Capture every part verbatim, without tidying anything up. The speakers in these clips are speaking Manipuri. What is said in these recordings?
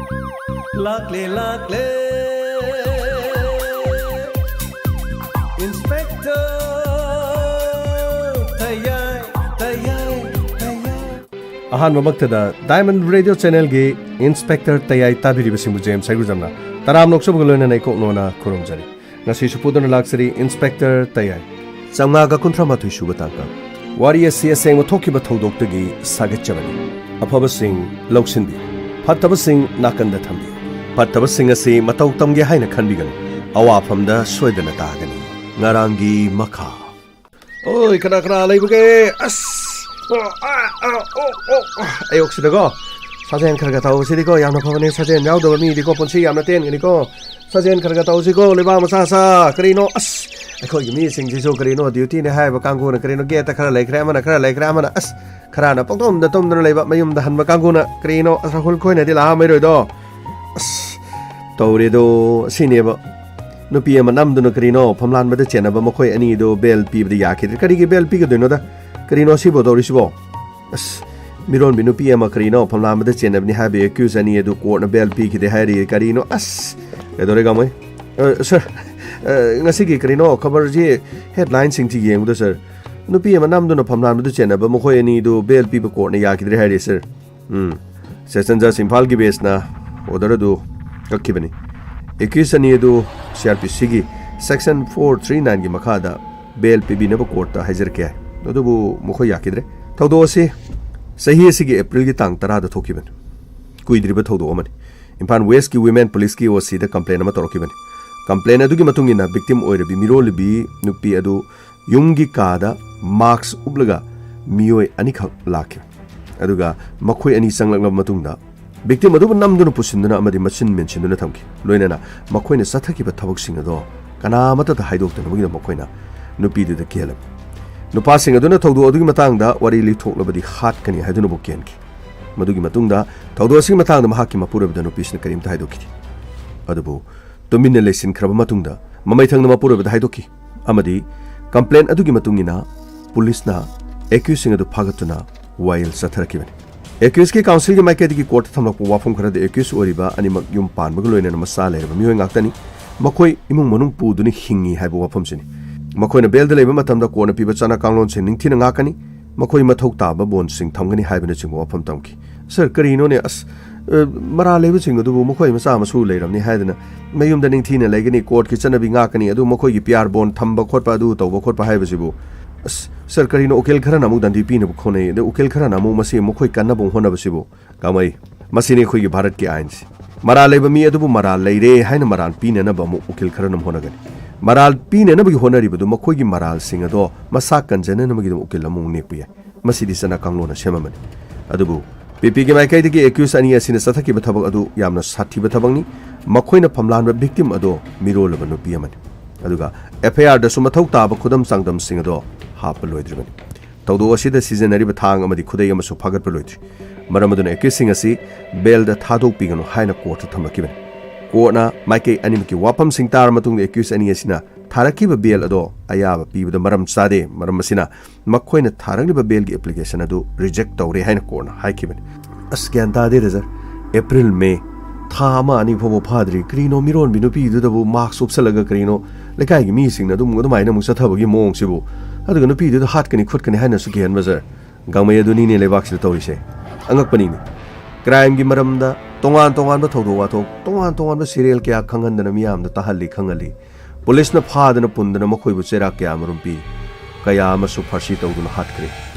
ꯂꯥꯛꯂꯦ, ꯂꯥꯛꯂꯦ, Inspector ꯇꯌꯥꯏ, ꯇꯌꯥꯏ, ꯇꯌꯥꯏ꯫ ꯑꯍꯥꯟꯕꯃꯛꯇꯗ Diamond Radio Channelꯒꯤ Inspector ꯇꯌꯥꯏ ꯇꯥꯕꯤꯔꯤꯕꯁꯤꯡꯕꯨ ꯖꯦꯝꯁ ꯍꯩꯒꯨꯖꯝꯅ ꯇꯔꯥꯝꯅ ꯑꯣꯛꯆꯕꯒ ꯂꯣꯏꯅꯅ ꯏꯀꯣꯛ ꯅꯣꯟꯅ ꯈꯨꯔꯨꯝꯖꯔꯤ꯫ ꯉꯁꯤꯁꯨ ꯄꯨꯗꯨꯅ ꯂꯥꯛꯆꯔꯤ Inspector ꯇꯌꯥꯏ꯫ ꯆꯥꯝꯃꯉꯥꯒ ꯀꯨꯟꯊ꯭ꯔꯥ ꯃꯥꯊꯣꯏ ꯁꯨꯕ ꯇꯥꯡꯀꯛ꯫ ꯋꯥꯔꯤ ꯑꯁꯤ ꯑꯁꯦꯡꯕ ꯊꯣꯛꯈꯤꯕ ꯊꯧꯗꯣꯛꯇꯒꯤ ꯁꯥꯒꯠꯆꯕꯅꯤ꯫ ꯑꯐꯕꯁꯤꯡ ꯂꯧꯁꯤꯟꯕꯤꯌꯨ, ꯐꯠꯇꯕꯁꯤꯡ ꯅꯥꯀꯟꯗ ꯊꯝꯕꯤꯌꯨ꯫ ꯐꯠꯇꯕꯁꯤꯡ ꯑꯁꯤ ꯃꯇꯧ ꯇꯝꯒꯦ ꯍꯥꯏꯅ ꯈꯟꯕꯤꯒꯅꯨ, ꯑꯋꯥꯐꯝꯗ ꯁꯣꯏꯗꯅ ꯇꯥꯒꯅꯤ꯫ ꯉꯔꯥꯡꯒꯤ ꯃꯈꯥ꯫ ꯑꯣꯏ, ꯀꯅꯥ ꯀꯅꯥ ꯂꯩꯕꯒꯦ? ꯑꯁ! ꯑꯣ, ꯑꯥ, ꯑꯥ, ꯑꯣ, ꯑꯣ, ꯑꯥ꯫ ꯑꯌꯨꯛꯁꯤꯗꯀꯣ ꯁꯥꯖꯦꯜ ꯈꯔ ꯈꯔ ꯇꯧꯕꯁꯤꯗꯤꯀꯣ ꯌꯥꯝꯅ ꯐꯕꯅꯤ꯫ ꯁꯥꯖꯦꯜ ꯌꯥꯎꯗꯕ ꯃꯤꯗꯤꯀꯣ ꯄꯨꯟꯁꯤ ꯌꯥꯝꯅ ꯇꯦꯟꯒꯅꯤꯀꯣ꯫ ꯁꯥꯖꯦꯜ ꯈꯔ ꯈꯔ ꯇꯧꯁꯤꯀꯣ, ꯂꯩꯕꯥꯛ ꯃꯆꯥ ꯁꯥ꯫ ꯀꯔꯤꯅꯣ? ꯑꯁ! ꯑꯩꯈꯣꯏꯒꯤ ꯃꯤꯁꯤꯡꯁꯤꯁꯨ ꯀꯔꯤꯅꯣ, dutyꯅꯦ ꯍꯥꯏꯕ ꯀꯥꯡꯕꯨꯅ ꯀꯔꯤꯅꯣ, gateꯇ ꯈꯔ ꯂꯩꯈ꯭ꯔꯦ, ꯑꯃꯅ ꯈꯔ ꯂꯩꯈ꯭ꯔꯦ, ꯑꯃꯅ ꯑꯁ! ꯈꯔꯅ ꯄꯪꯇꯨꯝꯗ ꯇꯨꯝꯗꯨꯅ ꯂꯩꯕ, ꯃꯌꯨꯝꯗ ꯍꯟꯕ ꯀꯥꯡꯕꯨꯅ ꯀꯔꯤꯅꯣ? ꯑꯁ, ꯔꯥꯍꯨꯜ ꯈꯣꯏꯅꯗꯤ ꯂꯥꯛꯑꯝꯃꯔꯣꯏꯗꯣ꯫ ꯑꯁ! ꯇꯧꯔꯦꯗꯣ, ꯑꯁꯤꯅꯦꯕ꯫ ꯅꯨꯄꯤ ꯑꯃ ꯅꯝꯗꯨꯅ ꯀꯔꯤꯅꯣ ꯐꯝꯂꯥꯟꯕꯗ ꯆꯦꯟꯅꯕ ꯃꯈꯣꯏ ꯑꯅꯤꯗꯨ bail ꯄꯤꯕꯗ ꯌꯥꯈꯤꯗ꯭ꯔꯦ꯫ ꯀꯔꯤꯒꯤ bail ꯄꯤꯒꯗꯣꯏꯅꯣꯗ? ꯀꯔꯤꯅꯣ ꯁꯤꯕꯨ ꯇꯧꯔꯤꯁꯤꯕꯣ? ꯑꯁ, ꯃꯤꯔꯣꯟꯕꯤ ꯅꯨꯄꯤ ꯑꯃ ꯀꯔꯤꯅꯣ ꯐꯝꯂꯥꯟꯕꯗ ꯆꯦꯟꯅꯕꯅꯤ ꯍꯥꯏꯕ accused ꯑꯅꯤ ꯑꯗꯨ courtꯅ bail ꯄꯤꯈꯤꯗꯦ ꯍꯥꯏꯔꯤ꯫ ꯀꯔꯤꯅꯣ? ꯑꯁ, ꯀꯩꯗꯧꯔꯦ ꯒꯥꯃꯩ? ꯑ, sir, ꯑ, ꯉꯁꯤꯒꯤ ꯀꯔꯤꯅꯣ ꯈꯕꯔꯁꯤ headlineꯁꯤꯡꯁꯤ ꯌꯦꯡꯕꯗ, sir, ꯅꯨꯄꯤ ꯑꯃ ꯅꯝꯗꯨꯅ ꯐꯝꯂꯥꯟꯕꯗ ꯆꯦꯟꯅꯕ ꯃꯈꯣꯏ ꯑꯅꯤꯗꯨ bail ꯄꯤꯕ courtꯅ ꯌꯥꯈꯤꯗ꯭ꯔꯦ ꯍꯥꯏꯔꯤ, sir꯫ ꯎꯝ꯫ Session Judge ꯏꯝꯐꯥꯜꯒꯤ benchꯅ order ꯑꯗꯨ ꯀꯛꯈꯤꯕꯅꯤ꯫ Accused ꯑꯅꯤ ꯑꯗꯨ CrPCꯒꯤ section four three nineꯒꯤ ꯃꯈꯥꯗ bail ꯄꯤꯕꯤꯅꯕ courtꯇ ꯍꯥꯏꯖꯔꯛꯀꯦ ꯍꯥꯏ꯫ ꯑꯗꯨꯕꯨ ꯃꯈꯣꯏ ꯌꯥꯈꯤꯗ꯭ꯔꯦ꯫ ꯊꯧꯗꯣꯛ ꯑꯁꯤ ꯆꯍꯤ ꯑꯁꯤꯒꯤ Aprilꯒꯤ ꯇꯥꯡ ꯇꯔꯥꯗ ꯊꯣꯛꯈꯤꯕꯅꯤ꯫ ꯀꯨꯏꯗ꯭ꯔꯤꯕ ꯊꯧꯗꯣꯛ ꯑꯃꯅꯤ꯫ ꯏꯝꯐꯥꯜ Westꯀꯤ Women Policeꯀꯤ OCꯗ complaint ꯑꯃ ꯇꯧꯔꯛꯈꯤꯕꯅꯤ꯫ Complaint ꯑꯗꯨꯒꯤ ꯃꯇꯨꯡ ꯏꯟꯅ victim ꯑꯣꯏꯔꯕꯤ ꯃꯤꯔꯣꯜꯂꯤꯕꯤ ꯅꯨꯄꯤ ꯑꯗꯨ ꯌꯨꯝꯒꯤ ꯀꯥꯗ mask ꯎꯞꯂꯒ ꯃꯤꯑꯣꯏ ꯑꯅꯤꯈꯛ ꯂꯥꯛꯈꯤ꯫ ꯑꯗꯨꯒ ꯃꯈꯣꯏ ꯑꯅꯤ ꯆꯪꯂꯛꯂꯕ ꯃꯇꯨꯡꯗ victim ꯑꯗꯨꯕꯨ ꯅꯝꯗꯨꯅ ꯄꯨꯁꯤꯟꯗꯨꯅ ꯑꯃꯗꯤ ꯃꯆꯤꯟ ꯃꯦꯟꯁꯤꯟꯗꯨꯅ ꯊꯝꯈꯤ꯫ ꯂꯣꯏꯅꯅ ꯃꯈꯣꯏꯅ ꯆꯠꯊꯈꯤꯕ ꯊꯕꯛꯁꯤꯡ ꯑꯗꯣ ꯀꯅꯥꯃꯠꯇꯗ ꯍꯥꯏꯗꯣꯛꯇꯅꯕꯒꯤꯗꯃꯛ ꯃꯈꯣꯏꯅ ꯅꯨꯄꯤꯗꯨꯗ ꯀꯤꯍꯜꯂꯝꯃꯤ꯫ ꯅꯨꯄꯥꯁꯤꯡ ꯑꯗꯨꯅ ꯊꯧꯗꯣꯛ ꯑꯗꯨꯒꯤ ꯃꯇꯥꯡꯗ ꯋꯥꯔꯤ ꯂꯤꯊꯣꯛꯂꯕꯗꯤ ꯍꯥꯠꯀꯅꯤ ꯍꯥꯏꯗꯨꯅꯕꯨ ꯀꯤꯍꯟꯈꯤ꯫ ꯃꯗꯨꯒꯤ ꯃꯇꯨꯡꯗ ꯊꯧꯗꯣꯛ ꯑꯁꯤꯒꯤ ꯃꯇꯥꯡꯗ ꯃꯍꯥꯛꯀꯤ ꯃꯄꯨꯔꯣꯏꯕꯗ ꯅꯨꯄꯤꯁꯤꯅ ꯀꯔꯤꯝꯇ ꯍꯥꯏꯗꯣꯛꯈꯤꯗꯦ꯫ ꯑꯗꯨꯕꯨ ꯇꯨꯃꯤꯟꯅ ꯂꯩꯁꯤꯟꯈ꯭ꯔꯕ ꯃꯇꯨꯡꯗ ꯃꯃꯩꯊꯪꯅ ꯃꯄꯨꯔꯣꯏꯕꯗ ꯍꯥꯏꯗꯣꯛꯈꯤ ꯑꯃꯗꯤ complaint ꯑꯗꯨꯒꯤ ꯃꯇꯨꯡ ꯏꯟꯅ ꯄꯨꯂꯤꯁꯅ accusedꯁꯤꯡ ꯑꯗꯨ ꯐꯥꯒꯠꯇꯨꯅ ꯋꯥꯌꯦꯜ ꯆꯠꯊꯔꯛꯈꯤꯕꯅꯤ꯫ ꯑꯦꯀ꯭ꯌꯨꯁꯀꯤ ꯀꯥꯎꯟꯁꯤꯜꯒꯤ ꯃꯥꯏꯀꯩꯗꯒꯤ ꯀꯣꯔꯠꯇ ꯊꯝꯂꯛꯄ ꯋꯥꯐꯝ ꯈꯔꯗ, ꯑꯦꯀ꯭ꯌꯨꯁ ꯑꯣꯏꯔꯤꯕ ꯑꯅꯤꯃꯛ ꯌꯨꯝ ꯄꯥꯟꯕꯒ ꯂꯣꯏꯅꯅ ꯃꯆꯥ ꯂꯩꯔꯕ ꯃꯤꯑꯣꯏ ꯉꯥꯛꯇꯅꯤ꯫ ꯃꯈꯣꯏ ꯏꯃꯨꯡ ꯃꯅꯨꯡ ꯄꯨꯗꯨꯅ ꯍꯤꯡꯉꯤ ꯍꯥꯏꯕ ꯋꯥꯐꯝꯁꯤꯅꯤ꯫ ꯃꯈꯣꯏꯅ ꯕꯦꯜꯗ ꯂꯩꯕ ꯃꯇꯝꯗ ꯀꯣꯔꯠꯅ ꯄꯤꯕ ꯆꯠꯅ ꯀꯥꯡꯂꯣꯟꯁꯤꯡ ꯅꯤꯡꯊꯤꯅ ꯉꯥꯛꯀꯅꯤ꯫ ꯃꯈꯣꯏ ꯃꯊꯧ ꯇꯥꯕ ꯕꯣꯟꯁꯤꯡ ꯊꯝꯒꯅꯤ ꯍꯥꯏꯕꯅꯆꯤꯡꯕ ꯋꯥꯐꯝ ꯇꯝꯈꯤ꯫ ꯁꯥꯔ, ꯀꯔꯤꯅꯣꯅꯦ? ꯑꯁ, ꯑ, ꯃꯔꯥꯜ ꯂꯩꯕꯁꯤꯡ ꯑꯗꯨꯕꯨ ꯃꯈꯣꯏ ꯃꯆꯥ ꯃꯁꯨ ꯂꯩꯔꯕꯅꯤ ꯍꯥꯏꯗꯅ ꯃꯌꯨꯝꯗ ꯅꯤꯡꯊꯤꯅ ꯂꯩꯒꯅꯤ, ꯀꯣꯔꯠꯀꯤ ꯆꯠꯅꯕꯤ ꯉꯥꯛꯀꯅꯤ, ꯑꯗꯨ ꯃꯈꯣꯏꯒꯤ ꯄꯤ ꯑꯥꯔ ꯕꯣꯟ ꯊꯝꯕ ꯈꯣꯠꯄ, ꯑꯗꯨ ꯇꯧꯕ ꯈꯣꯠꯄ ꯍꯥꯏꯕꯁꯤꯕꯨ, ꯑꯁ, ꯁꯥꯔ, ꯀꯔꯤꯅꯣ? ꯎꯀꯤꯜ ꯈꯔꯅ ꯑꯃꯨꯛ ꯗꯟꯗꯤ ꯄꯤꯅꯕ ꯍꯣꯠꯅꯩ, ꯑꯗ ꯎꯀꯤꯜ ꯈꯔꯅ ꯑꯃꯨꯛ ꯃꯁꯤ ꯃꯈꯣꯏ ꯀꯟꯅꯕ ꯍꯣꯠꯅꯕꯁꯤꯕꯨ꯫ ꯒꯥꯡꯃꯩ, ꯃꯁꯤꯅꯤ ꯑꯩꯈꯣꯏꯒꯤ ꯚꯥꯔꯠꯀꯤ ꯑꯥꯏꯟꯁꯤ꯫ ꯃꯔꯥꯜ ꯂꯩꯕ ꯃꯤ ꯑꯗꯨꯕꯨ ꯃꯔꯥꯜ ꯂꯩꯔꯦ ꯍꯥꯏꯅ ꯃꯔꯥꯜ ꯄꯤꯅꯅꯕ ꯑꯃꯨꯛ ꯎꯀꯤꯜ ꯈꯔꯅ ꯍꯣꯠꯅꯒꯅꯤ꯫ ꯃꯔꯥꯜ ꯄꯤꯅꯅꯕꯒꯤ ꯍꯣꯠꯅꯔꯤꯕꯗꯨ ꯃꯈꯣꯏꯒꯤ ꯃꯔꯥꯜꯁꯤꯡ ꯑꯗꯣ ꯃꯁꯥ ꯀꯟꯖꯅꯅꯕꯒꯤꯗꯃꯛ ꯎꯀꯤꯜ ꯑꯃꯃꯨꯛ ꯅꯦꯛꯄ ꯌꯥꯏ꯫ ꯃꯁꯤꯗꯤ ꯆꯠꯅ ꯀꯥꯡꯂꯣꯟꯅ ꯁꯦꯝꯃꯕꯅꯤ꯫ ꯑꯗꯨꯕꯨ ꯄꯤ ꯄꯤꯒꯤ ꯃꯥꯏꯀꯩꯗꯒꯤ ꯑꯦꯀ꯭ꯌꯨꯁ ꯑꯅꯤ ꯑꯁꯤꯅ ꯆꯠꯊꯈꯤꯕ ꯊꯕꯛ ꯑꯗꯨ ꯌꯥꯝꯅ ꯁꯥꯊꯤꯕ ꯊꯕꯛꯅꯤ꯫ ꯃꯈꯣꯏꯅ ꯐꯝꯂꯥꯟꯕ ꯚꯤꯛꯇꯤꯝ ꯑꯗꯣ ꯃꯤꯔꯣꯜꯂꯕ ꯅꯨꯄꯤ ꯑꯃꯅꯤ꯫ ꯑꯗꯨꯒ ꯑꯦꯐ ꯑꯥꯏ ꯑꯥꯔꯗꯁꯨ ꯃꯊꯧ ꯇꯥꯕ ꯈꯨꯗꯝ ꯆꯥꯡꯗꯝꯁꯤꯡ ꯑꯗꯣ ꯍꯥꯞꯄ ꯂꯣꯏꯗ꯭ꯔꯤꯕꯅꯤ꯫ ꯊꯧꯗꯣꯛ ꯑꯁꯤꯗ ꯁꯤꯖꯤꯟꯅꯔꯤꯕ ꯊꯥꯡ ꯑꯃꯗꯤ ꯈꯨꯗꯩ ꯑꯃꯁꯨ ꯐꯥꯒꯠꯄ ꯂꯣꯏꯗ꯭ꯔꯤ꯫ ꯃꯔꯝ ꯑꯗꯨꯅ ꯑꯦꯀ꯭ꯌꯨꯁꯁꯤꯡ ꯑꯁꯤ ꯕꯦꯜꯗ ꯊꯥꯗꯣꯛꯄꯤꯒꯅꯨ ꯍꯥꯏꯅ ꯀꯣꯔꯠꯇ ꯊꯝꯂꯛꯈꯤꯕꯅꯤ꯫ ꯀꯣꯔꯠꯅ ꯃꯥꯏꯀꯩ ꯑꯅꯤꯃꯛꯀꯤ ꯋꯥꯐꯝꯁꯤꯡ ꯇꯥꯔ ꯃꯇꯨꯡꯗ ꯑꯦꯀ꯭ꯌꯨꯁ ꯑꯅꯤ ꯑꯁꯤꯅ ꯊꯥꯔꯛꯈꯤꯕ ꯕꯦꯜ ꯑꯗꯣ ꯑꯌꯥꯕ ꯄꯤꯕꯗ ꯃꯔꯝ ꯆꯥꯗꯦ꯫ ꯃꯔꯝ ꯑꯁꯤꯅ ꯃꯈꯣꯏꯅ ꯊꯥꯔꯛꯂꯤꯕ ꯕꯦꯜꯒꯤ ꯑꯦꯄ꯭ꯂꯤꯀꯦꯁꯟ ꯑꯗꯨ ꯔꯤꯖꯦꯛ ꯇꯧꯔꯦ ꯍꯥꯏꯅ ꯀꯣꯔꯠꯅ ꯍꯥꯏꯈꯤꯕꯅꯤ꯫ ꯑꯁ, ꯒ꯭ꯌꯥꯟ ꯇꯥꯗꯦꯗ, ꯁꯥꯔ꯫ ꯑꯦꯄ꯭ꯔꯤꯜ, ꯃꯦ, ꯊꯥ ꯑꯃ ꯑꯅꯤ ꯐꯥꯎꯕ ꯐꯥꯗ꯭ꯔꯤ, ꯀꯔꯤꯅꯣ ꯃꯤꯔꯣꯟꯕꯤ ꯅꯨꯄꯤꯗꯨꯗꯕꯨ ꯃꯥꯛꯁ ꯎꯞꯁꯜꯂꯒ ꯀꯔꯤꯅꯣ ꯂꯩꯀꯥꯏꯒꯤ ꯃꯤꯁꯤꯡꯅ ꯑꯗꯨꯝ ꯑꯗꯨꯃꯥꯏꯅ ꯑꯃꯨꯛ ꯆꯠꯊꯕꯒꯤ ꯃꯑꯣꯡꯁꯤꯕꯨ? ꯑꯗꯨꯒ ꯅꯨꯄꯤꯗꯨꯗ ꯍꯥꯠꯀꯅꯤ ꯈꯣꯠꯀꯅꯤ ꯍꯥꯏꯅꯁꯨ ꯀꯤꯍꯟꯕ, ꯁꯥꯔ꯫ ꯒꯥꯡꯃꯩ, ꯑꯗꯨꯅꯤꯅꯦ ꯂꯩꯕꯥꯛꯁꯤꯗ ꯇꯧꯔꯤꯁꯦ꯫ ꯑꯉꯛꯄꯅꯤꯅꯦ꯫ ꯀ꯭ꯔꯥꯏꯝꯒꯤ ꯃꯔꯝꯗ ꯇꯣꯉꯥꯟ ꯇꯣꯉꯥꯟꯕ ꯊꯧꯗꯣꯛ ꯋꯥꯊꯣꯛ, ꯇꯣꯉꯥꯟ ꯇꯣꯉꯥꯟꯕ ꯁꯤꯔꯤꯌꯦꯜ ꯀꯌꯥ ꯈꯪꯍꯟꯗꯅ ꯃꯤꯌꯥꯝꯗ ꯇꯥꯍꯜꯂꯤ, ꯈꯪꯍꯜꯂꯤ꯫ ꯄꯨꯂꯤꯁꯅ ꯐꯥꯗꯅ ꯄꯨꯟꯗꯅ ꯃꯈꯣꯏꯕꯨ ꯆꯩꯔꯥꯛ ꯀꯌꯥ ꯑꯃꯔꯣꯝ ꯄꯤ꯫ ꯀꯌꯥ ꯑꯃꯁꯨ ꯐꯥꯔꯁꯤ ꯇꯧꯗꯨꯅ ꯍꯥꯠꯈ꯭ꯔꯦ꯫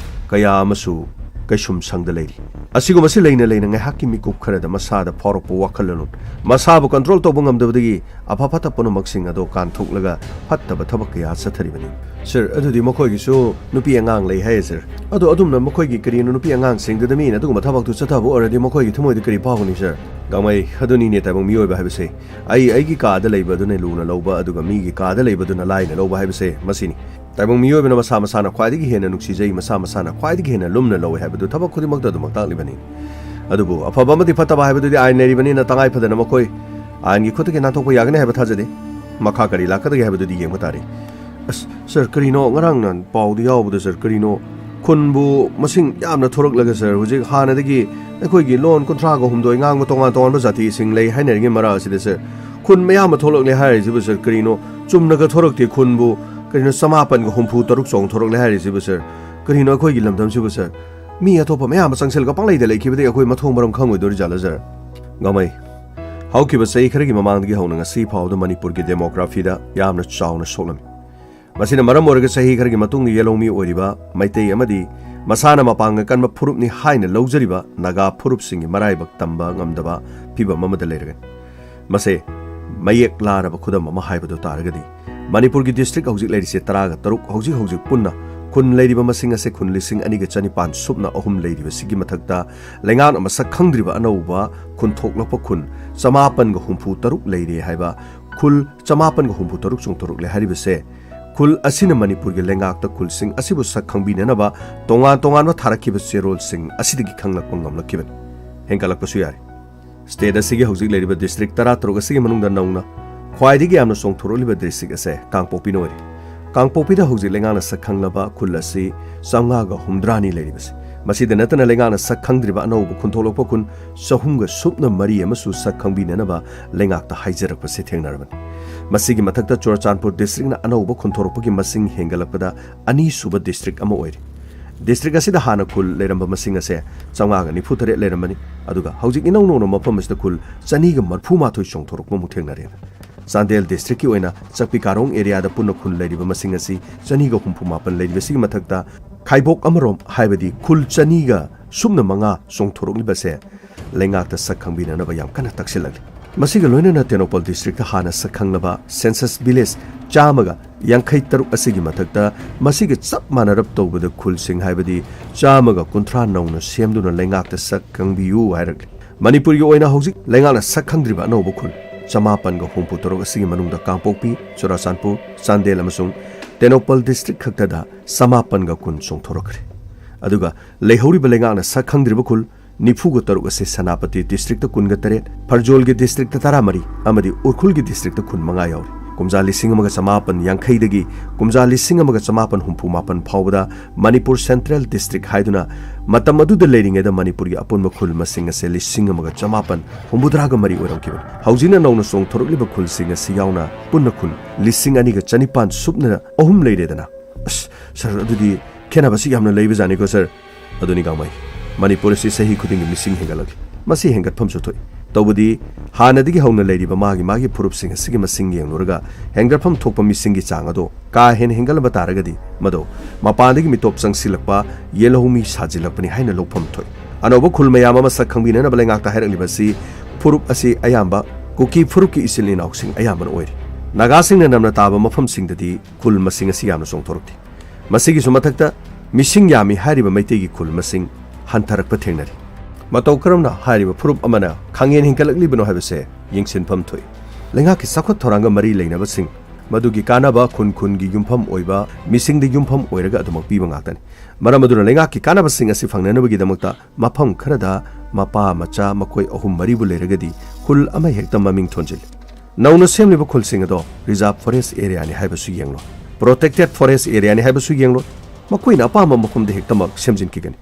ꯀꯌꯥ ꯑꯃꯁꯨ ꯀꯩꯁꯨꯝ ꯁꯪꯗ ꯂꯩꯔꯤ꯫ ꯑꯁꯤꯒꯨꯝꯕꯁꯤ ꯂꯩꯅ ꯂꯩꯅ ꯉꯥꯏꯍꯥꯛꯀꯤ ꯃꯤꯀꯨꯞ ꯈꯔꯗ ꯃꯁꯥꯗ ꯐꯥꯎꯔꯛꯄ ꯋꯥꯈꯜꯂꯣꯟ, ꯃꯁꯥꯕꯨ ꯀꯟꯇ꯭ꯔꯣꯜ ꯇꯧꯕ ꯉꯝꯗꯕꯗꯒꯤ ꯑꯐ ꯐꯠꯇ ꯄꯨꯝꯅꯃꯛꯁꯤꯡ ꯑꯗꯣ ꯀꯥꯟꯊꯣꯛꯂꯒ ꯐꯠꯇꯕ ꯊꯕꯛ ꯀꯌꯥ ꯆꯠꯊꯔꯤꯕꯅꯤ꯫ ꯁꯥꯔ, ꯑꯗꯨꯗꯤ ꯃꯈꯣꯏꯒꯤꯁꯨ ꯅꯨꯄꯤ ꯑꯉꯥꯡ ꯂꯩ ꯍꯥꯏꯌꯦ, ꯁꯥꯔ꯫ ꯑꯗꯣ ꯑꯗꯨꯝꯅ ꯃꯈꯣꯏꯒꯤ ꯀꯔꯤꯅꯣ ꯅꯨꯄꯤ ꯑꯉꯥꯡꯁꯤꯡꯗꯨꯗ ꯃꯤꯅ ꯑꯗꯨꯒꯨꯝꯕ ꯊꯕꯛꯇꯨ ꯆꯠꯊꯕ ꯑꯣꯏꯔꯗꯤ ꯃꯈꯣꯏꯒꯤ ꯊꯃꯣꯏꯗ ꯀꯔꯤ ꯐꯥꯎꯒꯅꯤ, ꯁꯥꯔ? ꯒꯥꯡꯃꯩ, ꯑꯗꯨꯅꯤꯅꯦ ꯇꯥꯏꯕꯪ ꯃꯤꯑꯣꯏꯕ ꯍꯥꯏꯕꯁꯦ꯫ ꯑꯩ ꯑꯩꯒꯤ ꯀꯥꯗ ꯂꯩꯕ ꯑꯗꯨꯅ ꯂꯨꯅ ꯂꯧꯕ, ꯑꯗꯨꯒ ꯃꯤꯒꯤ ꯀꯥꯗ ꯂꯩꯕꯗꯨꯅ ꯂꯥꯏꯅ ꯂꯧꯕ ꯍꯥꯏꯕꯁꯦ ꯃꯁꯤꯅꯤ꯫ ꯇꯥꯏꯕꯪ ꯃꯤꯑꯣꯏꯕꯅ ꯃꯁꯥ ꯃꯁꯥꯅ ꯈ꯭ꯋꯥꯏꯗꯒꯤ ꯍꯦꯟꯅ ꯅꯨꯡꯁꯤꯖꯩ, ꯃꯁꯥ ꯃꯁꯥꯅ ꯈ꯭ꯋꯥꯏꯗꯒꯤ ꯍꯦꯟꯅ ꯂꯨꯝꯅ ꯂꯧꯏ ꯍꯥꯏꯕꯗꯨ ꯊꯕꯛ ꯈꯨꯗꯤꯡꯃꯛꯇ ꯑꯗꯨꯃꯛ ꯇꯥꯛꯂꯤꯕꯅꯤ꯫ ꯑꯗꯨꯕꯨ ꯑꯐꯕ ꯑꯃꯗꯤ ꯐꯠꯇꯕ ꯍꯥꯏꯕꯗꯨꯗꯤ ꯑꯥꯏꯟ ꯂꯩꯔꯤꯕꯅꯤꯅ ꯇꯉꯥꯏ ꯐꯗꯅ ꯃꯈꯣꯏ ꯑꯥꯏꯟꯒꯤ ꯈꯨꯠꯇꯒꯤ ꯅꯥꯟꯊꯣꯛꯄ ꯌꯥꯒꯅꯤ ꯍꯥꯏꯕ ꯊꯥꯖꯗꯦ꯫ ꯃꯈꯥ ꯀꯔꯤ ꯂꯥꯛꯀꯗꯒꯦ ꯍꯥꯏꯕꯗꯨꯗꯤ ꯌꯦꯡꯕ ꯇꯥꯔꯦ꯫ ꯑꯁ, ꯁꯥꯔ, ꯀꯔꯤꯅꯣ ꯉꯔꯥꯡ ꯅꯍꯥꯟ ꯄꯥꯎꯗ ꯌꯥꯎꯕꯗ, ꯁꯥꯔ, ꯀꯔꯤꯅꯣ ꯈꯨꯟꯕꯨ ꯃꯁꯤꯡ ꯌꯥꯝꯅ ꯊꯣꯔꯛꯂꯒ ꯁꯥꯔ, ꯍꯧꯖꯤꯛ ꯍꯥꯟꯅꯗꯒꯤ ꯑꯩꯈꯣꯏꯒꯤ ꯂꯣꯟ ꯀꯨꯟꯊ꯭ꯔꯥꯒ ꯍꯨꯝꯗꯣꯏ ꯉꯥꯡꯕ ꯇꯣꯉꯥꯟ ꯇꯣꯉꯥꯟꯕ ꯖꯥꯇꯤꯁꯤꯡ ꯂꯩ ꯍꯥꯏꯅꯔꯤꯉꯩ ꯃꯔꯛ ꯑꯁꯤꯗ ꯁꯥꯔ, ꯈꯨꯟ ꯃꯌꯥꯝ ꯑꯃ ꯊꯣꯛꯂꯛꯂꯦ ꯍꯥꯏꯔꯤꯁꯤꯕꯨ ꯁꯥꯔ, ꯀꯔꯤꯅꯣ? ꯆꯨꯝꯅꯒ ꯊꯣꯔꯛꯇꯦ ꯈꯨꯟꯕꯨ꯫ ꯀꯔꯤꯅꯣ ꯆꯃꯥꯄꯟꯒ ꯍꯨꯝꯐꯨ ꯇꯔꯨꯛ ꯆꯣꯡꯊꯣꯔꯛꯂꯦ ꯍꯥꯏꯔꯤꯁꯤꯕꯨ ꯁꯥꯔ? ꯀꯔꯤꯅꯣ ꯑꯩꯈꯣꯏꯒꯤ ꯂꯝꯗꯝꯁꯤꯕꯨ ꯁꯥꯔ? ꯃꯤ ꯑꯇꯣꯞꯄ ꯃꯌꯥꯝ ꯑꯃ ꯆꯪꯁꯤꯜꯂꯒ ꯄꯪꯂꯩꯗ ꯂꯩꯈꯤꯕꯗꯒꯤ ꯑꯩꯈꯣꯏ ꯃꯊꯣꯡ ꯃꯔꯝ ꯈꯪꯉꯣꯏꯗꯣꯔꯤ ꯖꯥꯠꯂ ꯁꯥꯔ? ꯒꯥꯡꯃꯩ, ꯍꯧꯈꯤꯕ ꯆꯍꯤ ꯈꯔꯒꯤ ꯃꯃꯥꯡꯗꯒꯤ ꯍꯧꯅ ꯉꯁꯤ ꯐꯥꯎꯕꯗ ꯃꯅꯤꯄꯨꯔꯒꯤ demographyꯗ ꯌꯥꯝꯅ ꯆꯥꯎꯅ ꯁꯣꯛꯂꯝꯃꯤ꯫ ꯃꯁꯤꯅ ꯃꯔꯝ ꯑꯣꯏꯔꯒ ꯆꯍꯤ ꯈꯔꯒꯤ ꯃꯇꯨꯡꯗ ꯌꯦꯜꯍꯧꯃꯤ ꯑꯣꯏꯔꯤꯕ ꯃꯩꯇꯩ ꯑꯃꯗꯤ ꯃꯁꯥꯅ ꯃꯄꯥꯡꯒꯜ ꯀꯟꯕ ꯐꯨꯔꯨꯞꯅꯤ ꯍꯥꯏꯅ ꯂꯧꯖꯔꯤꯕ ꯅꯥꯒꯥ ꯐꯨꯔꯨꯞꯁꯤꯡꯒꯤ ꯃꯔꯥꯏꯕꯛ ꯇꯝꯕ ꯉꯝꯗꯕ ꯐꯤꯚꯝ ꯑꯃꯗ ꯂꯩꯔꯒꯅꯤ꯫ ꯃꯁꯦ ꯃꯌꯦꯛ ꯂꯥꯔꯕ ꯈꯨꯗꯝ ꯑꯃ ꯍꯥꯏꯕꯗꯨ ꯇꯥꯔꯒꯗꯤ, ꯃꯅꯤꯄꯨꯔꯒꯤ district ꯍꯧꯖꯤꯛ ꯂꯩꯔꯤꯁꯦ ꯇꯔꯥꯒ ꯇꯔꯨꯛ, ꯍꯧꯖꯤꯛ ꯍꯧꯖꯤꯛ ꯄꯨꯟꯅ ꯈꯨꯟ ꯂꯩꯔꯤꯕ ꯃꯁꯤꯡ ꯑꯁꯦ ꯈꯨꯟ ꯂꯤꯁꯤꯡ ꯑꯅꯤꯒ ꯆꯅꯤꯄꯥꯟ ꯁꯨꯞꯅ ꯑꯍꯨꯝ ꯂꯩꯔꯤꯕꯁꯤꯒꯤ ꯃꯊꯛꯇ, ꯂꯩꯉꯥꯛꯅ ꯃꯁꯛ ꯈꯪꯗ꯭ꯔꯤꯕ ꯑꯅꯧꯕ ꯈꯨꯟ ꯊꯣꯛꯂꯛꯄ ꯈꯨꯟ ꯆꯃꯥꯄꯟꯒ ꯍꯨꯝꯐꯨ ꯇꯔꯨꯛ ꯂꯩꯔꯦ ꯍꯥꯏꯕ, ꯈꯨꯜ ꯆꯃꯥꯄꯟꯒ ꯍꯨꯝꯐꯨ ꯇꯔꯨꯛ ꯆꯣꯡꯊꯣꯔꯛꯂꯦ ꯍꯥꯏꯔꯤꯕꯁꯦ, ꯈꯨꯜ ꯑꯁꯤꯅ ꯃꯅꯤꯄꯨꯔꯒꯤ ꯂꯩꯉꯥꯛꯇ ꯈꯨꯜꯁꯤꯡ ꯑꯁꯤꯕꯨ ꯁꯛ ꯈꯪꯕꯤꯅꯅꯕ ꯇꯣꯉꯥꯟ ꯇꯣꯉꯥꯟꯕ ꯊꯥꯔꯛꯈꯤꯕ ꯆꯦꯔꯣꯜꯁꯤꯡ ꯑꯁꯤꯗꯒꯤ ꯈꯪꯂꯛꯄ ꯉꯝꯂꯛꯈꯤꯕꯅꯤ꯫ ꯍꯦꯟꯒꯠꯂꯛꯄꯁꯨ ꯌꯥꯔꯤ꯫ State ꯑꯁꯤꯒꯤ ꯍꯧꯖꯤꯛ ꯂꯩꯔꯤꯕ district ꯇꯔꯥꯇꯔꯨꯛ ꯑꯁꯤꯒꯤ ꯃꯅꯨꯡꯗ ꯅꯧꯅ ꯈ꯭ꯋꯥꯏꯗꯒꯤ ꯌꯥꯝꯅ ꯆꯣꯡꯊꯣꯔꯛꯂꯤꯕ district ꯑꯁꯦ ꯀꯥꯡꯄꯣꯛꯄꯤꯅ ꯑꯣꯏꯔꯤ꯫ ꯀꯥꯡꯄꯣꯛꯄꯤꯗ ꯍꯧꯖꯤꯛ ꯂꯩꯉꯥꯛꯅ ꯁꯛ ꯈꯪꯂꯕ ꯈꯨꯜ ꯑꯁꯤ ꯆꯥꯝꯃꯉꯥꯒ ꯍꯨꯝꯗ꯭ꯔꯥꯅꯤ ꯂꯩꯔꯤꯕꯁꯤ꯫ ꯃꯁꯤꯗ ꯅꯠꯇꯅ ꯂꯩꯉꯥꯛꯅ ꯁꯛ ꯈꯪꯗ꯭ꯔꯤꯕ ꯑꯅꯧꯕ ꯈꯨꯟꯊꯣꯛꯂꯛꯄ ꯈꯨꯟ ꯆꯍꯨꯝꯒ ꯁꯨꯞꯅ ꯃꯔꯤ ꯑꯃꯁꯨ ꯁꯛ ꯈꯪꯕꯤꯅꯅꯕ ꯂꯩꯉꯥꯛꯇ ꯍꯥꯏꯖꯔꯛꯄꯁꯤ ꯊꯦꯡꯅꯔꯕꯅꯤ꯫ ꯃꯁꯤꯒꯤ ꯃꯊꯛꯇ ꯆꯨꯔꯆꯥꯟꯄꯨꯔ districtꯅ ꯑꯅꯧꯕ ꯈꯨꯟꯊꯣꯔꯛꯄꯒꯤ ꯃꯁꯤꯡ ꯍꯦꯟꯒꯠꯂꯛꯄꯗ ꯑꯅꯤꯁꯨꯕ district ꯑꯃ ꯑꯣꯏꯔꯤ꯫ District ꯑꯁꯤꯗ ꯍꯥꯟꯅ ꯈꯨꯜ ꯂꯩꯔꯝꯕ ꯃꯁꯤꯡ ꯑꯁꯦ ꯆꯥꯝꯃꯉꯥꯒ ꯅꯤꯐꯨ ꯇꯔꯦꯠ ꯂꯩꯔꯝꯕꯅꯤ, ꯑꯗꯨꯒ ꯍꯧꯖꯤꯛ ꯏꯅꯧ ꯅꯧꯅ ꯃꯐꯝ ꯑꯁꯤꯗ ꯈꯨꯜ ꯆꯅꯤꯒ ꯃꯔꯤꯐꯨ ꯃꯥꯊꯣꯏ ꯆꯣꯡꯊꯣꯔꯛꯄ ꯑꯃꯨꯛ ꯊꯦꯡꯅꯔꯦ꯫ ꯆꯥꯟꯗꯦꯜ districtꯀꯤ ꯑꯣꯏꯅ ꯆꯛꯄꯤ ꯀꯥꯔꯣꯡ areaꯗ ꯄꯨꯟꯅ ꯈꯨꯜ ꯂꯩꯔꯤꯕ ꯃꯁꯤꯡ ꯑꯁꯤ ꯆꯅꯤꯒ ꯍꯨꯝꯐꯨ ꯃꯥꯄꯟ ꯂꯩꯔꯤꯕꯁꯤꯒꯤ ꯃꯊꯛꯇ ꯈꯥꯏꯕꯣꯛ ꯑꯃꯔꯣꯝ, ꯍꯥꯏꯕꯗꯤ ꯈꯨꯜ ꯆꯅꯤꯒ ꯁꯨꯞꯅ ꯃꯉꯥ ꯆꯣꯡꯊꯣꯔꯛꯂꯤꯕꯁꯦ ꯂꯩꯉꯥꯛꯇ ꯁꯛ ꯈꯪꯕꯤꯅꯅꯕ ꯌꯥꯝ ꯀꯟꯅ ꯇꯛꯁꯤꯜꯂꯛꯂꯤ꯫ ꯃꯁꯤꯒ ꯂꯣꯏꯅꯅ ꯇꯦꯡꯅꯧꯄꯜ districtꯇ ꯍꯥꯟꯅ ꯁꯛ ꯈꯪꯂꯕ census village ꯆꯥꯝꯃꯒ ꯌꯥꯡꯈꯩ ꯇꯔꯨꯛ ꯑꯁꯤꯒꯤ ꯃꯊꯛꯇ ꯃꯁꯤꯒ ꯆꯞ ꯃꯥꯟꯅꯔꯞ ꯇꯧꯕꯗ ꯈꯨꯜꯁꯤꯡ, ꯍꯥꯏꯕꯗꯤ ꯆꯥꯝꯃꯒ ꯀꯨꯟꯊ꯭ꯔꯥ ꯅꯧꯅ ꯁꯦꯝꯗꯨꯅ ꯂꯩꯉꯥꯛꯇ ꯁꯛ ꯈꯪꯕꯤꯌꯨ ꯍꯥꯏꯔꯛꯂꯤ꯫ ꯃꯅꯤꯄꯨꯔꯒꯤ ꯑꯣꯏꯅ ꯍꯧꯖꯤꯛ ꯂꯩꯉꯥꯛꯅ ꯁꯛ ꯈꯪꯗ꯭ꯔꯤꯕ ꯑꯅꯧꯕ ꯈꯨꯜ ꯆꯃꯥꯄꯟꯒ ꯍꯨꯝꯐꯨ ꯇꯔꯨꯛ ꯑꯁꯤꯒꯤ ꯃꯅꯨꯡꯗ ꯀꯥꯡꯄꯣꯛꯄꯤ, ꯆꯨꯔꯥꯆꯥꯟꯄꯨꯔ, ꯆꯥꯟꯗꯦꯜ ꯑꯃꯁꯨꯡ ꯇꯦꯡꯅꯧꯄꯜ district ꯈꯛꯇꯗ ꯆꯃꯥꯄꯟꯒ ꯀꯨꯟ ꯆꯣꯡꯊꯣꯔꯛꯈ꯭ꯔꯦ꯫ ꯑꯗꯨꯒ ꯂꯩꯍꯧꯔꯤꯕ ꯂꯩꯉꯥꯛꯅ ꯁꯛ ꯈꯪꯗ꯭ꯔꯤꯕ ꯈꯨꯜ ꯅꯤꯐꯨꯒ ꯇꯔꯨꯛ ꯑꯁꯤ ꯁꯦꯅꯥꯄꯇꯤ districtꯇ ꯀꯨꯟꯒ ꯇꯔꯦꯠ, ꯐꯔꯖꯣꯜꯒꯤ districtꯇ ꯇꯔꯥꯃꯔꯤ ꯑꯃꯗꯤ ꯎꯈ꯭ꯔꯨꯜꯒꯤ districtꯇ ꯀꯨꯟꯃꯉꯥ ꯌꯥꯎꯔꯤ꯫ ꯀꯨꯝꯖꯥ ꯂꯤꯁꯤꯡ ꯑꯃꯒ ꯆꯃꯥꯄꯟ ꯌꯥꯡꯈꯩꯗꯒꯤ ꯀꯨꯝꯖꯥ ꯂꯤꯁꯤꯡ ꯑꯃꯒ ꯆꯃꯥꯄꯟ ꯍꯨꯝꯐꯨ ꯃꯥꯄꯟ ꯐꯥꯎꯕꯗ ꯃꯅꯤꯄꯨꯔ ꯁꯦꯟꯇ꯭ꯔꯦꯜ ꯗꯤꯁꯇ꯭ꯔꯤꯛ ꯍꯥꯏꯗꯨꯅ ꯃꯇꯝ ꯑꯗꯨꯗ ꯂꯩꯔꯤꯉꯩꯗ ꯃꯅꯤꯄꯨꯔꯒꯤ ꯑꯄꯨꯟꯕ ꯈꯨꯜ ꯃꯁꯤꯡ ꯑꯁꯦ ꯂꯤꯁꯤꯡ ꯑꯃꯒ ꯆꯃꯥꯄꯟ ꯍꯨꯝꯐꯨꯇꯔꯥꯒ ꯃꯔꯤ ꯑꯣꯏꯔꯝꯈꯤꯕꯅꯤ꯫ ꯍꯧꯖꯤꯛꯅ ꯅꯧꯅ ꯆꯣꯡꯊꯣꯔꯛꯂꯤꯕ ꯈꯨꯜꯁꯤꯡ ꯑꯁꯤ ꯌꯥꯎꯅ ꯄꯨꯟꯅ ꯈꯨꯜ ꯂꯤꯁꯤꯡ ꯑꯅꯤꯒ ꯆꯅꯤꯄꯥꯟ ꯁꯨꯞꯅ ꯑꯍꯨꯝ ꯂꯩꯔꯦꯗꯅ꯫ ꯑꯁ, ꯁꯥꯔ, ꯑꯗꯨꯗꯤ ꯈꯦꯠꯅꯕꯁꯤ ꯌꯥꯝꯅ ꯂꯩꯕꯖꯥꯠꯅꯤꯀꯣ, ꯁꯥꯔ꯫ ꯑꯗꯨꯅꯤ ꯒꯥꯡꯃꯩ, ꯃꯅꯤꯄꯨꯔ ꯑꯁꯤ ꯆꯍꯤ ꯈꯨꯗꯤꯡꯒꯤ ꯃꯤꯁꯤꯡ ꯍꯦꯟꯒꯠꯂꯛꯂꯤ꯫ ꯃꯁꯤ ꯍꯦꯟꯒꯠꯐꯝꯁꯨ ꯊꯣꯛꯏ꯫ ꯇꯧꯕꯗꯤ, ꯍꯥꯟꯅꯗꯒꯤ ꯍꯧꯅ ꯂꯩꯔꯤꯕ ꯃꯥꯒꯤ ꯃꯥꯒꯤ ꯐꯨꯔꯨꯞꯁꯤꯡ ꯑꯁꯤꯒꯤ ꯃꯁꯤꯡ ꯌꯦꯡꯂꯨꯔꯒ ꯍꯦꯟꯒꯠꯐꯝ ꯊꯣꯛꯄ ꯃꯤꯁꯤꯡꯒꯤ ꯆꯥꯡ ꯑꯗꯣ ꯀꯥ ꯍꯦꯟꯅ ꯍꯦꯟꯒꯠꯂꯝꯕ ꯇꯥꯔꯒꯗꯤ, ꯃꯗꯨ ꯃꯄꯥꯟꯗꯒꯤ ꯃꯤꯇꯣꯞ ꯆꯪꯁꯤꯜꯂꯛꯄ, ꯌꯦꯜꯍꯧꯃꯤ ꯁꯥꯖꯤꯜꯂꯛꯄꯅꯤ ꯍꯥꯏꯅ ꯂꯧꯐꯝ ꯊꯣꯛꯏ꯫ ꯑꯅꯧꯕ ꯈꯨꯜ ꯃꯌꯥꯝ ꯑꯃ ꯁꯛ ꯈꯪꯕꯤꯅꯅꯕ ꯂꯩꯉꯥꯛꯇ ꯍꯥꯏꯔꯛꯂꯤꯕ ꯑꯁꯤ ꯐꯨꯔꯨꯞ ꯑꯁꯤ ꯑꯌꯥꯝꯕ ꯀꯨꯀꯤ ꯐꯨꯔꯨꯞꯀꯤ ꯏꯆꯤꯜ ꯏꯅꯥꯎꯁꯤꯡ ꯑꯌꯥꯝꯕꯅ ꯑꯣꯏꯔꯤ꯫ ꯅꯥꯒꯥꯁꯤꯡꯅ ꯅꯝꯅ ꯇꯥꯕ ꯃꯐꯝꯁꯤꯡꯗꯗꯤ ꯈꯨꯜ ꯃꯁꯤꯡ ꯑꯁꯤ ꯌꯥꯝꯅ ꯆꯣꯡꯊꯣꯔꯛꯇꯦ꯫ ꯃꯁꯤꯒꯤꯁꯨ ꯃꯊꯛꯇ, ꯃꯤꯁꯤꯡ ꯌꯥꯝꯃꯤ ꯍꯥꯏꯔꯤꯕ ꯃꯩꯇꯩꯒꯤ ꯈꯨꯜ ꯃꯁꯤꯡ ꯍꯟꯊꯔꯛꯄ ꯊꯦꯡꯅꯔꯤ꯫ ꯃꯇꯧ ꯀꯔꯝꯅ ꯍꯥꯏꯔꯤꯕ ꯐꯨꯔꯨꯞ ꯑꯃꯅ ꯈꯥꯡꯍꯦꯟ ꯍꯦꯟꯒꯠꯂꯛꯂꯤꯕꯅꯣ ꯍꯥꯏꯕꯁꯦ ꯌꯦꯡꯁꯤꯟꯐꯝ ꯊꯣꯛꯏ꯫ ꯂꯩꯉꯥꯛꯀꯤ ꯆꯥꯎꯈꯠ ꯊꯧꯔꯥꯡꯒ ꯃꯔꯤ ꯂꯩꯅꯕꯁꯤꯡ, ꯃꯗꯨꯒꯤ ꯀꯥꯟꯅꯕ ꯈꯨꯟ ꯈꯨꯟꯒꯤ ꯌꯨꯝꯐꯝ ꯑꯣꯏꯕ ꯃꯤꯁꯤꯡꯗ ꯌꯨꯝꯐꯝ ꯑꯣꯏꯔꯒ ꯑꯗꯨꯃꯛ ꯄꯤꯕ ꯉꯥꯛꯇꯅꯤ꯫ ꯃꯔꯝ ꯑꯗꯨꯅ ꯂꯩꯉꯥꯛꯀꯤ ꯀꯥꯟꯅꯕꯁꯤꯡ ꯑꯁꯤ ꯐꯪꯅꯅꯕꯒꯤꯗꯃꯛꯇ ꯃꯐꯝ ꯈꯔꯗ ꯃꯄꯥ ꯃꯆꯥ ꯃꯈꯣꯏ ꯑꯍꯨꯝ ꯃꯔꯤꯕꯨ ꯂꯩꯔꯒꯗꯤ ꯈꯨꯜ ꯑꯃ ꯍꯦꯛꯇ ꯃꯃꯤꯡ ꯊꯣꯟꯖꯤꯜꯂꯤ꯫ ꯅꯧꯅ ꯁꯦꯝꯂꯤꯕ ꯈꯨꯜꯁꯤꯡ ꯑꯗꯣ ꯔꯤꯖꯥꯔꯚ ꯐꯣꯔꯦꯁ ꯑꯦꯔꯤꯌꯥꯅꯤ ꯍꯥꯏꯕꯁꯨ ꯌꯦꯡꯂꯣ, ꯄ꯭ꯔꯣꯇꯦꯛꯇꯦꯗ ꯐꯣꯔꯦꯁ ꯑꯦꯔꯤꯌꯥꯅꯤ ꯍꯥꯏꯕꯁꯨ ꯌꯦꯡꯂꯣ, ꯃꯈꯣꯏꯅ ꯑꯄꯥꯝꯕ ꯃꯐꯝꯗ ꯍꯦꯛꯇꯃꯛ ꯁꯦꯝꯖꯤꯟꯈꯤꯒꯅꯤ꯫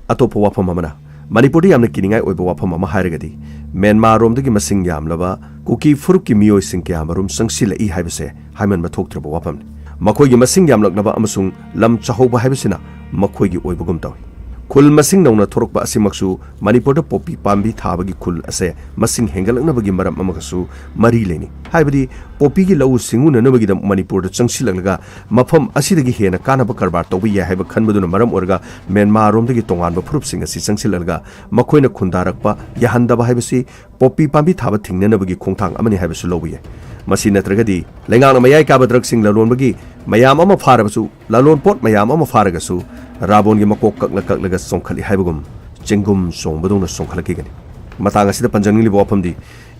ꯑꯇꯣꯞꯄ ꯋꯥꯐꯝ ꯑꯃꯅ, ꯃꯅꯤꯄꯨꯔꯗ ꯌꯥꯝꯅ ꯀꯤꯅꯤꯡꯉꯥꯏ ꯑꯣꯏꯕ ꯋꯥꯐꯝ ꯑꯃ ꯍꯥꯏꯔꯒꯗꯤ, ꯃ꯭ꯌꯥꯟꯃꯥꯔꯔꯣꯝꯗꯒꯤ ꯃꯁꯤꯡ ꯌꯥꯝꯂꯕ ꯀꯨꯀꯤ ꯐꯨꯔꯨꯞꯀꯤ ꯃꯤꯑꯣꯏꯁꯤꯡ ꯀꯌꯥ ꯃꯔꯨꯝ ꯆꯪꯁꯤꯜꯂꯛꯏ ꯍꯥꯏꯕꯁꯦ ꯍꯥꯏꯃꯟꯕ ꯊꯣꯛꯇ꯭ꯔꯕ ꯋꯥꯐꯝꯅꯤ꯫ ꯃꯈꯣꯏꯒꯤ ꯃꯁꯤꯡ ꯌꯥꯝꯂꯛꯅꯕ ꯑꯃꯁꯨꯡ ꯂꯝ ꯆꯥꯍꯧꯕ ꯍꯥꯏꯕꯁꯤꯅ ꯃꯈꯣꯏꯒꯤ ꯑꯣꯏꯕꯒꯨꯝ ꯇꯧꯏ꯫ ꯈꯨꯜ ꯃꯁꯤꯡ ꯅꯧꯅ ꯊꯣꯔꯛꯄ ꯑꯁꯤꯃꯛꯁꯨ ꯃꯅꯤꯄꯨꯔꯗ ꯄꯣꯄꯤ ꯄꯥꯝꯕꯤ ꯊꯥꯕꯒꯤ ꯈꯨꯜ ꯑꯁꯦ ꯃꯁꯤꯡ ꯍꯦꯟꯒꯠꯂꯛꯅꯕꯒꯤ ꯃꯔꯝ ꯑꯃꯒꯁꯨ ꯃꯔꯤ ꯂꯩꯅꯩ꯫ ꯍꯥꯏꯕꯗꯤ, ꯄꯣꯄꯤꯒꯤ ꯂꯧꯎ ꯁꯤꯡꯎꯅꯅꯕꯒꯤꯗꯃꯛ ꯃꯅꯤꯄꯨꯔꯗ ꯆꯪꯁꯤꯜꯂꯛꯂꯒ ꯃꯐꯝ ꯑꯁꯤꯗꯒꯤ ꯍꯦꯟꯅ ꯀꯥꯟꯅꯕ ꯀꯔꯕꯥꯔ ꯇꯧꯕ ꯌꯥꯏ ꯍꯥꯏꯕ ꯈꯟꯕꯗꯨꯅ ꯃꯔꯝ ꯑꯣꯏꯔꯒ ꯃ꯭ꯌꯥꯟꯃꯥꯔꯔꯣꯝꯗꯒꯤ ꯇꯣꯉꯥꯟꯕ ꯐꯨꯔꯨꯞꯁꯤꯡ ꯑꯁꯤ ꯆꯪꯁꯤꯜꯂꯛꯂꯒ ꯃꯈꯣꯏꯅ ꯈꯨꯟꯗꯥꯔꯛꯄ ꯌꯥꯍꯟꯗꯕ ꯍꯥꯏꯕꯁꯤ ꯄꯣꯄꯤ ꯄꯥꯝꯕꯤ ꯊꯥꯕ ꯊꯤꯡꯅꯅꯕꯒꯤ ꯈꯣꯡꯊꯥꯡ ꯑꯃꯅꯤ ꯍꯥꯏꯕꯁꯨ ꯂꯧꯕ ꯌꯥꯏ꯫ ꯃꯁꯤ ꯅꯠꯇ꯭ꯔꯒꯗꯤ ꯂꯩꯉꯥꯛꯅ ꯃꯌꯥꯏ ꯀꯥꯕ ꯗ꯭ꯔꯒꯁꯤꯡ ꯂꯂꯣꯟꯕꯒꯤ ꯃꯌꯥꯝ ꯑꯃ ꯐꯥꯔꯕꯁꯨ, ꯂꯂꯣꯟꯄꯣꯠ ꯃꯌꯥꯝ ꯑꯃ ꯐꯥꯔꯒꯁꯨ ꯔꯥꯕꯣꯟꯒꯤ ꯃꯀꯣꯛ ꯀꯛꯂ ꯀꯛꯂꯒ ꯆꯣꯡꯈꯠꯂꯤ ꯍꯥꯏꯕꯒꯨꯝ ꯆꯤꯡꯒꯨꯝ ꯆꯣꯡꯕꯗꯧꯅ ꯆꯣꯡꯈꯠꯂꯛꯈꯤꯒꯅꯤ꯫ ꯃꯇꯥꯡ ꯑꯁꯤꯗ ꯄꯟꯖꯅꯤꯡꯂꯤꯕ ꯋꯥꯐꯝꯗꯤ,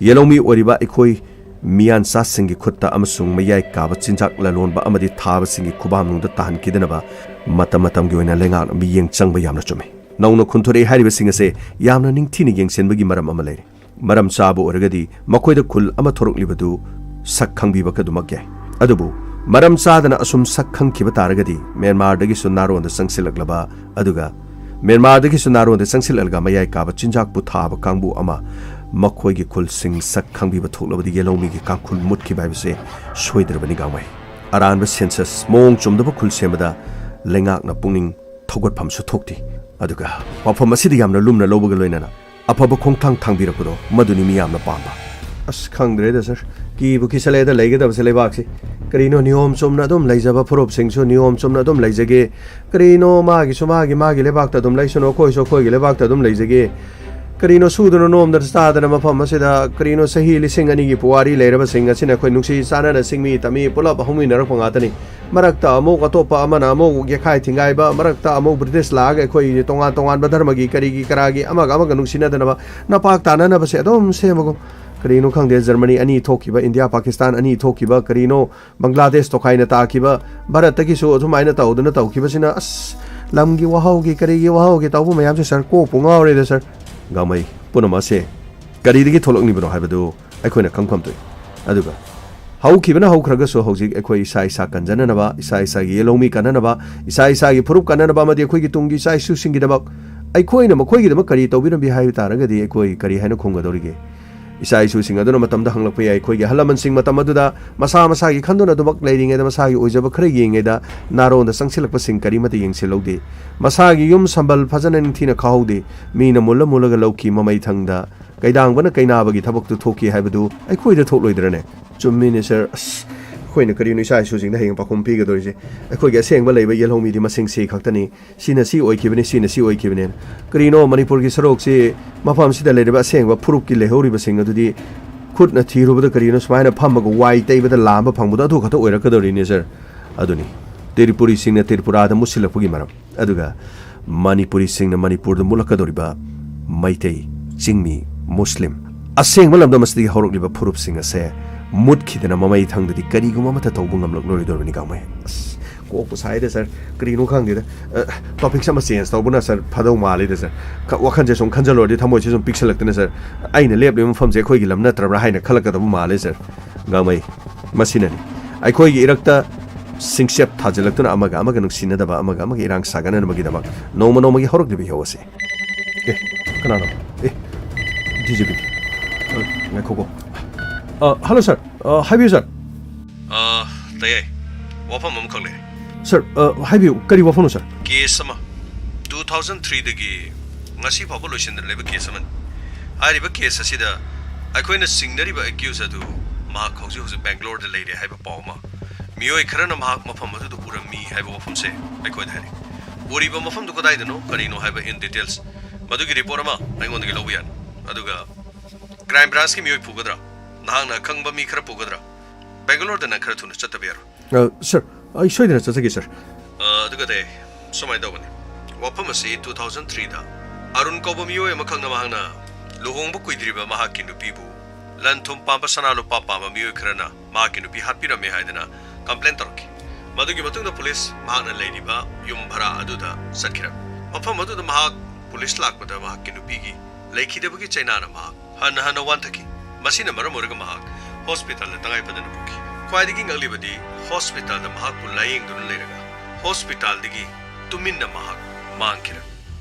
ꯌꯦꯜꯍꯧꯃꯤ ꯑꯣꯏꯔꯤꯕ ꯑꯩꯈꯣꯏ ꯃꯤꯌꯥꯟꯆꯥꯁꯤꯡꯒꯤ ꯈꯨꯠꯇ ꯑꯃꯁꯨꯡ ꯃꯌꯥꯏ ꯀꯥꯕ ꯆꯤꯟꯖꯥꯛ ꯂꯂꯣꯟꯕ ꯑꯃꯗꯤ ꯊꯥꯕꯁꯤꯡꯒꯤ ꯈꯨꯕꯥꯝꯅꯨꯡꯗ ꯇꯥꯍꯟꯈꯤꯗꯅꯕ ꯃꯇꯝ ꯃꯇꯝꯒꯤ ꯑꯣꯏꯅ ꯂꯩꯉꯥꯛꯅ ꯃꯤꯠꯌꯦꯡ ꯆꯪꯕ ꯌꯥꯝꯅ ꯆꯨꯝꯃꯤ꯫ ꯅꯧꯅ ꯈꯨꯟꯊꯣꯔꯛꯏ ꯍꯥꯏꯔꯤꯕꯁꯤꯡ ꯑꯁꯦ ꯌꯥꯝꯅ ꯅꯤꯡꯊꯤꯅ ꯌꯦꯡꯁꯤꯟꯕꯒꯤ ꯃꯔꯝ ꯑꯃ ꯂꯩꯔꯦ꯫ ꯃꯔꯝ ꯆꯥꯕ ꯑꯣꯏꯔꯒꯗꯤ ꯃꯈꯣꯏꯗ ꯈꯨꯜ ꯑꯃ ꯊꯣꯔꯛꯂꯤꯕꯗꯨ ꯁꯛ ꯈꯪꯕꯤꯕ ꯀꯗꯨꯃꯛ ꯌꯥꯏ꯫ ꯑꯗꯨꯕꯨ ꯃꯔꯝ ꯆꯥꯗꯅ ꯑꯁꯨꯝ ꯁꯛ ꯈꯪꯈꯤꯕ ꯇꯥꯔꯒꯗꯤ ꯃ꯭ꯌꯥꯟꯃꯥꯔꯗꯒꯤꯁꯨ ꯅꯥꯔꯣꯟꯗ ꯆꯪꯁꯤꯜꯂꯛꯂꯕ, ꯑꯗꯨꯒ ꯃ꯭ꯌꯥꯟꯃꯥꯔꯗꯒꯤꯁꯨ ꯅꯥꯔꯣꯟꯗ ꯆꯪꯁꯤꯜꯂꯛꯂꯒ ꯃꯌꯥꯏ ꯀꯥꯕ ꯆꯤꯟꯖꯥꯛꯄꯨ ꯊꯥꯕ ꯀꯥꯡꯕꯨ ꯑꯃ ꯃꯈꯣꯏꯒꯤ ꯈꯨꯜꯁꯤꯡ ꯁꯛ ꯈꯪꯕꯤꯕ ꯊꯣꯛꯂꯕꯗꯤ ꯌꯦꯜꯍꯧꯃꯤꯒꯤ ꯀꯥꯡꯈꯨꯜ ꯃꯨꯠꯈꯤꯕ ꯍꯥꯏꯕꯁꯦ ꯁꯣꯏꯗ꯭ꯔꯕꯅꯤ ꯒꯥꯡꯃꯩ꯫ ꯑꯔꯥꯟꯕ ꯁꯦꯟꯁꯁ ꯃꯑꯣꯡ ꯆꯨꯝꯗꯕ ꯈꯨꯜ ꯁꯦꯝꯕꯗ ꯂꯩꯉꯥꯛꯅ ꯄꯨꯛꯅꯤꯡ ꯊꯧꯒꯠꯐꯝꯁꯨ ꯊꯣꯛꯇꯦ꯫ ꯑꯗꯨꯒ ꯋꯥꯐꯝ ꯑꯁꯤꯗ ꯌꯥꯝꯅ ꯂꯨꯝꯅ ꯂꯧꯕꯒ ꯂꯣꯏꯅꯅ ꯑꯐꯕ ꯈꯣꯡꯊꯥꯡ ꯊꯥꯡꯕꯤꯔꯛꯄꯗꯣ ꯃꯗꯨꯅꯤ ꯃꯤꯌꯥꯝꯅ ꯄꯥꯝꯕ꯫ ꯑꯁ, ꯈꯪꯗ꯭ꯔꯦꯗ ꯁꯥꯔ, ꯀꯤꯕꯨ ꯀꯤꯁꯜꯂꯛꯑꯦꯗ ꯂꯩꯒꯗꯕꯁꯦ ꯂꯩꯕꯥꯛꯁꯤ꯫ ꯀꯔꯤꯅꯣ ꯅꯤꯌꯣꯝ ꯆꯨꯝꯅ ꯑꯗꯨꯝ ꯂꯩꯖꯕ ꯐꯨꯔꯨꯞꯁꯤꯡꯁꯨ ꯅꯤꯌꯣꯝ ꯆꯨꯝꯅ ꯑꯗꯨꯝ ꯂꯩꯖꯒꯦ꯫ ꯀꯔꯤꯅꯣ ꯃꯥꯒꯤꯁꯨ ꯃꯥꯒꯤ ꯃꯥꯒꯤ ꯂꯩꯕꯥꯛꯇ ꯑꯗꯨꯝ ꯂꯩꯁꯅꯨ, ꯑꯩꯈꯣꯏꯁꯨ ꯑꯩꯈꯣꯏꯒꯤ ꯂꯩꯕꯥꯛꯇ ꯑꯗꯨꯝ ꯂꯩꯖꯒꯦ꯫ ꯀꯔꯤꯅꯣ ꯁꯨꯗꯅ ꯅꯣꯝꯗꯅ ꯆꯥꯗꯅ ꯃꯐꯝ ꯑꯁꯤꯗ ꯀꯔꯤꯅꯣ ꯆꯍꯤ ꯂꯤꯁꯤꯡ ꯑꯅꯤꯒꯤ ꯄꯨꯋꯥꯔꯤ ꯂꯩꯔꯕꯁꯤꯡ ꯑꯁꯤꯅ ꯑꯩꯈꯣꯏ ꯅꯨꯡꯁꯤ ꯆꯥꯟꯅꯅ ꯆꯤꯡꯃꯤ ꯇꯝꯃꯤ ꯄꯨꯂꯞ ꯍꯧꯃꯤꯟꯅꯔꯛꯄ ꯉꯥꯛꯇꯅꯤ꯫ ꯃꯔꯛꯇ ꯑꯃꯨꯛ ꯑꯇꯣꯞꯄ ꯑꯃꯅ ꯑꯃꯨꯛ ꯌꯦꯈꯥꯏ ꯊꯤꯡꯒꯥꯏꯕ, ꯃꯔꯛꯇ ꯑꯃꯨꯛ ꯕ꯭ꯔꯤꯇꯤꯁ ꯂꯥꯛꯑꯒ ꯑꯩꯈꯣꯏ ꯇꯣꯉꯥꯟ ꯇꯣꯉꯥꯟꯕ ꯙꯔꯃꯒꯤ ꯀꯔꯤꯒꯤ ꯀꯔꯥꯒꯤ ꯑꯃꯒ ꯑꯃꯒ ꯅꯨꯡꯁꯤꯅꯗꯅꯕ ꯅꯄꯥꯛ ꯇꯥꯅꯅꯕꯁꯦ ꯑꯗꯨꯝ ꯁꯦꯝꯃꯒꯨꯝ꯫ ꯀꯔꯤꯅꯣ ꯈꯪꯗꯦ, ꯖꯔꯃꯅꯤ ꯑꯅꯤ ꯊꯣꯛꯈꯤꯕ, ꯏꯟꯗꯤꯌꯥ ꯄꯥꯀꯤꯁꯇꯥꯟ ꯑꯅꯤ ꯊꯣꯛꯈꯤꯕ, ꯀꯔꯤꯅꯣ ꯕꯪꯒ꯭ꯂꯥꯗꯦꯁ ꯇꯣꯈꯥꯏꯅ ꯇꯥꯈꯤꯕ, ꯚꯥꯔꯠꯇꯒꯤꯁꯨ ꯑꯗꯨꯃꯥꯏꯅ ꯇꯧꯗꯅ ꯇꯧꯈꯤꯕꯁꯤꯅ, ꯑꯁ, ꯂꯝꯒꯤ ꯋꯥꯍꯧꯒꯤ ꯀꯔꯤꯒꯤ ꯋꯥꯍꯧꯒꯤ ꯇꯧꯕ ꯃꯌꯥꯝꯁꯦ ꯁꯥꯔ, ꯀꯣꯛꯄꯨ ꯉꯥꯎꯔꯦꯗ ꯁꯥꯔ꯫ ꯒꯥꯡꯃꯩ ꯄꯨꯝꯅꯃꯛ ꯑꯁꯦ ꯀꯔꯤꯗꯒꯤ ꯊꯣꯛꯂꯛꯂꯤꯕꯅꯣ ꯍꯥꯏꯕꯗꯨ ꯑꯩꯈꯣꯏꯅ ꯈꯪꯐꯝ ꯊꯣꯛꯏ꯫ ꯑꯗꯨꯒ ꯍꯧꯈꯤꯕꯅ ꯍꯧꯈ꯭ꯔꯒꯁꯨ ꯍꯧꯖꯤꯛ ꯑꯩꯈꯣꯏ ꯏꯁꯥ ꯏꯁꯥ ꯀꯟꯖꯅꯅꯕ, ꯏꯁꯥ ꯏꯁꯥꯒꯤ ꯌꯦꯜꯍꯧꯃꯤ ꯀꯟꯅꯅꯕ, ꯏꯁꯥ ꯏꯁꯥꯒꯤ ꯐꯨꯔꯨꯞ ꯀꯟꯅꯅꯕ ꯑꯃꯗꯤ ꯑꯩꯈꯣꯏꯒꯤ ꯇꯨꯡꯒꯤ ꯏꯆꯥ ꯏꯁꯨꯁꯤꯡꯒꯤꯗꯃꯛ ꯑꯩꯈꯣꯏꯅ ꯃꯈꯣꯏꯒꯤꯗꯃꯛ ꯀꯔꯤ ꯇꯧꯕꯤꯔꯝꯕꯤ ꯍꯥꯏꯕ ꯇꯥꯔꯒꯗꯤ ꯑꯩꯈꯣꯏ ꯀꯔꯤ ꯍꯥꯏꯅ ꯈꯨꯝꯒꯗꯧꯔꯤꯒꯦ? ꯏꯆꯥ ꯏꯁꯨꯁꯤꯡ ꯑꯗꯨꯅ ꯃꯇꯝꯗ ꯍꯪꯂꯛꯄ ꯌꯥꯏ, ꯑꯩꯈꯣꯏꯒꯤ ꯑꯍꯜ ꯂꯃꯟꯁꯤꯡ ꯃꯇꯝ ꯑꯗꯨꯗ ꯃꯁꯥ ꯃꯁꯥꯒꯤ ꯈꯟꯗꯨꯅ ꯑꯗꯨꯃꯛ ꯂꯩꯔꯤꯉꯩꯗ, ꯃꯁꯥꯒꯤ ꯑꯣꯏꯖꯕ ꯈꯔ ꯌꯦꯡꯉꯩꯗ ꯅꯥꯔꯣꯟꯗ ꯆꯪꯁꯤꯜꯂꯛꯄꯁꯤꯡ ꯀꯔꯤꯃꯠꯇ ꯌꯦꯡꯁꯤꯜꯍꯧꯗꯦ꯫ ꯃꯁꯥꯒꯤ ꯌꯨꯝ ꯁꯝꯕꯜ ꯐꯖꯅ ꯅꯤꯡꯊꯤꯅ ꯈꯥꯍꯧꯗꯦ꯫ ꯃꯤꯅ ꯃꯨꯜꯂ ꯃꯨꯜꯂꯒ ꯂꯧꯈꯤ ꯃꯃꯩ ꯊꯪꯗ꯫ ꯀꯩꯗꯥꯡꯕꯅ ꯀꯩꯅꯥꯕꯒꯤ ꯊꯕꯛꯇꯨ ꯊꯣꯛꯈꯤ ꯍꯥꯏꯕꯗꯨ ꯑꯩꯈꯣꯏꯗ ꯊꯣꯛꯂꯣꯏꯗ꯭ꯔꯅꯦ? ꯆꯨꯝꯃꯤꯅꯦ ꯁꯥꯔ꯫ ꯑꯁ, ꯑꯩꯈꯣꯏꯅ ꯀꯔꯤꯅꯣ ꯏꯆꯥ ꯏꯁꯨꯁꯤꯡꯗ ꯍꯌꯦꯡ ꯄꯥꯎꯈꯨꯝ ꯄꯤꯒꯗꯧꯔꯤꯁꯦ? ꯑꯩꯈꯣꯏꯒꯤ ꯑꯁꯦꯡꯕ ꯂꯩꯕ ꯌꯦꯜꯍꯧꯃꯤꯗꯤ ꯃꯁꯤꯡ ꯁꯤ ꯈꯛꯇꯅꯤ꯫ ꯁꯤꯅ ꯁꯤ ꯑꯣꯏꯈꯤꯕꯅꯤ, ꯁꯤꯅ ꯁꯤ ꯑꯣꯏꯈꯤꯕꯅꯦꯅ꯫ ꯀꯔꯤꯅꯣ ꯃꯅꯤꯄꯨꯔꯒꯤ ꯁꯔꯨꯛꯁꯤ, ꯃꯐꯝꯁꯤꯗ ꯂꯩꯔꯤꯕ ꯑꯁꯦꯡꯕ ꯐꯨꯔꯨꯞꯀꯤ ꯂꯩꯍꯧꯔꯤꯕꯁꯤꯡ ꯑꯗꯨꯗꯤ ꯈꯨꯠꯅ ꯊꯤꯔꯨꯕꯗ ꯀꯔꯤꯅꯣ ꯁꯨꯃꯥꯏꯅ ꯐꯝꯃꯒ ꯋꯥꯏ ꯇꯩꯕꯗ ꯂꯥꯝꯕ ꯐꯪꯕꯗꯣ ꯑꯗꯨ ꯈꯛꯇ ꯑꯣꯏꯔꯛꯀꯗꯧꯔꯤꯅꯦ ꯁꯥꯔ꯫ ꯑꯗꯨꯅꯤ ꯇ꯭ꯔꯤꯄꯨꯔꯤꯁꯤꯡꯅ ꯇ꯭ꯔꯤꯄꯨꯔꯥꯗ ꯃꯨꯠꯁꯤꯜꯂꯛꯄꯒꯤ ꯃꯔꯝ꯫ ꯑꯗꯨꯒ ꯃꯅꯤꯄꯨꯔꯤꯁꯤꯡꯅ ꯃꯅꯤꯄꯨꯔꯗ ꯃꯨꯠꯂꯛꯀꯗꯧꯔꯤꯕ ꯃꯩꯇꯩ, ꯆꯤꯡꯃꯤ, ꯃꯨꯁꯂꯤꯝ, ꯑꯁꯦꯡꯕ ꯂꯝꯗꯝ ꯑꯁꯤꯗꯒꯤ ꯍꯧꯔꯛꯂꯤꯕ ꯐꯨꯔꯨꯞꯁꯤꯡ ꯑꯁꯦ ꯃꯨꯠꯈꯤꯗꯅ ꯃꯃꯩ ꯊꯪꯗꯗꯤ ꯀꯔꯤꯒꯨꯝꯕ ꯑꯃꯠꯇ ꯇꯧꯕ ꯉꯝꯂꯛꯂꯣꯏꯗꯧꯔꯤꯕꯅꯤ ꯒꯥꯡꯃꯩ꯫ ꯑꯁ, ꯀꯣꯛꯄꯨ ꯁꯥꯏꯗ ꯁꯥꯔ, ꯀꯔꯤꯅꯣ ꯈꯪꯗꯦꯗ꯫ ꯇꯣꯄꯤꯛꯁꯦ ꯑꯃ ꯆꯦꯟꯖ ꯇꯧꯕꯅ ꯁꯥꯔ ꯐꯗꯧ ꯃꯥꯜꯂꯤꯗ ꯁꯥꯔ꯫ ꯈ- ꯋꯥꯈꯜꯁꯦ ꯁꯨꯝ ꯈꯟꯖꯜꯂꯨꯔꯗꯤ ꯊꯃꯣꯏꯁꯦ ꯁꯨꯝ ꯄꯤꯛꯁꯜꯂꯛꯇꯅ ꯁꯥꯔ, ꯑꯩꯅ ꯂꯦꯞꯂꯤꯕ ꯃꯐꯝꯁꯦ ꯑꯩꯈꯣꯏꯒꯤ ꯂꯝ ꯅꯠꯇ꯭ꯔꯕ꯭ꯔꯥ ꯍꯥꯏꯅ ꯈꯜꯂꯛꯀꯗꯕ ꯃꯥꯜꯂꯦ ꯁꯥꯔ꯫ ꯒꯥꯡꯃꯩ, ꯃꯁꯤꯅꯅꯤ ꯑꯩꯈꯣꯏꯒꯤ ꯏꯔꯛꯇ ꯁꯤꯡꯆꯦꯞ ꯊꯥꯖꯤꯜꯂꯛꯇꯨꯅ ꯑꯃꯒ ꯑꯃꯒ ꯅꯨꯡꯁꯤꯅꯗꯕ, ꯑꯃꯒ ꯑꯃꯒ ꯏꯔꯥꯡ ꯁꯥꯒꯠꯅꯅꯕꯒꯤꯗꯃꯛ ꯅꯣꯡꯃ ꯅꯣꯡꯃꯒꯤ ꯍꯧꯔꯛꯂꯤꯕ ꯏꯍꯧ ꯑꯁꯤ꯫ ꯑꯦ, ꯀꯅꯥꯅꯣ? ꯑꯦ, ꯗꯤ ꯖꯤ ꯄꯤ꯫ ꯑ, ꯉꯥꯏꯈꯣꯀꯣ꯫ ꯑ, ꯍꯜꯂꯣ ꯁꯥꯔ꯫ ꯑ, ꯍꯥꯏꯕꯤꯌꯨ ꯁꯥꯔ꯫ ꯑ, ꯇꯥꯏꯌꯦ꯫ ꯋꯥꯐꯝ ꯑꯃꯈꯛ ꯂꯩꯔꯦ꯫ ꯁꯥꯔ, ꯑ, ꯍꯥꯏꯕꯤꯌꯨ, ꯀꯔꯤ ꯋꯥꯐꯝꯅꯣ ꯁꯥꯔ? ꯀꯦꯁ ꯑꯃ, ꯇꯨ ꯊꯥꯎꯖꯟ ꯊ꯭ꯔꯤꯗꯒꯤ ꯉꯁꯤ ꯐꯥꯎꯕ ꯂꯣꯏꯁꯤꯟꯗꯅ ꯂꯩꯕ ꯀꯦꯁ ꯑꯃꯅꯤ꯫ ꯍꯥꯏꯔꯤꯕ ꯀꯦꯁ ꯑꯁꯤꯗ ꯑꯩꯈꯣꯏꯅ ꯆꯤꯡꯅꯔꯤꯕ ꯑꯦꯀ꯭ꯌꯨꯁ ꯑꯗꯨ ꯃꯍꯥꯛ ꯍꯧꯖꯤꯛ ꯍꯧꯖꯤꯛ ꯕꯦꯡꯒ꯭ꯂꯣꯔꯗ ꯂꯩꯔꯦ ꯍꯥꯏꯕ ꯄꯥꯎ ꯑꯃ, ꯃꯤꯑꯣꯏ ꯈꯔꯅ ꯃꯍꯥꯛ ꯃꯐꯝ ꯑꯗꯨꯗ ꯎꯔꯝꯃꯤ ꯍꯥꯏꯕ ꯋꯥꯐꯝꯁꯦ ꯑꯩꯈꯣꯏꯗ ꯍꯥꯏꯔꯤ꯫ ꯎꯔꯤꯕ ꯃꯐꯝꯗꯨ ꯀꯗꯥꯏꯗꯅꯣ, ꯀꯔꯤꯅꯣ ꯍꯥꯏꯕ in details, ꯃꯗꯨꯒꯤ ꯔꯤꯄꯣꯔꯠ ꯑꯃ ꯑꯩꯉꯣꯟꯗꯒꯤ ꯂꯧꯕ ꯌꯥꯅꯤ꯫ ꯑꯗꯨꯒ ꯀ꯭ꯔꯥꯏꯝ ꯕ꯭ꯔꯥꯟꯁꯀꯤ ꯃꯤꯑꯣꯏ ꯄꯨꯒꯗ꯭ꯔꯥ? ꯅꯍꯥꯛꯅ ꯑꯈꯪꯕ ꯃꯤ ꯈꯔ ꯄꯨꯒꯗ꯭ꯔꯥ? ꯕꯦꯡꯒꯂꯣꯔꯗ ꯅꯪ ꯈꯔ ꯊꯨꯅ ꯆꯠꯇꯕ ꯌꯥꯔꯣꯏ꯫ ꯑ, ꯁꯥꯔ, ꯑꯩ ꯁꯣꯏꯗꯅ ꯆꯠꯆꯒꯦ, ꯁꯥꯔ꯫ ꯑ, ꯑꯗꯨꯒ ꯇꯥꯏꯌꯦ, ꯁꯨꯃꯥꯏꯅ ꯇꯧꯕꯅꯤ꯫ ꯋꯥꯐꯝ ꯑꯁꯤ ꯇꯨ ꯊꯥꯎꯖꯟ ꯊ꯭ꯔꯤꯗ ꯑꯔꯨꯟ ꯀꯧꯕ ꯃꯤꯑꯣꯏ ꯑꯃꯈꯛꯅ ꯃꯍꯥꯛꯅ ꯂꯨꯍꯣꯡꯕ ꯀꯨꯏꯗ꯭ꯔꯤꯕ ꯃꯍꯥꯛꯀꯤ ꯅꯨꯄꯤꯕꯨ ꯂꯟ ꯊꯨꯝ ꯄꯥꯝꯕ, ꯁꯅꯥ ꯂꯨꯄꯥ ꯄꯥꯝꯕ ꯃꯤꯑꯣꯏ ꯈꯔꯅ ꯃꯍꯥꯛꯀꯤ ꯅꯨꯄꯤ ꯍꯥꯠꯄꯤꯔꯝꯃꯦ ꯍꯥꯏꯗꯅ ꯀꯝꯄ꯭ꯂꯦꯟ ꯇꯧꯔꯛꯈꯤ꯫ ꯃꯗꯨꯒꯤ ꯃꯇꯨꯡꯗ ꯄꯨꯂꯤꯁ ꯃꯍꯥꯛꯅ ꯂꯩꯔꯤꯕ ꯌꯨꯝ ꯚꯔꯥ ꯑꯗꯨꯗ ꯆꯠꯈꯤꯔꯝꯃꯤ꯫ ꯃꯐꯝ ꯑꯗꯨꯗ ꯃꯍꯥꯛ ꯄꯨꯂꯤꯁ ꯂꯥꯛꯄꯗ ꯃꯍꯥꯛꯀꯤ ꯅꯨꯄꯤꯒꯤ ꯂꯩꯈꯤꯗꯕꯒꯤ ꯆꯩꯅꯥꯅ ꯃꯍꯥꯛ ꯍꯟꯅ ꯍꯟꯅ ꯋꯥꯟꯊꯈꯤ꯫ ꯃꯁꯤꯅ ꯃꯔꯝ ꯑꯣꯏꯔꯒ ꯃꯍꯥꯛ ꯍꯣꯁꯄꯤꯇꯥꯜꯗ ꯇꯉꯥꯏ ꯐꯗꯅ ꯄꯨꯈꯤ꯫ ꯈ꯭ꯋꯥꯏꯗꯒꯤ ꯉꯛꯂꯤꯕꯗꯤ ꯍꯣꯁꯄꯤꯇꯥꯜꯗ ꯃꯍꯥꯛꯄꯨ ꯂꯥꯌꯦꯡꯗꯨꯅ ꯂꯩꯔꯒ ꯍꯣꯁꯄꯤꯇꯥꯜꯗꯒꯤ ꯇꯨꯃꯤꯟꯅ ꯃꯍꯥꯛ ꯃꯥꯡꯈꯤꯔꯝꯃꯤ꯫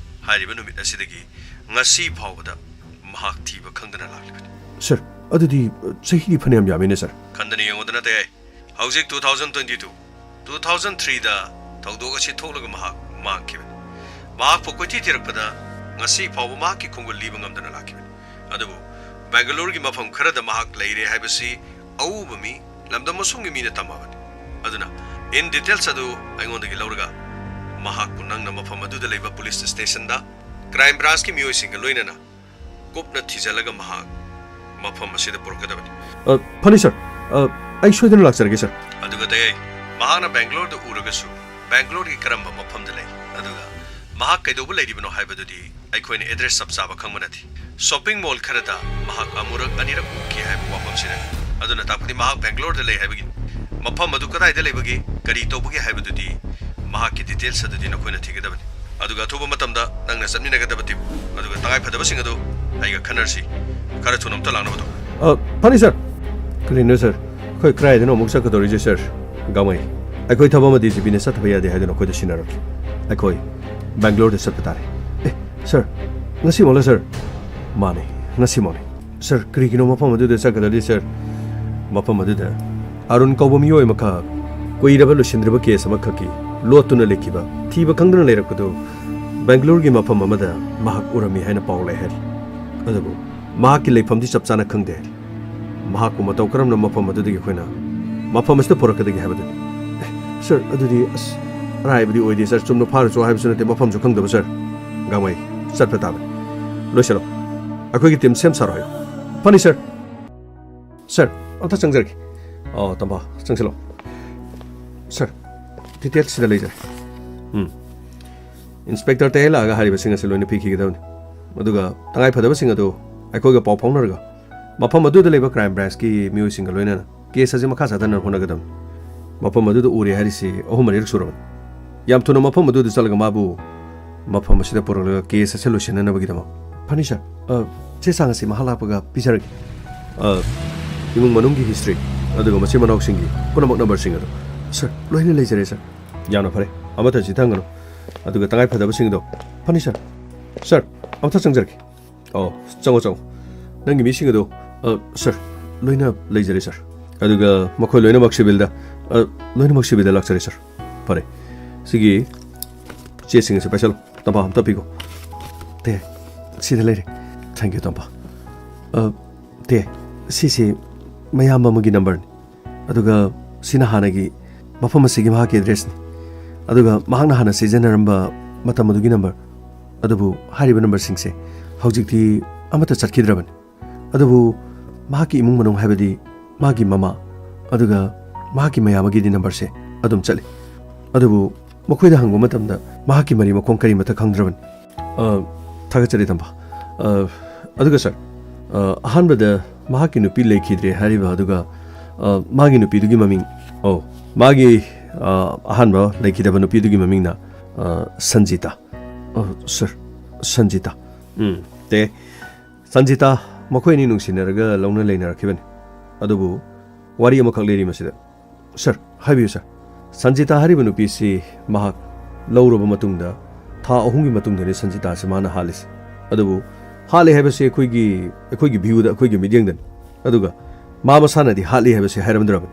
ꯍꯥꯏꯔꯤꯕ ꯅꯨꯃꯤꯠ ꯑꯁꯤꯗꯒꯤ ꯉꯁꯤ ꯐꯥꯎꯕꯗ ꯃꯍꯥꯛ ꯊꯤꯕ ꯈꯪꯗꯅ ꯂꯥꯛꯂꯤꯕꯅꯤ꯫ ꯁꯥꯔ, ꯑꯗꯨꯗꯤ, ꯑ, ꯆꯍꯤꯗꯤ ꯐꯅꯌꯥꯝ ꯌꯥꯝꯃꯤꯅꯦ, ꯁꯥꯔ꯫ ꯈꯟꯗꯅ ꯌꯦꯡꯉꯨꯗꯅ ꯇꯌꯥꯏ꯫ ꯍꯧꯖꯤꯛ two thousand twenty two, two thousand ꯊ꯭ꯔꯤꯗ ꯊꯧꯗꯣꯛ ꯑꯁꯤ ꯊꯣꯛꯂꯒ ꯃꯍꯥꯛ ꯃꯥꯡꯈꯤꯕꯅꯤ꯫ ꯃꯍꯥꯛꯄꯨ ꯀꯣꯏꯊꯤ ꯊꯤꯔꯛꯄꯗ ꯉꯁꯤ ꯐꯥꯎꯕ ꯃꯍꯥꯛꯀꯤ ꯈꯣꯡꯒꯨꯜ ꯂꯤꯕ ꯉꯝꯗꯅ ꯂꯥꯛꯈꯤꯕꯅꯤ꯫ ꯑꯗꯨꯕꯨ ꯕꯦꯡꯒꯂꯣꯔꯒꯤ ꯃꯐꯝ ꯈꯔꯗ ꯃꯍꯥꯛ ꯂꯩꯔꯦ ꯍꯥꯏꯕꯁꯤ ꯑꯎꯕ ꯃꯤ, ꯂꯝꯗꯝ ꯑꯁꯣꯝꯒꯤ ꯃꯤꯅ ꯇꯝꯃꯕꯅꯤ꯫ ꯑꯗꯨꯅ in details ꯑꯗꯨ ꯑꯩꯉꯣꯟꯗꯒꯤ ꯂꯧꯔꯒ ꯃꯍꯥꯛꯄꯨ ꯅꯪꯅ ꯃꯐꯝ ꯑꯗꯨꯗ ꯂꯩꯕ ꯄꯨꯂꯤꯁ ꯁ꯭ꯇꯦꯁꯟꯗ ꯀ꯭ꯔꯥꯏꯝ ꯕ꯭ꯔꯥꯟꯁꯀꯤ ꯃꯤꯑꯣꯏꯁꯤꯡꯒ ꯂꯣꯏꯅꯅ ꯀꯨꯞꯅ ꯊꯤꯖꯤꯜꯂꯒ ꯃꯍꯥꯛ ꯃꯐꯝ ꯑꯁꯤꯗ ꯄꯨꯔꯛꯀꯗꯕꯅꯤ꯫ ꯑ, ꯐꯅꯤ, ꯁꯥꯔ꯫ ꯑ, ꯑꯩ ꯁꯣꯏꯗꯅ ꯂꯥꯛꯆꯔꯒꯦ, ꯁꯥꯔ꯫ ꯑꯗꯨꯒ ꯇꯌꯥꯏ, ꯃꯍꯥꯛꯅ ꯕꯦꯡꯒꯂꯣꯔꯗ ꯎꯔꯒꯁꯨ ꯕꯦꯡꯒꯂꯣꯔꯒꯤ ꯀꯔꯝꯕ ꯃꯐꯝꯗ ꯂꯩ, ꯑꯗꯨꯒ ꯃꯍꯥꯛ ꯀꯩꯗꯧꯕ ꯂꯩꯔꯤꯕꯅꯣ ꯍꯥꯏꯕꯗꯨꯗꯤ ꯑꯩꯈꯣꯏꯅ ꯑꯦꯗ꯭ꯔꯦꯁ ꯆꯞ ꯆꯥꯕ ꯈꯪꯕ ꯅꯠꯇꯦ꯫ ꯁꯣꯞꯄꯤꯡ ꯃꯣꯜ ꯈꯔꯗ ꯃꯍꯥꯛ ꯑꯃꯨꯔꯛ ꯑꯅꯤꯔꯛ ꯎꯈꯤ ꯍꯥꯏꯕ ꯋꯥꯐꯝꯁꯤꯅꯅꯤ꯫ ꯑꯗꯨꯅ ꯇꯥꯛꯄꯗꯤ ꯃꯍꯥꯛ ꯕꯦꯡꯒꯂꯣꯔꯗ ꯂꯩ ꯍꯥꯏꯕꯒꯤꯅꯤ꯫ ꯃꯐꯝ ꯑꯗꯨ ꯀꯗꯥꯏꯗ ꯂꯩꯕꯒꯦ? ꯀꯔꯤ ꯇꯧꯕꯒꯦ ꯍꯥꯏꯕꯗꯨꯗꯤ ꯃꯍꯥꯛꯀꯤ details ꯑꯗꯨꯗꯤ ꯅꯈꯣꯏꯅ ꯊꯤꯒꯗꯕꯅꯤ꯫ ꯑꯗꯨꯒ ꯑꯊꯨꯕ ꯃꯇꯝꯗ ꯅꯪꯅ ꯆꯠꯃꯤꯟꯅꯒꯗꯕ team ꯑꯗꯨꯒ ꯇꯉꯥꯏ ꯐꯗꯕꯁꯤꯡ ꯑꯗꯨ ꯑꯩꯒ ꯈꯟꯅꯔꯁꯤ꯫ ꯈꯔ ꯊꯨꯅ ꯑꯝꯇ ꯂꯥꯛꯅꯕ ꯇꯧ꯫ ꯑ, ꯐꯅꯤ, sir꯫ ꯀꯔꯤꯅꯣ, sir? ꯑꯩꯈꯣꯏ ꯀꯗꯥꯏꯗꯅꯣ ꯑꯃꯨꯛ ꯆꯠꯀꯗꯧꯔꯤꯁꯦ, sir? ꯒꯥꯡꯃꯩ, ꯑꯩꯈꯣꯏ ꯊꯕꯛ ꯑꯃ DGPꯅ ꯆꯠꯇꯕ ꯌꯥꯗꯦ ꯍꯥꯏꯗꯨꯅ ꯑꯩꯈꯣꯏꯗ ꯁꯤꯟꯅꯔꯛꯂꯤ꯫ ꯑꯩꯈꯣꯏ ꯕꯦꯡꯒ꯭ꯂꯣꯔꯗ ꯆꯠꯄ ꯇꯥꯔꯦ꯫ ꯑꯦ, sir, ꯉꯁꯤꯃꯛꯂ, sir? ꯃꯥꯅꯦ, ꯉꯁꯤꯃꯛꯅꯦ꯫ Sir, ꯀꯔꯤꯒꯤꯅꯣ ꯃꯐꯝ ꯑꯗꯨꯗ ꯆꯠꯀꯗꯧꯔꯤ, sir? ꯃꯐꯝ ꯑꯗꯨꯗ ꯑꯔꯨꯟ ꯀꯧꯕ ꯃꯤꯑꯣꯏ ꯑꯃꯈꯛ ꯀꯨꯏꯔꯕ ꯂꯣꯏꯁꯤꯟꯗ꯭ꯔꯤꯕ case ꯑꯃꯈꯛꯀꯤ ꯂꯣꯠꯇꯨꯅ ꯂꯩꯈꯤꯕ, ꯊꯤꯕ ꯈꯪꯗꯅ ꯂꯩꯔꯛꯄꯗꯨ ꯕꯦꯡꯒ꯭ꯂꯣꯔꯒꯤ ꯃꯐꯝ ꯑꯃꯗ ꯃꯍꯥꯛ ꯎꯔꯝꯃꯤ ꯍꯥꯏꯅ ꯄꯥꯎ ꯂꯩ ꯍꯥꯏꯔꯤ꯫ ꯑꯗꯨꯕꯨ ꯃꯍꯥꯛꯀꯤ ꯂꯩꯐꯝꯗꯤ ꯆꯞ ꯆꯥꯅ ꯈꯪꯗꯦ ꯍꯥꯏꯔꯤ꯫ ꯃꯍꯥꯛꯄꯨ ꯃꯇꯧ ꯀꯔꯝꯅ ꯃꯐꯝ ꯑꯗꯨꯗꯒꯤ ꯑꯩꯈꯣꯏꯅ ꯃꯐꯝ ꯑꯁꯤꯗ ꯄꯨꯔꯛꯀꯗꯒꯦ ꯍꯥꯏꯕꯗꯨꯅꯤ꯫ ꯑꯦ, sir, ꯑꯗꯨꯗꯤ ꯑꯁ ꯑꯔꯥꯏꯕꯗꯤ ꯑꯣꯏꯗꯦ, sir꯫ ꯆꯨꯝꯅ ꯐꯥꯔꯨꯆꯣ ꯍꯥꯏꯕꯁꯨ ꯅꯠꯇꯦ, ꯃꯐꯝꯁꯨ ꯈꯪꯗꯕ, sir꯫ ꯒꯥꯡꯃꯩ, ꯆꯠꯄ ꯇꯥꯕꯅꯤ꯫ ꯂꯣꯏꯁꯤꯜꯂꯣ꯫ ꯑꯩꯈꯣꯏꯒꯤ team ꯁꯦꯝ ꯁꯥꯔꯣ ꯍꯥꯏꯌꯨ꯫ ꯐꯅꯤ, sir꯫ Sir, ꯑꯝꯇ ꯆꯪꯖꯔꯛꯀꯦ꯫ ꯑꯣ, ꯇꯝꯐꯥ, ꯆꯪꯁꯤꯜꯂꯣ꯫ Sir, details ꯁꯤꯗ ꯂꯩꯖꯔꯦ꯫ ꯎꯝ꯫ Inspector ꯇꯌꯦꯜ ꯂꯥꯛꯑꯒ ꯍꯥꯏꯔꯤꯕꯁꯤꯡ ꯑꯁꯤ ꯂꯣꯏꯅ ꯄꯤꯈꯤꯒꯗꯕꯅꯤ꯫ ꯑꯗꯨꯒ ꯇꯉꯥꯏ ꯐꯗꯕꯁꯤꯡ ꯑꯗꯨ ꯑꯩꯈꯣꯏꯒ ꯄꯥꯎ ꯐꯥꯎꯅꯔꯒ ꯃꯐꯝ ꯑꯗꯨꯗ ꯂꯩꯕ crime branchꯀꯤ ꯃꯤꯑꯣꯏꯁꯤꯡꯒ ꯂꯣꯏꯅꯅ case ꯑꯁꯤ ꯃꯈꯥ ꯆꯠꯊꯅꯕ ꯍꯣꯠꯅꯒꯗꯕꯅꯤ꯫ ꯃꯐꯝ ꯑꯗꯨꯗ ꯎꯔꯦ ꯍꯥꯏꯔꯤꯁꯤ ꯑꯍꯨꯝ ꯃꯔꯤꯔꯛ ꯁꯨꯔꯕꯅꯤ꯫ ꯌꯥꯝ ꯊꯨꯅ ꯃꯐꯝ ꯑꯗꯨꯗ ꯆꯠꯂꯒ ꯃꯥꯕꯨ ꯃꯐꯝ ꯑꯁꯤꯗ ꯄꯨꯔꯛꯂꯒ case ꯑꯁꯤ ꯂꯣꯏꯁꯤꯟꯅꯅꯕꯒꯤꯗꯃꯛ꯫ ꯐꯅꯤ, sir꯫ ꯑ, ꯆꯦ ꯆꯥꯡ ꯑꯁꯤ ꯃꯍꯥꯛ ꯂꯥꯛꯄꯒ ꯄꯤꯖꯔꯒꯦ꯫ ꯑ, ꯏꯃꯨꯡ ꯃꯅꯨꯡꯒꯤ history, ꯑꯗꯨꯒ ꯃꯆꯤꯟ ꯃꯅꯥꯎꯁꯤꯡꯒꯤ ꯄꯨꯝꯅꯃꯛ numberꯁꯤꯡ ꯑꯗꯨ꯫ Sir, ꯂꯣꯏꯅ ꯂꯩꯖꯔꯦ, sir꯫ ꯌꯥꯝꯅ ꯐꯔꯦ꯫ ꯑꯃꯠꯇ ꯆꯤꯠꯊꯍꯟꯒꯅꯨ꯫ ꯑꯗꯨꯒ ꯇꯉꯥꯏ ꯐꯗꯕꯁꯤꯡ ꯑꯗꯣ꯫ ꯐꯅꯤ, sir꯫ Sir, ꯑꯃꯨꯛꯇ ꯆꯪꯖꯔꯛꯀꯦ꯫ ꯑꯣ, ꯆꯪꯉꯣ, ꯆꯪꯉꯣ꯫ ꯅꯪꯒꯤ ꯃꯤꯁꯤꯡ ꯑꯗꯣ, ꯑ, sir, ꯂꯣꯏꯅ ꯂꯩꯖꯔꯦ, sir꯫ ꯑꯗꯨꯒ ꯃꯈꯣꯏ ꯂꯣꯏꯅꯃꯛ civilꯗ, ꯑ, ꯂꯣꯏꯅꯃꯛ civilꯗ ꯂꯥꯛꯆꯔꯦ, sir꯫ ꯐꯔꯦ꯫ ꯁꯤꯒꯤ ꯆꯦꯁꯤꯡ ꯑꯁꯤ ꯄꯥꯏꯁꯜꯂꯨ꯫ ꯇꯝꯐꯥ ꯑꯝꯇ ꯄꯤꯈꯣ꯫ ꯇꯦ, ꯁꯤꯗ ꯂꯩꯔꯦ꯫ Thank you, ꯇꯝꯐꯥ꯫ ꯑ, ꯇꯦ, ꯁꯤꯁꯤ ꯃꯌꯥꯝꯕ ꯑꯃꯒꯤ numberꯅꯤ꯫ ꯑꯗꯨꯒ ꯁꯤꯅ ꯍꯥꯟꯅꯒꯤ ꯃꯐꯝ ꯑꯁꯤꯒꯤ ꯃꯍꯥꯛꯀꯤ addressꯅꯤ꯫ ꯑꯗꯨꯒ ꯃꯍꯥꯛꯅ ꯍꯥꯟꯅ ꯁꯤꯖꯤꯟꯅꯔꯝꯕ ꯃꯇꯝ ꯑꯗꯨꯒꯤ number꯫ ꯑꯗꯨꯕꯨ ꯍꯥꯏꯔꯤꯕ numberꯁꯤꯡꯁꯦ ꯍꯧꯖꯤꯛꯇꯤ ꯑꯃꯠꯇ ꯆꯠꯈꯤꯗ꯭ꯔꯕꯅꯤ꯫ ꯑꯗꯨꯕꯨ ꯃꯍꯥꯛꯀꯤ ꯏꯃꯨꯡ ꯃꯅꯨꯡ, ꯍꯥꯏꯕꯗꯤ ꯃꯥꯒꯤ ꯃꯃꯥ ꯑꯗꯨꯒ ꯃꯍꯥꯛꯀꯤ ꯃꯌꯥꯝꯕꯒꯤꯗꯤ numberꯁꯦ ꯑꯗꯨꯝ ꯆꯠꯂꯤ꯫ ꯑꯗꯨꯕꯨ ꯃꯈꯣꯏꯗ ꯍꯪꯕ ꯃꯇꯝꯗ ꯃꯍꯥꯛꯀꯤ ꯃꯔꯤ ꯃꯈꯣꯡ ꯀꯔꯤꯃꯠꯇ ꯈꯪꯗ꯭ꯔꯕꯅꯤ꯫ ꯑ, ꯊꯥꯒꯠꯆꯔꯤ, ꯇꯝꯐꯥ꯫ ꯑ, ꯑꯗꯨꯒ sir, ꯑ, ꯑꯍꯥꯟꯕꯗ ꯃꯍꯥꯛꯀꯤ ꯅꯨꯄꯤ ꯂꯩꯈꯤꯗ꯭ꯔꯦ ꯍꯥꯏꯔꯤꯕ ꯑꯗꯨꯒ, ꯑ, ꯃꯥꯒꯤ ꯅꯨꯄꯤꯗꯨꯒꯤ ꯃꯃꯤꯡ, ꯑꯣ, ꯃꯥꯒꯤ, ꯑ, ꯑꯍꯥꯟꯕ ꯂꯩꯈꯤꯗꯕ ꯅꯨꯄꯤꯗꯨꯒꯤ ꯃꯃꯤꯡꯅ, ꯑ, ꯁꯟꯖꯤꯇꯥ꯫ ꯑ, ꯁꯔ, ꯁꯟꯖꯤꯇꯥ꯫ ꯎꯝ, ꯇꯦ꯫ ꯁꯟꯖꯤꯇꯥ, ꯃꯈꯣꯏ ꯑꯅꯤ ꯅꯨꯡꯁꯤꯅꯔꯒ ꯂꯧꯅ ꯂꯩꯅꯔꯛꯈꯤꯕꯅꯤ꯫ ꯑꯗꯨꯕꯨ ꯋꯥꯔꯤ ꯑꯃꯈꯛ ꯂꯩꯔꯤ ꯃꯁꯤꯗ꯫ ꯁꯔ, ꯍꯥꯏꯕꯤꯌꯨ ꯁꯔ꯫ ꯁꯟꯖꯤꯇꯥ ꯍꯥꯏꯔꯤꯕ ꯅꯨꯄꯤꯁꯤ ꯃꯍꯥꯛ ꯂꯧꯔꯕ ꯃꯇꯨꯡꯗ ꯊꯥ ꯑꯍꯨꯝꯒꯤ ꯃꯇꯨꯡꯗꯅꯤ ꯁꯟꯖꯤꯇꯥꯁꯤ ꯃꯥꯅ ꯍꯥꯠꯂꯤꯁꯤ꯫ ꯑꯗꯨꯕꯨ ꯍꯥꯠꯂꯤ ꯍꯥꯏꯕꯁꯤ ꯑꯩꯈꯣꯏꯒꯤ, ꯑꯩꯈꯣꯏꯒꯤ ꯚ꯭ꯌꯨꯗ, ꯑꯩꯈꯣꯏꯒꯤ ꯃꯤꯠꯌꯦꯡꯗꯅꯤ꯫ ꯑꯗꯨꯒ ꯃꯥ ꯃꯁꯥꯅꯗꯤ ꯍꯥꯠꯂꯤ ꯍꯥꯏꯕꯁꯤ ꯍꯥꯏꯔꯝꯗ꯭ꯔꯕꯅꯤ꯫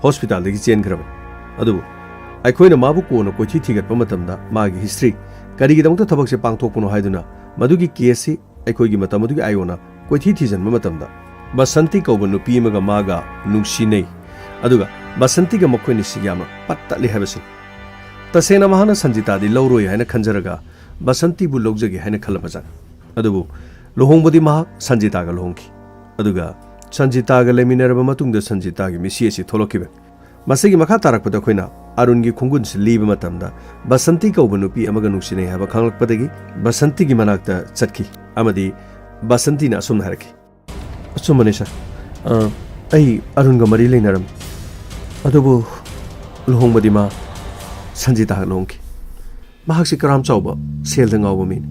ꯍꯣꯁꯄꯤꯇꯥꯜꯗꯒꯤ ꯆꯦꯟꯈ꯭ꯔꯕꯅꯤ꯫ ꯑꯗꯨꯕꯨ ꯑꯩꯈꯣꯏꯅ ꯃꯥꯕꯨ ꯀꯣꯟꯅ ꯀꯣꯏꯊꯤ ꯊꯤꯒꯠꯄ ꯃꯇꯝꯗ ꯃꯥꯒꯤ ꯍꯤꯁꯇ꯭ꯔꯤ, ꯀꯔꯤꯒꯤꯗꯃꯛꯇ ꯊꯕꯛꯁꯦ ꯄꯥꯡꯊꯣꯛꯄꯅꯣ ꯍꯥꯏꯗꯨꯅ ꯃꯗꯨꯒꯤ ꯀꯦꯁꯁꯤ ꯑꯩꯈꯣꯏꯒꯤ ꯃꯇꯝ ꯑꯗꯨꯒꯤ ꯑꯥꯏꯑꯣꯅ ꯀꯣꯏꯊꯤ ꯊꯤꯖꯤꯟꯕ ꯃꯇꯝꯗ ꯕꯁꯟꯇꯤ ꯀꯧꯕ ꯅꯨꯄꯤ ꯑꯃꯒ ꯃꯥꯒ ꯅꯨꯡꯁꯤꯅꯩ꯫ ꯑꯗꯨꯒ ꯕꯁꯟꯇꯤꯒ ꯃꯈꯣꯏꯅꯤꯁꯤ ꯌꯥꯝꯅ ꯄꯠ ꯇꯠꯂꯤ ꯍꯥꯏꯕꯁꯤꯅꯤ꯫ ꯇꯁꯦꯡꯅ ꯃꯍꯥꯛꯅ ꯁꯟꯖꯤꯇꯥꯗꯤ ꯂꯧꯔꯣꯏ ꯍꯥꯏꯅ ꯈꯟꯖꯔꯒ ꯕꯁꯟꯇꯤꯕꯨ ꯂꯧꯖꯒꯦ ꯍꯥꯏꯅ ꯈꯜꯂꯝꯕꯖꯥꯠꯅꯤ꯫ ꯑꯗꯨꯕꯨ ꯂꯨꯍꯣꯡꯕꯗꯤ ꯃꯍꯥꯛ ꯁꯟꯖꯤꯇꯥꯒ ꯂꯨꯍꯣꯡꯈꯤ꯫ ꯑꯗꯨꯒ ꯁꯟꯖꯤꯇꯥꯒ ꯂꯩꯃꯤꯟꯅꯔꯕ ꯃꯇꯨꯡꯗ ꯁꯟꯖꯤꯇꯥꯒꯤ ꯃꯤꯁꯤ ꯑꯁꯤ ꯊꯣꯛꯂꯛꯈꯤꯕꯅꯤ꯫ ꯃꯁꯤꯒꯤ ꯃꯈꯥ ꯇꯥꯔꯛꯄꯗ ꯑꯩꯈꯣꯏꯅ ꯑꯔꯨꯟꯒꯤ ꯈꯣꯡꯒꯨꯟꯁꯤ ꯂꯤꯕ ꯃꯇꯝꯗ ꯕꯁꯟꯇꯤ ꯀꯧꯕ ꯅꯨꯄꯤ ꯑꯃꯒ ꯅꯨꯡꯁꯤꯅꯩ ꯍꯥꯏꯕ ꯈꯪꯂꯛꯄꯗꯒꯤ ꯕꯁꯟꯇꯤꯒꯤ ꯃꯅꯥꯛꯇ ꯆꯠꯈꯤ ꯑꯃꯗꯤ ꯕꯁꯟꯇꯤꯅ ꯑꯁꯨꯝꯅ ꯍꯥꯏꯔꯛꯈꯤ, "ꯑꯆꯨꯝꯕꯅꯤ ꯁꯥꯔ, ꯑ, ꯑꯩ ꯑꯔꯨꯟꯒ ꯃꯔꯤ ꯂꯩꯅꯔꯝꯃꯤ, ꯑꯗꯨꯕꯨ ꯂꯨꯍꯣꯡꯕꯗꯤ ꯃꯥ ꯁꯟꯖꯤꯇꯥꯒ ꯂꯨꯍꯣꯡꯈꯤ꯫ ꯃꯍꯥꯛꯁꯤ ꯀꯔꯥꯝ ꯆꯥꯎꯕ ꯁꯦꯜꯗ ꯉꯥꯎꯕ ꯃꯤꯅꯤ꯫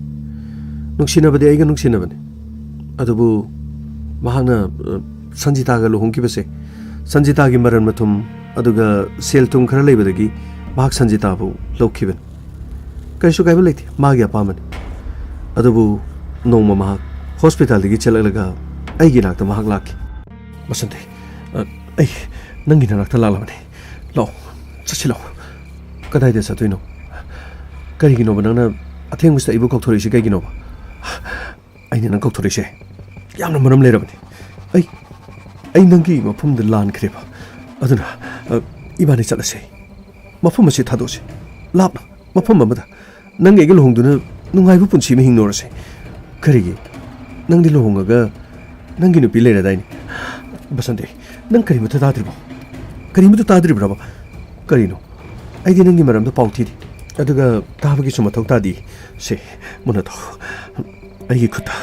ꯅꯨꯡꯁꯤꯅꯕꯗꯤ ꯑꯩꯒ ꯅꯨꯡꯁꯤꯅꯕꯅꯤ, ꯑꯗꯨꯕꯨ ꯃꯍꯥꯛꯅ, ꯑ, ꯁꯟꯖꯤꯇꯥꯒ ꯂꯨꯍꯣꯡꯈꯤꯕꯁꯦ ꯁꯟꯖꯤꯇꯥꯒꯤ ꯃꯔꯟ ꯃꯊꯨꯝ ꯑꯗꯨꯒ ꯁꯦꯜ ꯊꯨꯝ ꯈꯔ ꯂꯩꯕꯗꯒꯤ ꯃꯍꯥꯛ ꯁꯟꯖꯤꯇꯥꯕꯨ ꯂꯧꯈꯤꯕꯅꯤ꯫ ꯀꯔꯤꯁꯨ ꯀꯥꯏꯕ ꯂꯩꯇꯦ, ꯃꯥꯒꯤ ꯑꯄꯥꯝꯕꯅꯤ꯫ ꯑꯗꯨꯕꯨ ꯅꯣꯡꯃ ꯃꯍꯥꯛ ꯍꯣꯁꯄꯤꯇꯥꯜꯗꯒꯤ ꯆꯠꯂꯛꯂꯒ ꯑꯩꯒꯤ ꯏꯅꯥꯛꯇ ꯃꯍꯥꯛ ꯂꯥꯛꯈꯤ꯫" "ꯕꯁꯟꯇꯤ, ꯑ, ꯑꯩ ꯅꯪꯒꯤ ꯅꯅꯥꯛꯇ ꯂꯥꯛꯂꯕꯅꯤ꯫ ꯂꯥꯛꯑꯣ, ꯆꯠꯁꯤ ꯂꯥꯛꯑꯣ꯫" "ꯀꯗꯥꯏꯗ ꯆꯠꯇꯣꯏꯅꯣ? ꯀꯔꯤꯒꯤꯅꯣꯕ ꯅꯪꯅ ꯑꯊꯦꯡꯕꯁꯤꯗ ꯑꯩꯕꯨ ꯀꯧꯊꯣꯔꯛꯏꯁꯤ ꯀꯩꯒꯤꯅꯣꯕ?" "ꯑꯩꯅ ꯅꯪ ꯀꯧꯊꯣꯔꯛꯏꯁꯦ ꯌꯥꯝꯅ ꯃꯔꯝ ꯂꯩꯔꯕꯅꯤ꯫ ꯑꯩ, ꯑꯩ ꯅꯪꯒꯤ ꯃꯐꯝꯗ ꯂꯥꯟꯈ꯭ꯔꯦꯕ꯫ ꯑꯗꯨꯅ, ꯑ, ꯏꯕꯥꯅꯤ ꯆꯠꯂꯁꯦ꯫ ꯃꯐꯝ ꯑꯁꯤ ꯊꯥꯗꯣꯛꯁꯤ꯫ ꯂꯥꯞꯅ, ꯃꯐꯝ ꯑꯃꯗ꯫ ꯅꯪ ꯑꯩꯒ ꯂꯨꯍꯣꯡꯗꯨꯅ ꯅꯨꯡꯉꯥꯏꯕ ꯄꯨꯟꯁꯤ ꯑꯃ ꯍꯤꯡꯅꯧꯔꯁꯦ꯫" "ꯀꯔꯤꯒꯤ? ꯅꯪꯗꯤ ꯂꯨꯍꯣꯡꯉꯒ ꯅꯪꯒꯤ ꯅꯨꯄꯤ ꯂꯩꯔꯗꯥꯏꯅꯦ?" "ꯕꯁꯟꯇꯤ, ꯅꯪ ꯀꯔꯤꯃꯠꯇ ꯇꯥꯗ꯭ꯔꯤꯕꯣ? ꯀꯔꯤꯃꯠꯇ ꯇꯥꯗ꯭ꯔꯤꯕ꯭ꯔꯕ? ꯀꯔꯤꯅꯣ? ꯑꯩꯗꯤ ꯅꯪꯒꯤ ꯃꯔꯝꯗ ꯄꯥꯎ ꯊꯤꯗꯦ꯫ ꯑꯗꯨꯒ ꯇꯥꯕꯒꯤꯁꯨ ꯃꯊꯧ ꯇꯥꯗꯦ꯫ ꯁꯦ, ꯃꯨꯟꯅ ꯇꯧ꯫ ꯑꯩꯒꯤ ꯈꯨꯠꯇ,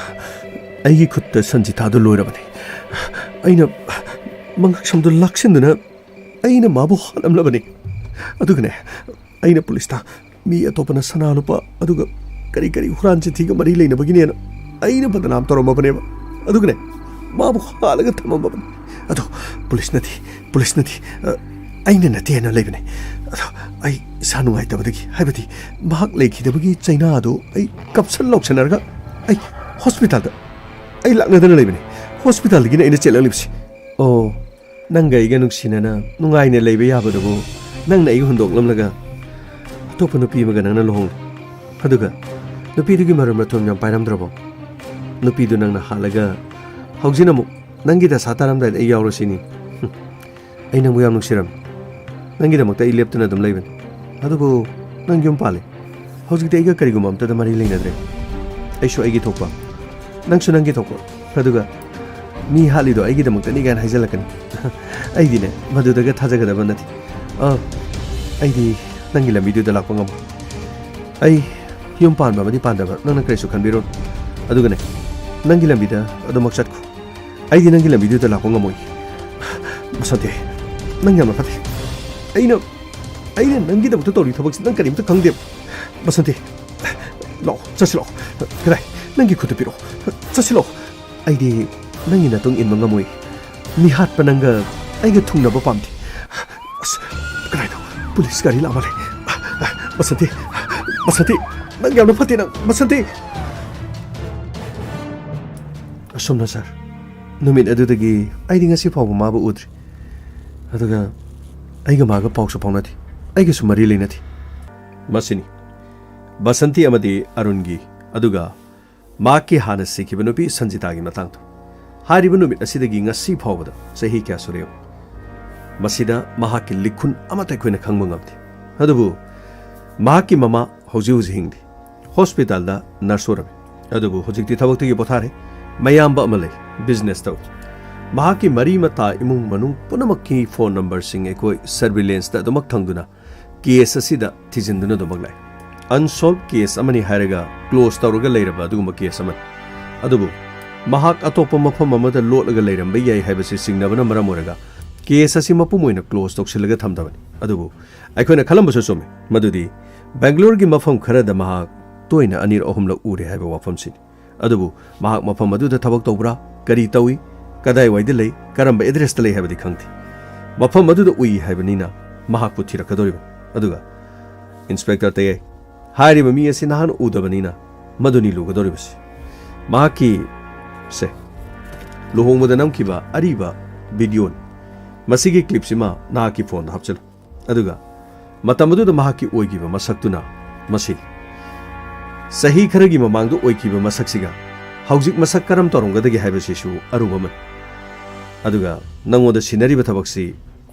ꯑꯩꯒꯤ ꯈꯨꯠꯇ ꯁꯟꯖꯤꯇꯥꯗꯨ ꯂꯣꯏꯔꯕꯅꯤ꯫ ꯑꯩꯅ ꯃꯉꯛꯁꯝꯗꯨ ꯂꯥꯛꯁꯤꯟꯗꯨꯅ ꯑꯩꯅ ꯃꯥꯕꯨ ꯍꯥꯠꯂꯝꯂꯕꯅꯤ꯫" ꯑꯗꯨꯒꯅꯦ, ꯑꯩꯅ ꯄꯨꯂꯤꯁꯇ ꯃꯤ ꯑꯇꯣꯞꯄꯅ ꯁꯅꯥ ꯂꯨꯄꯥ ꯑꯗꯨꯒ ꯀꯔꯤ ꯀꯔꯤ ꯍꯨꯔꯥꯟ ꯆꯤꯟꯊꯤꯒ ꯃꯔꯤ ꯂꯩꯅꯕꯒꯤꯅꯦꯅ ꯑꯩꯅ ꯕꯗꯅꯥꯝ ꯇꯧꯔꯝꯃꯕꯅꯦꯕ꯫ ꯑꯗꯨꯒꯅꯦ, ꯃꯥꯕꯨ ꯍꯥꯠꯂꯒ ꯊꯝꯃꯝꯃꯕꯅꯤ꯫ ꯑꯗꯣ ꯄꯨꯂꯤꯁꯅꯗꯤ, ꯄꯨꯂꯤꯁꯅꯗꯤ, ꯑ, ꯑꯩꯅ ꯅꯠꯇꯦ ꯍꯥꯏꯅ ꯂꯩꯕꯅꯦ꯫ ꯑꯗꯣ ꯑꯩ ꯏꯁꯥ ꯅꯨꯡꯉꯥꯏꯇꯕꯗꯒꯤ, ꯍꯥꯏꯕꯗꯤ ꯃꯍꯥꯛ ꯂꯩꯈꯤꯗꯕꯒꯤ ꯆꯩꯅꯥ ꯑꯗꯨ ꯑꯩ ꯀꯞꯁꯟ ꯂꯥꯎꯁꯟꯅꯔꯒ ꯑꯩ ꯍꯣꯁꯄꯤꯇꯥꯜꯗ ꯑꯩ ꯂꯥꯛꯅꯗꯅ ꯂꯩꯕꯅꯦ꯫ ꯍꯣꯁꯄꯤꯇꯥꯜꯗꯒꯤꯅꯦ ꯑꯩꯅ ꯆꯦꯜꯂꯛꯂꯤꯕꯁꯤ꯫ ꯑꯣ, ꯅꯪꯒ ꯑꯩꯒ ꯅꯨꯡꯁꯤꯅꯅ ꯅꯨꯡꯉꯥꯏꯅ ꯂꯩꯕ ꯌꯥꯕꯗꯨꯕꯨ ꯅꯪꯅ ꯑꯩꯒ ꯍꯨꯟꯗꯣꯛꯂꯝꯂꯒ ꯑꯇꯣꯞꯄ ꯅꯨꯄꯤ ꯑꯃꯒ ꯅꯪꯅ ꯂꯨꯍꯣꯡꯂꯦ꯫ ꯑꯗꯨꯒ ꯅꯨꯄꯤꯗꯨꯒꯤ ꯃꯔꯨꯞ ꯃꯊꯨꯝ ꯌꯥꯝ ꯄꯥꯏꯔꯝꯗ꯭ꯔꯕꯣ? ꯅꯨꯄꯤꯗꯨ ꯅꯪꯅ ꯍꯥꯠꯂꯒ ꯍꯧꯖꯤꯛꯅ ꯑꯃꯨꯛ ꯅꯪꯒꯤ ꯗꯁꯥ ꯇꯥꯔꯝꯗꯥꯏꯗ ꯑꯩ ꯌꯥꯎꯔꯁꯤꯅꯤ꯫ ꯍꯨꯝ꯫ ꯑꯩ ꯅꯪꯕꯨ ꯌꯥꯝ ꯅꯨꯡꯁꯤꯔꯝꯃꯤ꯫ ꯅꯪꯒꯤꯗꯃꯛꯇ ꯑꯩ ꯂꯦꯞꯇꯨꯅ ꯑꯗꯨꯝ ꯂꯩꯕꯅꯤ꯫ ꯑꯗꯨꯕꯨ ꯅꯪ ꯌꯨꯝ ꯄꯥꯜꯂꯦ꯫ ꯍꯧꯖꯤꯛꯇꯤ ꯑꯩꯒ ꯀꯔꯤꯒꯨꯝꯕ ꯑꯝꯇꯗ ꯃꯔꯤ ꯂꯩꯅꯗ꯭ꯔꯦ꯫ ꯑꯩꯁꯨ ꯑꯩꯒꯤ ꯊꯣꯛꯄ, ꯅꯪꯁꯨ ꯅꯪꯒꯤ ꯊꯣꯛꯄ꯫ ꯑꯗꯨꯒ ꯃꯤ ꯍꯥꯠꯂꯤꯗꯣ ꯑꯩꯒꯤꯗꯃꯛꯇꯅꯤ ꯀꯥꯏꯅ ꯍꯥꯏꯖꯜꯂꯛꯀꯅꯤ꯫ ꯑꯩꯗꯤꯅꯦ, ꯃꯗꯨꯗꯒ ꯊꯥꯖꯒꯗꯕ ꯅꯠꯇꯦ꯫ ꯑ, ꯑꯩꯗꯤ ꯅꯪꯒꯤ ꯂꯝꯕꯤꯗꯨꯗ ꯂꯥꯛꯄ ꯉꯝꯃꯣꯏ꯫ ꯑꯩ ꯌꯨꯝ ꯄꯥꯟꯕ ꯑꯃꯗꯤ ꯄꯥꯟꯗꯕ ꯅꯪꯅ ꯀꯔꯤꯁꯨ ꯈꯟꯕꯤꯔꯣꯅꯨ꯫ ꯑꯗꯨꯒꯅꯦ, ꯅꯪꯒꯤ ꯂꯝꯕꯤꯗ ꯑꯗꯨꯃꯛ ꯆꯠꯈꯣ꯫ ꯑꯩꯗꯤ ꯅꯪꯒꯤ ꯂꯝꯕꯤꯗꯨꯗ ꯂꯥꯛꯄ ꯉꯝꯃꯣꯏ꯫ ꯕꯁꯟꯇꯤ, ꯅꯪ ꯌꯥꯝꯅ ꯐꯠꯇꯦ꯫ ꯑꯩꯅ, ꯑꯩꯅ ꯅꯪꯒꯤꯗꯃꯛꯇ ꯇꯧꯔꯤ ꯊꯕꯛꯁꯤ ꯅꯪ ꯀꯔꯤꯝꯇ ꯈꯪꯗꯦꯕ꯫ ꯕꯁꯟꯇꯤ, ꯂꯥꯛꯑꯣ, ꯆꯠꯁꯤ ꯂꯥꯛꯑꯣ꯫ ꯀꯗꯥꯏ? ꯅꯪꯒꯤ ꯈꯨꯠꯇꯨ ꯄꯤꯔꯛꯑꯣ꯫ ꯆꯠꯁꯤ ꯂꯥꯛꯑꯣ꯫ ꯑꯩꯗꯤ ꯅꯪꯒꯤ ꯅꯇꯨꯡ ꯏꯟꯕ ꯉꯝꯃꯣꯏ꯫ ꯃꯤꯍꯥꯠꯄ ꯅꯪꯒ ꯑꯩꯒ ꯊꯨꯡꯅꯕ ꯄꯥꯝꯗꯦ꯫ ꯑꯁ, ꯀꯗꯥꯏꯅꯣ? ꯄꯨꯂꯤꯁ ꯒꯥꯔꯤ ꯂꯥꯛ ꯃꯥꯜꯂꯦ꯫ ꯕꯁꯟꯇꯤ, ꯕꯁꯟꯇꯤ, ꯅꯪ ꯌꯥꯝꯅ ꯐꯠꯇꯦ ꯅꯪ, ꯕꯁꯟꯇꯤ꯫ ꯑꯁꯣꯝꯅ ꯁꯥꯔ, ꯅꯨꯃꯤꯠ ꯑꯗꯨꯗꯒꯤ ꯑꯩꯗꯤ ꯉꯁꯤ ꯐꯥꯎꯕ ꯃꯥꯕꯨ ꯎꯗ꯭ꯔꯤ꯫ ꯑꯗꯨꯒ ꯑꯩꯒ ꯃꯥꯒ ꯄꯥꯎꯁꯨ ꯐꯥꯎꯅꯗꯦ, ꯑꯩꯒꯁꯨ ꯃꯔꯤ ꯂꯩꯅꯗꯦ꯫ ꯃꯁꯤꯅꯤ ꯕꯁꯟꯇꯤ ꯑꯃꯗꯤ ꯑꯔꯨꯟꯒꯤ, ꯑꯗꯨꯒ ꯃꯍꯥꯛꯀꯤ ꯍꯥꯟꯅ ꯁꯤꯈꯤꯕ ꯅꯨꯄꯤ ꯁꯟꯖꯤꯇꯥꯒꯤ ꯃꯇꯥꯡꯗ꯫ ꯍꯥꯏꯔꯤꯕ ꯅꯨꯃꯤꯠ ꯑꯁꯤꯗꯒꯤ ꯉꯁꯤ ꯐꯥꯎꯕꯗ ꯆꯍꯤ ꯀꯌꯥ ꯁꯨꯔꯦ ꯌꯦꯡꯉꯨ꯫ ꯃꯁꯤꯗ ꯃꯍꯥꯛꯀꯤ ꯂꯤꯈꯨꯟ ꯑꯃꯠꯇ ꯑꯩꯈꯣꯏꯅ ꯈꯪꯕ ꯉꯝꯗꯦ꯫ ꯑꯗꯨꯕꯨ ꯃꯍꯥꯛꯀꯤ ꯃꯃꯥ ꯍꯧꯖꯤꯛ ꯍꯧꯖꯤꯛ ꯍꯤꯡꯂꯤ꯫ ꯍꯣꯁꯄꯤꯇꯥꯜꯗ ꯅꯔꯁ ꯑꯣꯏꯔꯝꯃꯤ꯫ ꯑꯗꯨꯕꯨ ꯍꯧꯖꯤꯛꯇꯤ ꯊꯕꯛꯇꯒꯤ ꯄꯣꯊꯥꯔꯦ꯫ ꯃꯌꯥꯝꯕ ꯑꯃ ꯂꯩ, ꯕꯤꯖꯤꯅꯦꯁ ꯇꯧꯏ꯫ ꯃꯍꯥꯛꯀꯤ ꯃꯔꯤ ꯃꯇꯥ, ꯏꯃꯨꯡ ꯃꯅꯨꯡ ꯄꯨꯝꯅꯃꯛꯀꯤ ꯐꯣꯟ ꯅꯝꯕꯔꯁꯤꯡ ꯑꯩꯈꯣꯏ ꯁꯔꯚꯤꯂꯦꯟꯁꯇ ꯑꯗꯨꯃꯛ ꯊꯝꯗꯨꯅ ꯀꯦꯁ ꯑꯁꯤꯗ ꯊꯤꯖꯤꯟꯗꯨꯅ ꯑꯗꯨꯃꯛ ꯂꯥꯛꯏ꯫ ꯑꯟꯁꯣꯜꯕ ꯀꯦꯁ ꯑꯃꯅꯤ ꯍꯥꯏꯔꯒ ꯀ꯭ꯂꯣꯖ ꯇꯧꯔꯒ ꯂꯩꯔꯕ ꯑꯗꯨꯒꯨꯝꯕ ꯀꯦꯁ ꯑꯃꯅꯤ꯫ ꯑꯗꯨꯕꯨ ꯃꯍꯥꯛ ꯑꯇꯣꯞꯄ ꯃꯐꯝ ꯑꯃꯗ ꯂꯣꯠꯂꯒ ꯂꯩꯔꯝꯕ ꯌꯥꯏ ꯍꯥꯏꯕꯁꯤ ꯆꯤꯡꯅꯕꯅ ꯃꯔꯝ ꯑꯣꯏꯔꯒ ꯀꯦꯁ ꯑꯁꯤ ꯃꯄꯨꯝ ꯑꯣꯏꯅ ꯀ꯭ꯂꯣꯖ ꯇꯧꯁꯤꯜꯂꯒ ꯊꯝꯗꯕꯅꯤ꯫ ꯑꯗꯨꯕꯨ ꯑꯩꯈꯣꯏꯅ ꯈꯜꯂꯝꯕꯁꯨ ꯆꯨꯝꯃꯤ, ꯃꯗꯨꯗꯤ ꯕꯦꯡꯒꯂꯣꯔꯒꯤ ꯃꯐꯝ ꯈꯔꯗ ꯃꯍꯥꯛ ꯇꯣꯏꯅ ꯑꯅꯤꯔꯛ ꯑꯍꯨꯝꯂꯛ ꯎꯔꯦ ꯍꯥꯏꯕ ꯋꯥꯐꯝꯁꯤꯅꯤ꯫ ꯑꯗꯨꯕꯨ ꯃꯍꯥꯛ ꯃꯐꯝ ꯑꯗꯨꯗ ꯊꯕꯛ ꯇꯧꯕ꯭ꯔꯥ, ꯀꯔꯤ ꯇꯧꯏ, ꯀꯗꯥꯏꯋꯥꯏꯗ ꯂꯩ, ꯀꯔꯝꯕ ꯑꯦꯗ꯭ꯔꯦꯁꯇ ꯂꯩ ꯍꯥꯏꯕꯗꯤ ꯈꯪꯗꯦ꯫ ꯃꯐꯝ ꯑꯗꯨꯗ ꯎꯏ ꯍꯥꯏꯕꯅꯤꯅ ꯃꯍꯥꯛꯄꯨ ꯊꯤꯔꯛꯀꯗꯧꯔꯤꯕꯅꯤ꯫ ꯑꯗꯨꯒ ꯏꯟꯁꯄꯦꯛꯇꯔ ꯇꯌꯥꯏ, ꯍꯥꯏꯔꯤꯕ ꯃꯤ ꯑꯁꯤ ꯅꯍꯥꯟ ꯎꯗꯕꯅꯤꯅ ꯃꯗꯨꯅꯤ ꯂꯨꯒꯗꯧꯔꯤꯕꯁꯤ꯫ ꯃꯍꯥꯛꯀꯤ, ꯁꯦ, ꯂꯨꯍꯣꯡꯕꯗ ꯅꯝꯈꯤꯕ ꯑꯔꯤꯕ ꯚꯤꯗꯤꯑꯣꯅꯤ꯫ ꯃꯁꯤꯒꯤ ꯀ꯭ꯂꯤꯞꯁꯤꯃ ꯅꯍꯥꯛꯀꯤ ꯐꯣꯟꯗ ꯍꯥꯞꯆꯤꯜꯂꯨ꯫ ꯑꯗꯨꯒ ꯃꯇꯝ ꯑꯗꯨꯗ ꯃꯍꯥꯛꯀꯤ ꯑꯣꯏꯈꯤꯕ ꯃꯁꯛꯇꯨꯅ ꯃꯁꯤ꯫ ꯆꯍꯤ ꯈꯔꯒꯤ ꯃꯃꯥꯡꯗ ꯑꯣꯏꯈꯤꯕ ꯃꯁꯛꯁꯤꯒ ꯍꯧꯖꯤꯛ ꯃꯁꯛ ꯀꯔꯝ ꯇꯧꯔꯝꯒꯗꯒꯦ ꯍꯥꯏꯕꯁꯤꯁꯨ ꯑꯔꯨꯕ ꯑꯃꯅꯤ꯫ ꯑꯗꯨꯒ ꯅꯪꯉꯣꯟꯗ ꯁꯤꯟꯅꯔꯤꯕ ꯊꯕꯛꯁꯤ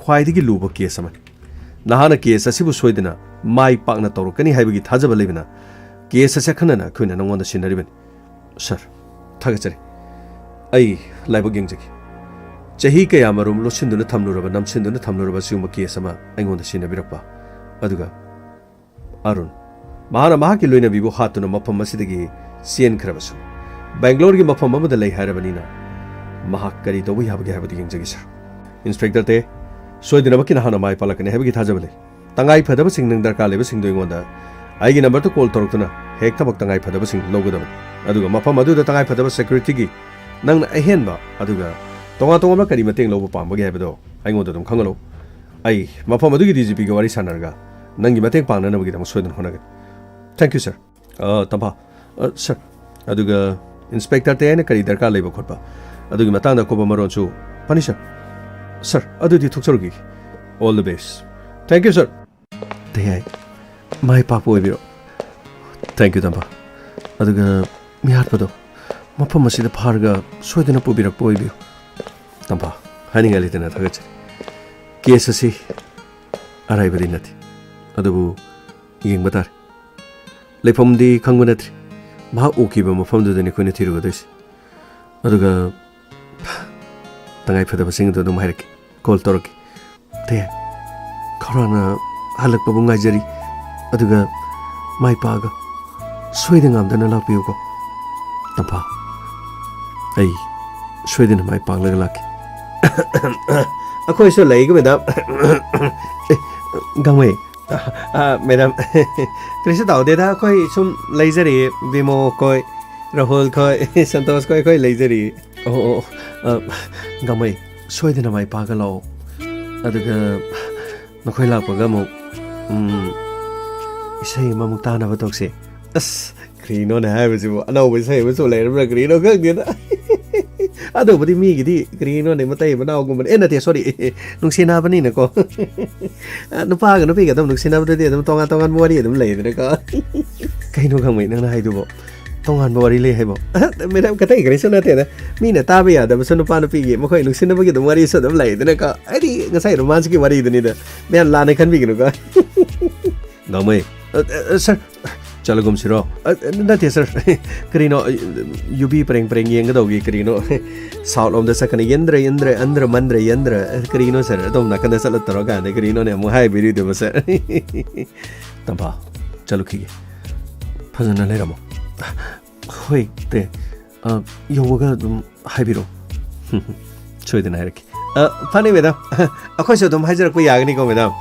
ꯈ꯭ꯋꯥꯏꯗꯒꯤ ꯂꯨꯕ ꯀꯦꯁ ꯑꯃꯅꯤ꯫ ꯅꯍꯥꯛꯅ ꯀꯦꯁ ꯑꯁꯤꯕꯨ ꯁꯣꯏꯗꯅ ꯃꯥꯏ ꯄꯥꯛꯅ ꯇꯧꯔꯛꯀꯅꯤ ꯍꯥꯏꯕꯒꯤ ꯊꯥꯖꯕ ꯂꯩꯕꯅ ꯀꯦꯁ ꯑꯁꯤ ꯑꯈꯟꯅꯅ ꯑꯩꯈꯣꯏꯅ ꯅꯪꯉꯣꯟꯗ ꯁꯤꯟꯅꯔꯤꯕꯅꯤ꯫ ꯁꯔ, ꯊꯥꯒꯠꯆꯔꯤ꯫ ꯑꯩ ꯂꯥꯏꯕꯛ ꯌꯦꯡꯖꯒꯦ꯫ ꯆꯍꯤ ꯀꯌꯥꯃꯔꯨꯝ ꯂꯣꯠꯁꯤꯟꯗꯨꯅ ꯊꯝꯂꯨꯔꯕ, ꯅꯝꯁꯤꯟꯗꯨꯅ ꯊꯝꯂꯨꯔꯕ ꯑꯁꯤꯒꯨꯝꯕ ꯀꯦꯁ ꯑꯃ ꯑꯩꯉꯣꯟꯗ ꯁꯤꯟꯅꯕꯤꯔꯛꯄ꯫ ꯑꯗꯨꯒ ꯑꯔꯨꯟ, ꯃꯍꯥꯛꯅ ꯃꯍꯥꯛꯀꯤ ꯂꯣꯏꯅꯕꯤꯕꯨ ꯍꯥꯠꯇꯨꯅ ꯃꯐꯝ ꯑꯁꯤꯗꯒꯤ ꯆꯦꯟꯈ꯭ꯔꯕꯁꯨ, ꯕꯦꯡꯒ꯭ꯂꯣꯔꯒꯤ ꯃꯐꯝ ꯑꯃꯗ ꯂꯩ ꯍꯥꯏꯔꯕꯅꯤꯅ, ꯃꯍꯥꯛ ꯀꯔꯤ ꯇꯧꯕ ꯌꯥꯕꯒꯦ ꯍꯥꯏꯕꯗꯨ ꯌꯦꯡꯖꯒꯦ, ꯁꯔ꯫ ꯏꯟꯁꯄꯦꯛꯇꯔ ꯇꯦ, ꯁꯣꯏꯗꯅꯃꯛꯀꯤ ꯅꯍꯥꯛꯅ ꯃꯥꯏ ꯄꯥꯛꯂꯛꯀꯅꯤ ꯍꯥꯏꯕꯒꯤ ꯊꯥꯖꯕ ꯂꯩ꯫ ꯇꯉꯥꯏ ꯐꯗꯕꯁꯤꯡ, ꯅꯪ ꯗꯔꯀꯥꯔ ꯂꯩꯕꯁꯤꯡꯗꯨ ꯑꯩꯉꯣꯟꯗ ꯑꯩꯒꯤ ꯅꯝꯕꯔꯗ ꯀꯣꯜ ꯇꯧꯔꯛꯇꯨꯅ ꯍꯦꯛ ꯊꯕꯛ ꯇꯉꯥꯏ ꯐꯗꯕꯁꯤꯡ ꯂꯧꯒꯗꯕꯅꯤ꯫ ꯑꯗꯨꯒ ꯃꯐꯝ ꯑꯗꯨꯗ ꯇꯉꯥꯏ ꯐꯗꯕ ꯁꯦꯀ꯭ꯌꯨꯔꯤꯇꯤꯒꯤ ꯅꯪꯅ ꯑꯍꯦꯟꯕ ꯑꯗꯨꯒ ꯇꯣꯉꯥꯟ ꯇꯣꯉꯥꯟꯕ ꯀꯔꯤ ꯃꯇꯦꯡ ꯂꯧꯕ ꯄꯥꯝꯕꯒꯦ ꯍꯥꯏꯕꯗꯣ ꯑꯩꯉꯣꯟꯗ ꯑꯗꯨꯝ ꯈꯪꯍꯜꯂꯨ꯫ ꯑꯩ ꯃꯐꯝ ꯑꯗꯨꯒꯤ ꯗꯤ ꯖꯤ ꯄꯤꯒ ꯋꯥꯔꯤ ꯁꯥꯟꯅꯔꯒ ꯅꯪꯒꯤ ꯃꯇꯦꯡ ꯄꯥꯡꯅꯅꯕꯒꯤꯗꯃꯛ ꯁꯣꯏꯗꯅ ꯍꯣꯠꯅꯒꯅꯤ꯫ Thank you, sir꯫ ꯑ, ꯇꯝꯐꯥ꯫ ꯑ, ꯁꯔ꯫ ꯑꯗꯨꯒ ꯏꯟꯁꯄꯦꯛꯇꯔ ꯇꯌꯥꯏꯅ ꯀꯔꯤ ꯗꯔꯀꯥꯔ ꯂꯩꯕ ꯈꯣꯠꯄ ꯑꯗꯨꯒꯤ ꯃꯇꯥꯡꯗ ꯑꯀꯨꯞꯄ ꯃꯔꯣꯜꯁꯨ꯫ ꯐꯅꯤ, ꯁꯔ꯫ ꯁꯔ, ꯑꯗꯨꯗꯤ ꯊꯣꯛꯆꯔꯨꯈꯤꯒꯦ꯫ All the best꯫ Thank you, sir꯫ ꯇꯌꯥꯏ, ꯃꯥꯏ ꯄꯥꯛꯄ ꯑꯣꯏꯕꯤꯔꯣ꯫ Thank you, ꯇꯝꯐꯥ꯫ ꯑꯗꯨꯒ ꯃꯤꯍꯥꯠꯄꯗꯣ ꯃꯐꯝ ꯑꯁꯤꯗ ꯐꯥꯔꯒ ꯁꯣꯏꯗꯅ ꯄꯨꯕꯤꯔꯛꯄ ꯑꯣꯏꯕꯤꯌꯨ꯫ ꯇꯝꯐꯥ, ꯍꯥꯏꯅꯤꯡꯉꯥꯏ ꯂꯩꯇꯅ ꯊꯥꯒꯠꯆꯔꯤ꯫ ꯀꯦꯁ ꯑꯁꯤ ꯑꯔꯥꯏꯕꯗꯤ ꯅꯠꯇꯦ, ꯑꯗꯨꯕꯨ ꯌꯦꯡꯕ ꯇꯥꯔꯦ꯫ ꯂꯩꯐꯝꯗꯤ ꯈꯪꯕ ꯅꯠꯇ꯭ꯔꯤ꯫ ꯃꯍꯥꯛ ꯎꯈꯤꯕ ꯃꯐꯝꯗꯨꯗꯅꯤ ꯑꯩꯈꯣꯏꯅ ꯊꯤꯔꯨꯒꯗꯣꯏꯁꯦ꯫ ꯑꯗꯨꯒ ꯇꯉꯥꯏ ꯐꯗꯕꯁꯤꯡ ꯑꯗꯨ ꯑꯗꯨꯝ ꯍꯥꯏꯔꯛꯀꯦ, ꯀꯣꯜ ꯇꯧꯔꯛꯀꯦ꯫ ꯇꯦ, ꯈꯧꯔꯥꯡꯅ ꯍꯜꯂꯛꯄꯕꯨ ꯉꯥꯏꯖꯔꯤ꯫ ꯑꯗꯨꯒ ꯃꯥꯏ ꯄꯥꯛꯑꯒ ꯁꯣꯏꯗ ꯉꯥꯝꯗꯅ ꯂꯥꯛꯄꯤꯌꯨꯀꯣ꯫ ꯇꯝꯐꯥ, ꯑꯩ ꯁꯣꯏꯗꯅ ꯃꯥꯏ ꯄꯥꯛꯂꯒ ꯂꯥꯛꯀꯦ꯫ ꯑꯩꯈꯣꯏꯁꯨ ꯂꯩꯒ, ꯃꯦꯗꯥꯝ꯫ ꯑꯦ, ꯒꯥꯡꯃꯩ꯫ ꯑ, ꯑ, ꯃꯦꯗꯥꯝ꯫ ꯀꯔꯤꯁꯨ ꯇꯧꯗꯦꯗ, ꯑꯩꯈꯣꯏ ꯁꯨꯝ ꯂꯩꯖꯔꯤꯌꯦ, ꯕꯤꯃꯣ ꯈꯣꯏ, ꯔꯥꯍꯨꯜ ꯈꯣꯏ, ꯁꯟꯇꯣꯁ ꯈꯣꯏ, ꯑꯩꯈꯣꯏ ꯂꯩꯖꯔꯤꯌꯦ꯫ ꯑꯣ, ꯑꯣ, ꯑꯣ, ꯑ, ꯒꯥꯡꯃꯩ, ꯁꯣꯏꯗꯅ ꯃꯥꯏ ꯄꯥꯛꯑꯒ ꯂꯥꯛꯑꯣ꯫ ꯑꯗꯨꯒ ꯅꯈꯣꯏ ꯂꯥꯛꯄꯒ ꯑꯃꯨꯛ, ꯎꯝ, ꯏꯁꯩ ꯑꯃꯃꯨꯛ ꯇꯥꯅꯕ ꯇꯧꯁꯦ꯫ ꯑꯁ, ꯀꯔꯤꯅꯣꯅꯦ ꯍꯥꯏꯕꯁꯤꯕꯨ? ꯑꯅꯧꯕ ꯏꯁꯩ ꯑꯃꯁꯨ ꯂꯩꯔꯕ꯭ꯔꯥ? ꯀꯔꯤꯅꯣ ꯈꯪꯗꯦꯗ꯫ ꯑꯗꯨꯕꯨꯗꯤ ꯃꯤꯒꯤꯗꯤ ꯀꯔꯤꯅꯣꯅꯦ, ꯃꯇꯩ ꯃꯅꯥꯎꯒꯨꯝꯕꯅꯦ꯫ ꯑꯦ, ꯅꯠꯇꯦ, ꯁꯣꯔꯤ꯫ ꯅꯨꯡꯁꯤꯅꯕꯅꯤꯅꯀꯣ꯫ ꯅꯨꯄꯥꯒ ꯅꯨꯄꯤꯒ ꯑꯗꯨꯝ ꯅꯨꯡꯁꯤꯅꯕꯗꯗꯤ ꯑꯗꯨꯝ ꯇꯣꯉꯥꯟ ꯇꯣꯉꯥꯟꯕ ꯋꯥꯔꯤ ꯑꯗꯨꯝ ꯂꯩꯗꯅꯀꯣ꯫ ꯀꯩꯅꯣ ꯈꯪꯕꯩ ꯅꯪꯅ ꯍꯥꯏꯗꯨꯕꯣ? ꯇꯣꯉꯥꯟꯕ ꯋꯥꯔꯤ ꯂꯩ ꯍꯥꯏꯕꯣ? ꯃꯦꯗꯥꯝ, ꯀꯇꯩ ꯀꯔꯤꯁꯨ ꯅꯠꯇꯦꯗ꯫ ꯃꯤꯅ ꯇꯥꯕ ꯌꯥꯗꯕꯁꯨ ꯅꯨꯄꯥ ꯅꯨꯄꯤꯒꯤ ꯃꯈꯣꯏ ꯅꯨꯡꯁꯤꯅꯕꯒꯤ ꯑꯗꯨꯝ ꯋꯥꯔꯤꯁꯨ ꯑꯗꯨꯝ ꯂꯩꯗꯅꯀꯣ꯫ ꯍꯥꯏꯗꯤ ꯉꯁꯥꯏ ꯔꯣꯃꯥꯟꯁꯀꯤ ꯋꯥꯔꯤꯗꯨꯅꯤꯗ꯫ ꯃꯌꯥꯝ ꯂꯥꯟꯅ ꯈꯟꯕꯤꯒꯅꯨꯀꯣ꯫ ꯅꯥꯎꯃꯩ, ꯑ, ꯑ, ꯑ, ꯁꯥꯔ, ꯆꯠꯂꯒꯨꯝꯁꯤꯔꯣ? ꯑ, ꯑ, ꯅꯠꯇꯦ, ꯁꯥꯔ꯫ ꯀꯔꯤꯅꯣ, ꯑ, ꯌꯨꯕꯤ ꯄꯔꯦꯡ ꯄꯔꯦꯡ ꯌꯦꯡꯒꯗꯧꯒꯤ ꯀꯔꯤꯅꯣ? ꯁꯥꯎꯠ ꯂꯣꯝꯗ ꯆꯠꯀꯅꯤ꯫ ꯌꯦꯟꯗ꯭ꯔ, ꯌꯦꯟꯗ꯭ꯔ, ꯑꯟꯗ꯭ꯔ, ꯃꯟꯗ꯭ꯔ, ꯌꯦꯟꯗ꯭ꯔ꯫ ꯑ, ꯀꯔꯤꯅꯣ, ꯁꯥꯔ? ꯑꯗꯣꯝ ꯅꯥꯀꯟꯗ ꯆꯠꯂ ꯇꯧꯔꯀꯥꯟꯗ ꯀꯔꯤꯅꯣꯅꯦ ꯑꯃꯨꯛ ꯍꯥꯏꯕꯤꯔꯤꯗꯨꯕ, ꯁꯥꯔ? ꯇꯝꯐꯥ, ꯆꯠꯂꯨꯈꯤꯒꯦ꯫ ꯐꯖꯅ ꯂꯩꯔꯝꯃꯣ꯫ ꯍꯣꯏ, ꯇꯦ꯫ ꯑ, ꯌꯧꯕꯒ ꯑꯗꯨꯝ ꯍꯥꯏꯕꯤꯔꯛꯑꯣ꯫ ꯁꯣꯏꯗꯅ ꯍꯥꯏꯔꯛꯀꯦ꯫ ꯑ, ꯐꯅꯤ, ꯃꯦꯗꯥꯝ꯫ ꯑꯩꯈꯣꯏꯁꯨ ꯑꯗꯨꯝ ꯍꯥꯏꯖꯔꯛꯄ ꯌꯥꯒꯅꯤꯀꯣ, ꯃꯦꯗꯥꯝ?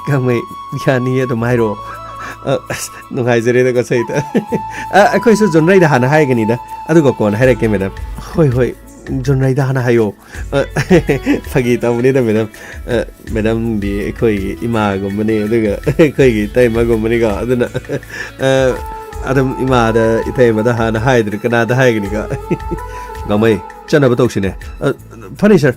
ꯒꯥꯡꯃꯩ, ꯌꯥꯅꯤꯌꯦ, ꯑꯗꯨꯝ ꯍꯥꯏꯔꯛꯑꯣ꯫ ꯑ, ꯑꯁ, ꯅꯨꯡꯉꯥꯏꯖꯔꯦꯗꯀꯣ, ꯁꯩꯇ꯫ ꯑ, ꯑꯩꯈꯣꯏꯁꯨ ꯖꯨꯟꯔꯩꯗ ꯍꯥꯟꯅ ꯍꯥꯏꯒꯅꯤꯗ꯫ ꯑꯗꯨꯒ ꯀꯣꯟꯅ ꯍꯥꯏꯔꯛꯀꯦ, ꯃꯦꯗꯥꯝ꯫ ꯍꯣꯏ, ꯍꯣꯏ, ꯖꯨꯟꯔꯩꯗ ꯍꯥꯟꯅ ꯍꯥꯏꯌꯣ꯫ ꯑ, ꯐꯥꯒꯤ ꯇꯧꯕꯅꯤꯗ, ꯃꯦꯗꯥꯝ꯫ ꯑ, ꯃꯦꯗꯥꯝꯗꯤ ꯑꯩꯈꯣꯏꯒꯤ ꯏꯃꯥꯒꯨꯝꯕꯅꯤ, ꯑꯗꯨꯒ ꯑꯩꯈꯣꯏꯒꯤ ꯏꯇꯩꯃꯒꯨꯝꯕꯅꯤꯀꯣ꯫ ꯑꯗꯨꯅ, ꯑ, ꯑꯗꯨꯝ ꯏꯃꯥꯗ, ꯏꯇꯩꯃꯗ ꯍꯥꯟꯅ ꯍꯥꯏꯗ꯭ꯔꯤ, ꯀꯅꯥꯗ ꯍꯥꯏꯒꯅꯤꯀꯣ? ꯒꯥꯡꯃꯩ, ꯆꯠꯅꯕ ꯇꯧꯁꯤꯅꯦ꯫ ꯑ, ꯐꯅꯤ, ꯁꯥꯔ꯫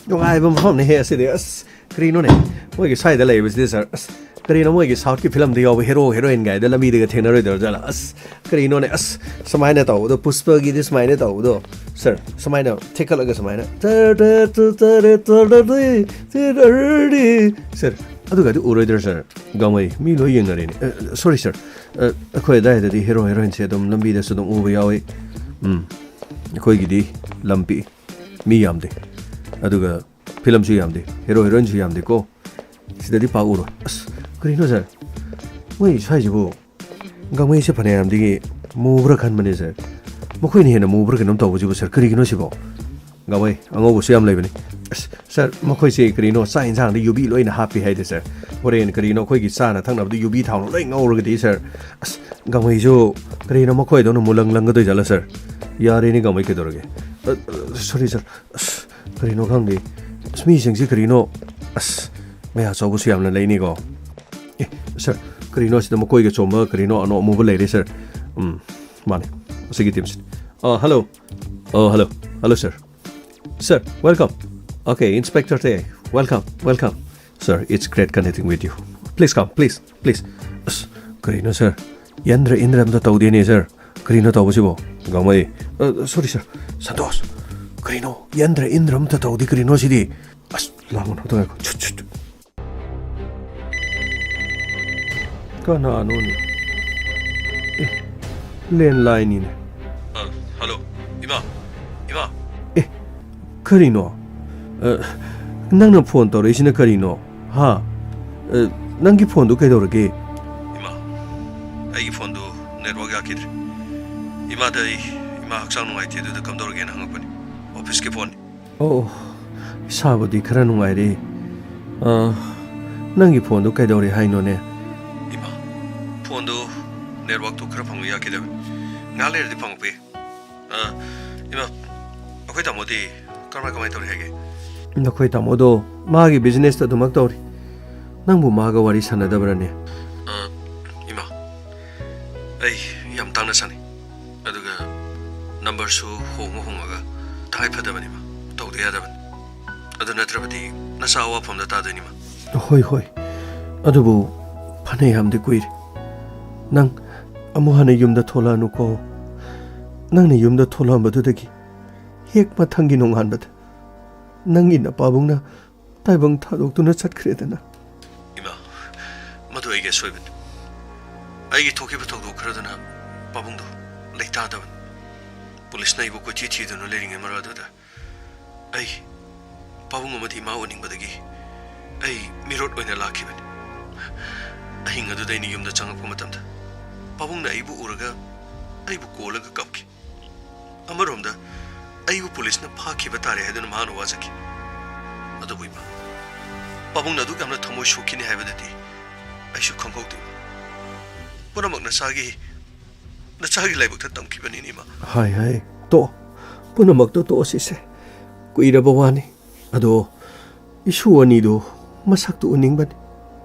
ꯅꯨꯡꯉꯥꯏꯕ ꯃꯐꯝꯅꯦꯍꯦ ꯑꯁꯤꯗꯤ꯫ ꯑꯁ, ꯀꯔꯤꯅꯣꯅꯦ? ꯃꯣꯏꯒꯤ ꯁ꯭ꯋꯥꯏꯗ ꯂꯩꯕꯁꯤꯗꯤ, ꯁꯥꯔ, ꯑꯁ, ꯀꯔꯤꯅꯣ ꯃꯣꯏꯒꯤ ꯁꯥꯎꯠꯀꯤ ꯐꯤꯂꯝꯗ ꯌꯥꯎꯕ ꯍꯦꯔꯣ ꯍꯦꯔꯣꯏꯟ ꯒꯥꯏꯗ ꯂꯝꯕꯤꯗꯒ ꯊꯦꯡꯅꯔꯣꯏꯗꯧꯔ ꯖꯥꯠꯂ? ꯑꯁ, ꯀꯔꯤꯅꯣꯅꯦ? ꯑꯁ, ꯁꯨꯃꯥꯏꯅ ꯇꯧꯕꯗꯣ, ꯄꯨꯁꯄꯒꯤꯗꯤ ꯁꯨꯃꯥꯏꯅ ꯇꯧꯕꯗꯣ, ꯁꯥꯔ, ꯁꯨꯃꯥꯏꯅ ꯊꯦꯛꯀꯠꯂꯒ ꯁꯨꯃꯥꯏꯅ ꯇꯔ ꯇꯔ ꯇꯔ ꯇꯔ ꯇꯔ ꯇꯔ ꯇꯔ ꯇꯔ ꯁꯥꯔ, ꯑꯗꯨꯒꯗꯤ ꯎꯔꯣꯏꯗ꯭ꯔꯣ ꯁꯥꯔ? ꯒꯥꯡꯃꯩ, ꯃꯤ ꯂꯣꯏ ꯌꯦꯡꯅꯔꯦꯅꯦ꯫ ꯑ, ꯁꯣꯔꯤ ꯁꯥꯔ꯫ ꯑ, ꯑꯩꯈꯣꯏ ꯑꯗꯥꯏꯗꯗꯤ ꯍꯦꯔꯣ ꯍꯦꯔꯣꯏꯟꯁꯦ ꯑꯗꯨꯝ ꯂꯝꯕꯤꯗꯁꯨ ꯑꯗꯨꯝ ꯎꯕ ꯌꯥꯎꯏ꯫ ꯎꯝ, ꯑꯩꯈꯣꯏꯒꯤꯗꯤ ꯂꯝ ꯄꯤꯛꯏ, ꯃꯤ ꯌꯥꯝꯗꯦ, ꯑꯗꯨꯒ ꯐꯤꯂꯝꯁꯨ ꯌꯥꯝꯗꯦ, ꯍꯦꯔꯣ ꯍꯦꯔꯣꯏꯟꯁꯨ ꯌꯥꯝꯗꯦꯀꯣ꯫ ꯁꯤꯗꯗꯤ ꯄꯥꯛ ꯎꯔꯣꯏ꯫ ꯑꯁ, ꯀꯔꯤꯅꯣ ꯁꯥꯔ? ꯃꯣꯏ ꯁ꯭ꯋꯥꯏꯁꯤꯕꯨ ꯒꯥꯡꯃꯩꯁꯦ ꯐꯅꯌꯥꯝꯗꯒꯤ ꯃꯨꯕ꯭ꯔꯥ ꯈꯟꯕꯅꯦ ꯁꯥꯔ꯫ ꯃꯈꯣꯏꯅ ꯍꯦꯟꯅ ꯃꯨꯕ꯭ꯔꯥ ꯀꯩꯅꯣꯝ ꯇꯧꯕꯁꯤꯕꯨ ꯁꯥꯔ, ꯀꯔꯤꯒꯤꯅꯣ ꯁꯤꯕꯣ? ꯒꯥꯡꯃꯩ ꯑꯉꯧꯕꯁꯨ ꯌꯥꯝ ꯂꯩꯕꯅꯤ꯫ ꯑꯁ, ꯁꯥꯔ, ꯃꯈꯣꯏꯁꯦ ꯀꯔꯤꯅꯣ ꯆꯥꯛ ꯌꯦꯟꯁꯥꯡꯗ ꯌꯨꯕꯤ ꯂꯣꯏꯅ ꯍꯥꯞꯄꯤ ꯍꯥꯏꯗꯤ ꯁꯥꯔ꯫ ꯍꯣꯔꯦꯟ ꯀꯔꯤꯅꯣ ꯑꯩꯈꯣꯏꯒꯤ ꯆꯥꯅ ꯊꯛꯅꯕꯗ ꯌꯨꯕꯤ ꯊꯥꯎꯅ ꯂꯣꯏ ꯉꯧꯔꯒꯗꯤ ꯁꯥꯔ꯫ ꯑꯁ, ꯒꯥꯡꯃꯩꯁꯨ ꯀꯔꯤꯅꯣ ꯃꯈꯣꯏꯗꯧꯅ ꯃꯨꯂꯪ ꯂꯪꯒꯗꯣꯏ ꯖꯥꯠꯂ ꯁꯥꯔ? ꯌꯥꯔꯦꯅꯦ ꯒꯥꯡꯃꯩ, ꯀꯩꯗꯧꯔꯒꯦ? ꯑ, ꯑ, ꯁꯣꯔꯤ ꯁꯥꯔ꯫ ꯑꯁ, ꯀꯔꯤꯅꯣ ꯈꯪꯗꯦ꯫ ꯑꯁ, ꯃꯤꯁꯤꯡꯁꯤ ꯀꯔꯤꯅꯣ? ꯑꯁ, ꯃꯌꯥ ꯆꯧꯕꯁꯨ ꯌꯥꯝꯅ ꯂꯩꯅꯤꯀꯣ꯫ ꯑꯦ, ꯁꯥꯔ, ꯀꯔꯤꯅꯣ ꯑꯁꯤꯗ ꯃꯀꯣꯏꯒ ꯆꯣꯝꯕ ꯀꯔꯤꯅꯣ ꯑꯅꯣ ꯑꯃꯨꯕ ꯂꯩꯔꯦ ꯁꯥꯔ? ꯎꯝ, ꯃꯥꯅꯦ, ꯑꯁꯤꯒꯤ ꯇꯤꯝꯁꯤꯅꯤ꯫ ꯑ, ꯍꯜꯂꯣ꯫ ꯑ, hello. Hello sir. Sir, welcome. Okay, Inspector Tey, welcome, welcome. Sir, it's great connecting with you. Please come, please, please. ꯑꯁ, ꯀꯔꯤꯅꯣ ꯁꯥꯔ? ꯌꯦꯟꯗ꯭ꯔ ꯏꯟꯗ꯭ꯔ ꯑꯝꯇ ꯇꯧꯗꯦꯅꯦ ꯁꯥꯔ꯫ ꯀꯔꯤꯅꯣ ꯇꯧꯕꯁꯤꯕꯣ? ꯒꯥꯡꯃꯩ꯫ ꯑ, ꯁꯣꯔꯤ ꯁꯥꯔ꯫ ꯁꯟꯇꯣꯁ, ꯀꯔꯤꯅꯣ? ꯌꯦꯟꯗ꯭ꯔ ꯏꯟꯗ꯭ꯔ ꯑꯝꯇ ꯇꯧꯗꯦ, ꯀꯔꯤꯅꯣ ꯁꯤꯗꯤ? ꯑꯁ, ꯂꯥꯡꯒꯅꯨ, ꯑꯝꯇ ꯉꯥꯏꯈꯣ꯫ ꯁꯨꯠ, ꯁꯨꯠ꯫ ꯀꯅꯥꯅꯣꯅꯦ? ꯑꯦ, ꯂꯦꯟꯂꯥꯏꯟꯅꯤꯅꯦ꯫ ꯑ, ꯍꯜꯂꯣ, ꯏꯃꯥ, ꯏꯃꯥ꯫ ꯑꯦ, ꯀꯔꯤꯅꯣ? ꯑ, ꯅꯪꯅ ꯐꯣꯟ ꯇꯧꯔꯛꯏꯁꯤꯅ ꯀꯔꯤꯅꯣ? ꯍꯥ? ꯑ, ꯅꯪꯒꯤ ꯐꯣꯟꯗꯨ ꯀꯩꯗꯧꯔꯒꯦ? ꯏꯃꯥ, ꯑꯩꯒꯤ ꯐꯣꯟꯗꯨ ꯅꯦꯠꯋꯥꯛ ꯌꯥꯈꯤꯗ꯭ꯔꯦ꯫ ꯏꯃꯥꯗ ꯑꯩ, ꯏꯃꯥ ꯍꯛꯆꯥꯡ ꯅꯨꯡꯉꯥꯏꯇꯦ, ꯑꯗꯨꯗ ꯀꯝꯗꯧꯔꯒꯦꯅ ꯍꯪꯉꯛꯄꯅꯤ꯫ ꯑꯣꯐꯤꯁꯀꯤ ꯐꯣꯟꯅꯤ꯫ ꯑꯣ, ꯑꯣ, ꯏꯁꯥꯕꯨꯗꯤ ꯈꯔ ꯅꯨꯡꯉꯥꯏꯔꯦ꯫ ꯑ, ꯅꯪꯒꯤ ꯐꯣꯟꯗꯨ ꯀꯩꯗꯧꯔꯦ ꯍꯥꯏꯅꯣꯅꯦ? ꯏꯃꯥ, ꯐꯣꯟꯗꯨ ꯅꯦꯠꯋꯥꯛꯇꯨ ꯈꯔ ꯐꯪꯕ ꯌꯥꯈꯤꯗꯕꯅꯤ꯫ ꯉꯥꯏꯍꯥꯛ ꯂꯩꯔꯗꯤ ꯐꯪꯉꯛꯄ ꯌꯥꯏ꯫ ꯑ, ꯏꯃꯥ, ꯑꯩꯈꯣꯏ ꯇꯥꯃꯣꯗꯤ ꯀꯃꯥꯏ, ꯀꯃꯥꯏ ꯇꯧꯔꯤ ꯍꯥꯏꯒꯦ? ꯅꯈꯣꯏ ꯇꯥꯃꯣꯗꯣ ꯃꯥꯒꯤ ꯕꯤꯖꯤꯅꯦꯁꯇ ꯑꯗꯨꯃꯛ ꯇꯧꯔꯤ꯫ ꯅꯪꯕꯨ ꯃꯥꯒ ꯋꯥꯔꯤ ꯁꯥꯟꯅꯗꯕ꯭ꯔꯅꯦ? ꯑ, ꯏꯃꯥ, ꯑꯩ ꯌꯥꯝ ꯇꯥꯡꯅ ꯁꯥꯟꯅꯩ꯫ ꯑꯗꯨꯒ ꯅꯝꯕꯔꯁꯨ ꯍꯣꯡꯉ ꯍꯣꯡꯉꯒ ꯇꯉꯥꯏ ꯐꯗꯕꯅꯤ, ꯏꯃꯥ꯫ ꯇꯧꯗ ꯌꯥꯗꯕꯅꯤ꯫ ꯑꯗꯨ ꯅꯠꯇ꯭ꯔꯕꯗꯤ ꯅꯆꯥ ꯑꯋꯥꯐꯝꯗ ꯇꯥꯗꯣꯏꯅꯤ, ꯏꯃꯥ꯫ ꯍꯣꯏ, ꯍꯣꯏ꯫ ꯑꯗꯨꯕꯨ ꯐꯅꯌꯥꯝꯗꯤ ꯀꯨꯏꯔꯦ꯫ ꯅꯪ ꯑꯃꯨꯛ ꯍꯟꯅ ꯌꯨꯝꯗ ꯊꯣꯛꯂꯛꯑꯅꯨꯀꯣ꯫ ꯅꯪꯅ ꯌꯨꯝꯗ ꯊꯣꯛꯂꯛꯑꯝꯕꯗꯨꯗꯒꯤ ꯍꯦꯛ ꯃꯊꯪꯒꯤ ꯅꯣꯡꯉꯥꯟꯕꯗ ꯅꯪꯒꯤ ꯅꯄꯥꯕꯨꯡꯅ ꯇꯥꯏꯕꯪ ꯊꯥꯗꯣꯛꯇꯨꯅ ꯆꯠꯈ꯭ꯔꯦꯗꯅ꯫ ꯏꯃꯥ, ꯃꯗꯨ ꯑꯩꯒꯤ ꯑꯁꯣꯏꯕꯅꯤ꯫ ꯑꯩꯒꯤ ꯊꯣꯛꯈꯤꯕ ꯊꯧꯗꯣꯛ ꯈꯔꯗꯨꯅ ꯄꯥꯕꯨꯡꯗꯨ ꯂꯩꯇꯥꯗꯕꯅꯤ꯫ ꯄꯨꯂꯤꯁꯅ ꯑꯩꯕꯨ ꯀꯣꯏꯊꯤ ꯊꯤꯗꯨꯅ ꯂꯩꯔꯤꯉꯩ ꯃꯔꯛ ꯑꯗꯨꯗ ꯑꯩ ꯄꯥꯕꯨꯡ ꯑꯃꯗꯤ ꯏꯃꯥ ꯎꯅꯤꯡꯕꯗꯒꯤ ꯑꯩ ꯃꯤꯔꯣꯠ ꯑꯣꯏꯅ ꯂꯥꯛꯈꯤꯕꯅꯤ꯫ ꯑꯍꯤꯡ ꯑꯗꯨꯗ ꯑꯩꯅ ꯌꯨꯝꯗ ꯆꯪꯉꯛꯄ ꯃꯇꯝꯗ ꯄꯥꯕꯨꯡꯅ ꯑꯩꯕꯨ ꯎꯔꯒ ꯑꯩꯕꯨ ꯀꯣꯜꯂꯒ ꯀꯞꯈꯤ꯫ ꯑꯃꯔꯣꯝꯗ ꯑꯩꯕꯨ ꯄꯨꯂꯤꯁꯅ ꯐꯥꯈꯤꯕ ꯇꯥꯔꯦ ꯍꯥꯏꯗꯨꯅ ꯃꯍꯥꯛꯅ ꯋꯥꯖꯈꯤ꯫ ꯑꯗꯨꯕꯨ ꯏꯃꯥ, ꯄꯥꯕꯨꯡꯅ ꯑꯗꯨꯛ ꯌꯥꯝꯅ ꯊꯃꯣꯏ ꯁꯣꯛꯈꯤꯅꯤ ꯍꯥꯏꯕꯗꯨꯗꯤ ꯑꯩꯁꯨ ꯈꯪꯍꯧꯗꯦ꯫ ꯄꯨꯝꯅꯃꯛ ꯅꯆꯥꯒꯤ, ꯅꯆꯥꯒꯤ ꯂꯥꯏꯕꯛꯇ ꯇꯝꯈꯤꯕꯅꯤꯅꯦ, ꯏꯃꯥ꯫ ꯍꯥꯏ, ꯍꯥꯏ, ꯇꯣꯛꯑꯣ꯫ ꯄꯨꯝꯅꯃꯛꯇꯣ ꯇꯣꯛꯑꯁꯤꯁꯦ꯫ ꯀꯨꯏꯔꯕ ꯋꯥꯅꯤ꯫ ꯑꯗꯣ ꯏꯁꯨ ꯑꯅꯤꯗꯨ ꯃꯁꯛꯇꯨ ꯎꯅꯤꯡꯕꯅꯤ꯫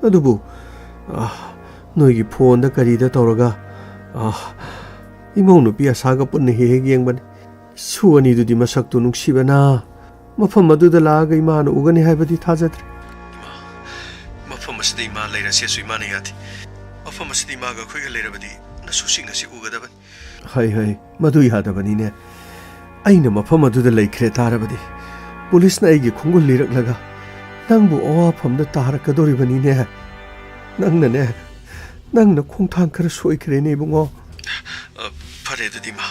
ꯑꯗꯨꯕꯨ, ꯑꯥ, ꯅꯣꯏꯒꯤ ꯐꯣꯟꯗ ꯀꯔꯤꯗ ꯇꯧꯔꯒ, ꯑꯥ, ꯏꯃꯧ ꯅꯨꯄꯤ ꯑꯁꯥꯒ ꯄꯨꯟꯅ ꯍꯦꯛ ꯍꯦꯛ ꯌꯦꯡꯕꯅꯤ꯫ ꯁꯨ ꯑꯅꯤꯗꯨꯗꯤ ꯃꯁꯛꯇꯨ ꯅꯨꯡꯁꯤꯕꯅ ꯃꯐꯝ ꯑꯗꯨꯗ ꯂꯥꯛꯑꯒ ꯏꯃꯥꯅ ꯎꯒꯅꯤ ꯍꯥꯏꯕꯗꯤ ꯊꯥꯖꯗ꯭ꯔꯦ꯫ ꯏꯃꯥ, ꯃꯐꯝ ꯑꯁꯤꯗ ꯏꯃꯥ ꯂꯩꯔꯁꯦꯁꯨ ꯏꯃꯥꯅ ꯌꯥꯗꯦ꯫ ꯃꯐꯝ ꯑꯁꯤꯗ ꯏꯃꯥꯒ ꯑꯩꯈꯣꯏꯒ ꯂꯩꯔꯕꯗꯤ ꯅꯁꯨꯁꯤꯡ ꯑꯁꯤ ꯎꯒꯗꯕꯅꯤ꯫ ꯍꯩ ꯍꯩ, ꯃꯗꯨ ꯌꯥꯗꯕꯅꯤꯅꯦ꯫ ꯑꯩꯅ ꯃꯐꯝ ꯑꯗꯨꯗ ꯂꯩꯈ꯭ꯔꯦ ꯇꯥꯔꯕꯗꯤ ꯄꯨꯂꯤꯁꯅ ꯑꯩꯒꯤ ꯈꯣꯡꯒꯨꯜ ꯂꯤꯔꯛꯂꯒ ꯅꯪꯕꯨ ꯑꯋꯥꯐꯝꯗ ꯇꯥꯔꯛꯀꯗꯧꯔꯤꯕꯅꯤꯅꯦ꯫ ꯅꯪꯅꯅꯦ, ꯅꯪꯅ ꯈꯣꯡꯊꯥꯡ ꯈꯔ ꯁꯣꯏꯈ꯭ꯔꯦꯅꯦ, ꯏꯕꯨꯡꯉꯣ꯫ ꯑ, ꯐꯔꯦ ꯑꯗꯨꯗꯤ, ꯏꯃꯥ꯫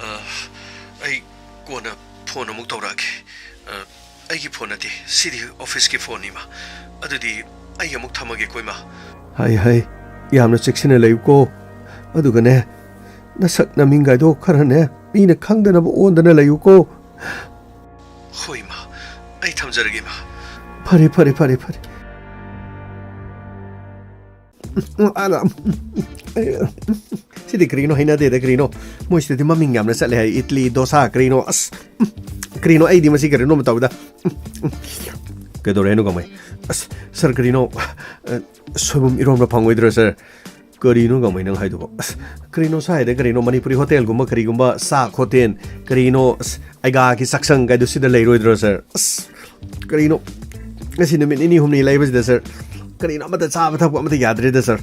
ꯑ, ꯑꯩ ꯀꯣꯟꯅ ꯐꯣꯟ ꯑꯃꯨꯛ ꯇꯧꯔꯛꯑꯒꯦ꯫ ꯑ, ꯑꯩꯒꯤ ꯐꯣꯟ ꯅꯠꯇꯦ, ꯁꯤꯗꯤ ꯑꯣꯐꯤꯁꯀꯤ ꯐꯣꯟꯅꯤ, ꯏꯃꯥ꯫ ꯑꯗꯨꯗꯤ ꯑꯩ ꯑꯃꯨꯛ ꯊꯝꯃꯒꯦꯀꯣ, ꯏꯃꯥ꯫ ꯍꯥꯏ ꯍꯥꯏ, ꯌꯥꯝꯅ ꯆꯦꯛꯁꯤꯟꯅ ꯂꯩꯌꯨꯀꯣ꯫ ꯑꯗꯨꯒꯅꯦ, ꯅꯁꯛ ꯅꯃꯤꯡꯒꯥꯏꯗꯣ ꯈꯔꯅꯦ, ꯃꯤꯅ ꯈꯪꯗꯅꯕ ꯑꯣꯟꯗꯅ ꯂꯩꯌꯨꯀꯣ꯫ ꯍꯣꯏ, ꯏꯃꯥ꯫ ꯑꯩ ꯊꯝꯖꯔꯒꯦ, ꯏꯃꯥ꯫ ꯐꯔꯦ, ꯐꯔꯦ, ꯐꯔꯦ, ꯐꯔꯦ꯫ ꯁꯤꯗꯤ ꯀꯔꯤꯅꯣ ꯍꯩꯅꯗꯦꯗ, ꯀꯔꯤꯅꯣ? ꯃꯣꯏꯁꯤꯗꯗꯤ ꯃꯃꯤꯡ ꯌꯥꯝꯅ ꯆꯠꯂꯦ ꯍꯥꯏ, ꯏꯗꯂꯤ, ꯗꯣꯁꯥ, ꯀꯔꯤꯅꯣ? ꯑꯁ, ꯀꯔꯤꯅꯣ? ꯑꯩꯗꯤ ꯃꯁꯤ ꯀꯔꯤꯅꯣ ꯑꯃ ꯇꯧꯋꯤꯗ꯫ ꯀꯩꯗꯧꯔꯦ ꯍꯥꯏꯅꯣ, ꯒꯥꯡꯃꯩ? ꯑꯁ, ꯁꯥꯔ, ꯀꯔꯤꯅꯣ? ꯑ, ꯁꯣꯏꯕꯨꯝ ꯏꯔꯣꯝꯕ ꯐꯪꯉꯣꯏꯗ꯭ꯔꯣ, ꯁꯥꯔ? ꯀꯔꯤꯅꯣ, ꯒꯥꯡꯃꯩ, ꯅꯪ ꯍꯥꯏꯗꯨꯕꯣ? ꯑꯁ, ꯀꯔꯤꯅꯣ ꯁꯥꯏꯗ? ꯀꯔꯤꯅꯣ, ꯃꯅꯤꯄꯨꯔꯤ ꯍꯣꯇꯦꯜꯒꯨꯝꯕ, ꯀꯔꯤꯒꯨꯝꯕ, ꯆꯥꯛ ꯍꯣꯇꯦꯜ, ꯀꯔꯤꯅꯣ? ꯑꯁ, ꯑꯩꯒꯥꯒꯤ ꯆꯥꯛꯁꯪ ꯀꯥꯏꯗꯣ ꯁꯤꯗ ꯂꯩꯔꯣꯏꯗ꯭ꯔꯣ, ꯁꯥꯔ? ꯑꯁ, ꯀꯔꯤꯅꯣ? ꯉꯁꯤ ꯅꯨꯃꯤꯠ ꯅꯤꯅꯤ ꯍꯨꯝꯅꯤ ꯂꯩꯕꯁꯤꯗ, ꯁꯥꯔ, ꯀꯔꯤꯅꯣ ꯑꯃꯠꯇ ꯆꯥꯕ ꯊꯛꯄ ꯑꯃꯠꯇ ꯌꯥꯗ꯭ꯔꯦꯗ ꯁꯥꯔ꯫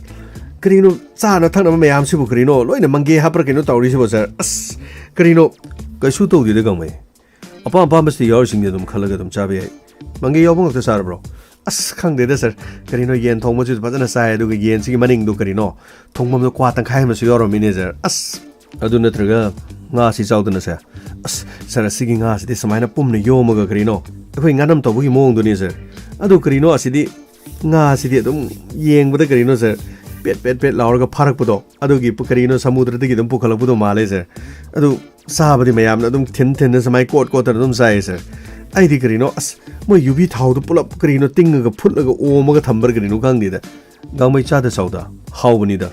ꯀꯔꯤꯅꯣ ꯆꯥꯅ ꯊꯛꯅꯕ ꯃꯌꯥꯝꯁꯤꯕꯨ ꯀꯔꯤꯅꯣ ꯂꯣꯏꯅ ꯃꯪꯒꯦ ꯍꯥꯞꯄ꯭ꯔꯥ ꯀꯩꯅꯣ ꯇꯧꯔꯤꯁꯤꯕꯣ ꯁꯥꯔ? ꯑꯁ, ꯀꯔꯤꯅꯣ? ꯀꯩꯁꯨ ꯇꯧꯗꯦꯗ ꯒꯥꯡꯃꯩ꯫ ꯑꯄꯥꯝ ꯑꯄꯥꯝꯕꯁꯤꯗ ꯌꯥꯎꯔꯤꯁꯤꯡꯗꯤ ꯑꯗꯨꯝ ꯈꯜꯂꯒ ꯑꯗꯨꯝ ꯆꯥꯕ ꯌꯥꯏ꯫ ꯃꯪꯒꯦ ꯌꯥꯎꯕ ꯉꯥꯛꯇ ꯆꯥꯔꯕ꯭ꯔꯣ? ꯑꯁ, ꯈꯪꯗꯦꯗ ꯁꯥꯔ, ꯀꯔꯤꯅꯣ ꯌꯦꯟ ꯊꯣꯡꯕꯁꯤꯁꯨ ꯐꯖꯅ ꯆꯥꯏ, ꯑꯗꯨꯒ ꯌꯦꯟꯁꯤꯒꯤ ꯃꯅꯤꯡꯗꯣ ꯀꯔꯤꯅꯣ ꯊꯣꯡꯐꯝꯗꯣ ꯀ꯭ꯋꯥ ꯇꯪꯈꯥꯏ ꯑꯃꯁꯨ ꯌꯥꯎꯔꯝꯃꯤꯅꯦ ꯁꯥꯔ꯫ ꯑꯁ, ꯑꯗꯨ ꯅꯠꯇ꯭ꯔꯒ ꯉꯥꯁꯤ ꯆꯥꯎꯗꯅ ꯁꯥꯔ꯫ ꯑꯁ ꯁꯥꯔ, ꯑꯁꯤꯒꯤ ꯉꯥꯁꯤꯗꯤ ꯁꯨꯃꯥꯏꯅ ꯄꯨꯝꯅ ꯌꯣꯝꯃꯒ ꯀꯔꯤꯅꯣ ꯑꯩꯈꯣꯏ ꯉꯥꯅꯝ ꯇꯧꯕꯒꯤ ꯃꯑꯣꯡꯗꯨꯅꯤ ꯁꯥꯔ꯫ ꯑꯗꯨ ꯀꯔꯤꯅꯣ ꯑꯁꯤꯗꯤ ꯉꯥꯁꯤꯗꯤ ꯑꯗꯨꯝ ꯌꯦꯡꯕꯗ ꯀꯔꯤꯅꯣ ꯁꯥꯔ, ꯄꯦꯠ ꯄꯦꯠ ꯄꯦꯠ ꯂꯥꯎꯔꯒ ꯐꯥꯔꯛꯄꯗꯣ, ꯑꯗꯨꯒꯤ ꯄꯨ-, ꯀꯔꯤꯅꯣ ꯁꯃꯨꯗ꯭ꯔꯗꯒꯤ ꯑꯗꯨꯝ ꯄꯨꯈꯠꯂꯛꯄꯗꯣ ꯃꯥꯜꯂꯦ ꯁꯥꯔ꯫ ꯑꯗꯨ ꯆꯥꯕꯗꯤ ꯃꯌꯥꯝꯅ ꯑꯗꯨꯝ ꯊꯤꯟ ꯊꯤꯟꯅ ꯁꯨꯃꯥꯏꯅ ꯀꯣꯠ ꯀꯣꯠꯇꯅ ꯑꯗꯨꯝ ꯆꯥꯏꯌꯦ ꯁꯥꯔ꯫ ꯑꯩꯗꯤ ꯀꯔꯤꯅꯣ, ꯑꯁ, ꯃꯣꯏ ꯌꯨꯕꯤ ꯊꯥꯎꯗꯣ ꯄꯨꯂꯞ ꯀꯔꯤꯅꯣ ꯇꯤꯡꯉꯒ ꯐꯨꯠꯂꯒ ꯑꯣꯝꯃꯒ ꯊꯝꯕ꯭ꯔꯥ ꯀꯔꯤꯅꯣ ꯈꯪꯗꯦꯗ꯫ ꯒꯥꯡꯃꯩ ꯆꯥꯗ ꯆꯥꯎꯗ, ꯍꯥꯎꯕꯅꯤꯗ꯫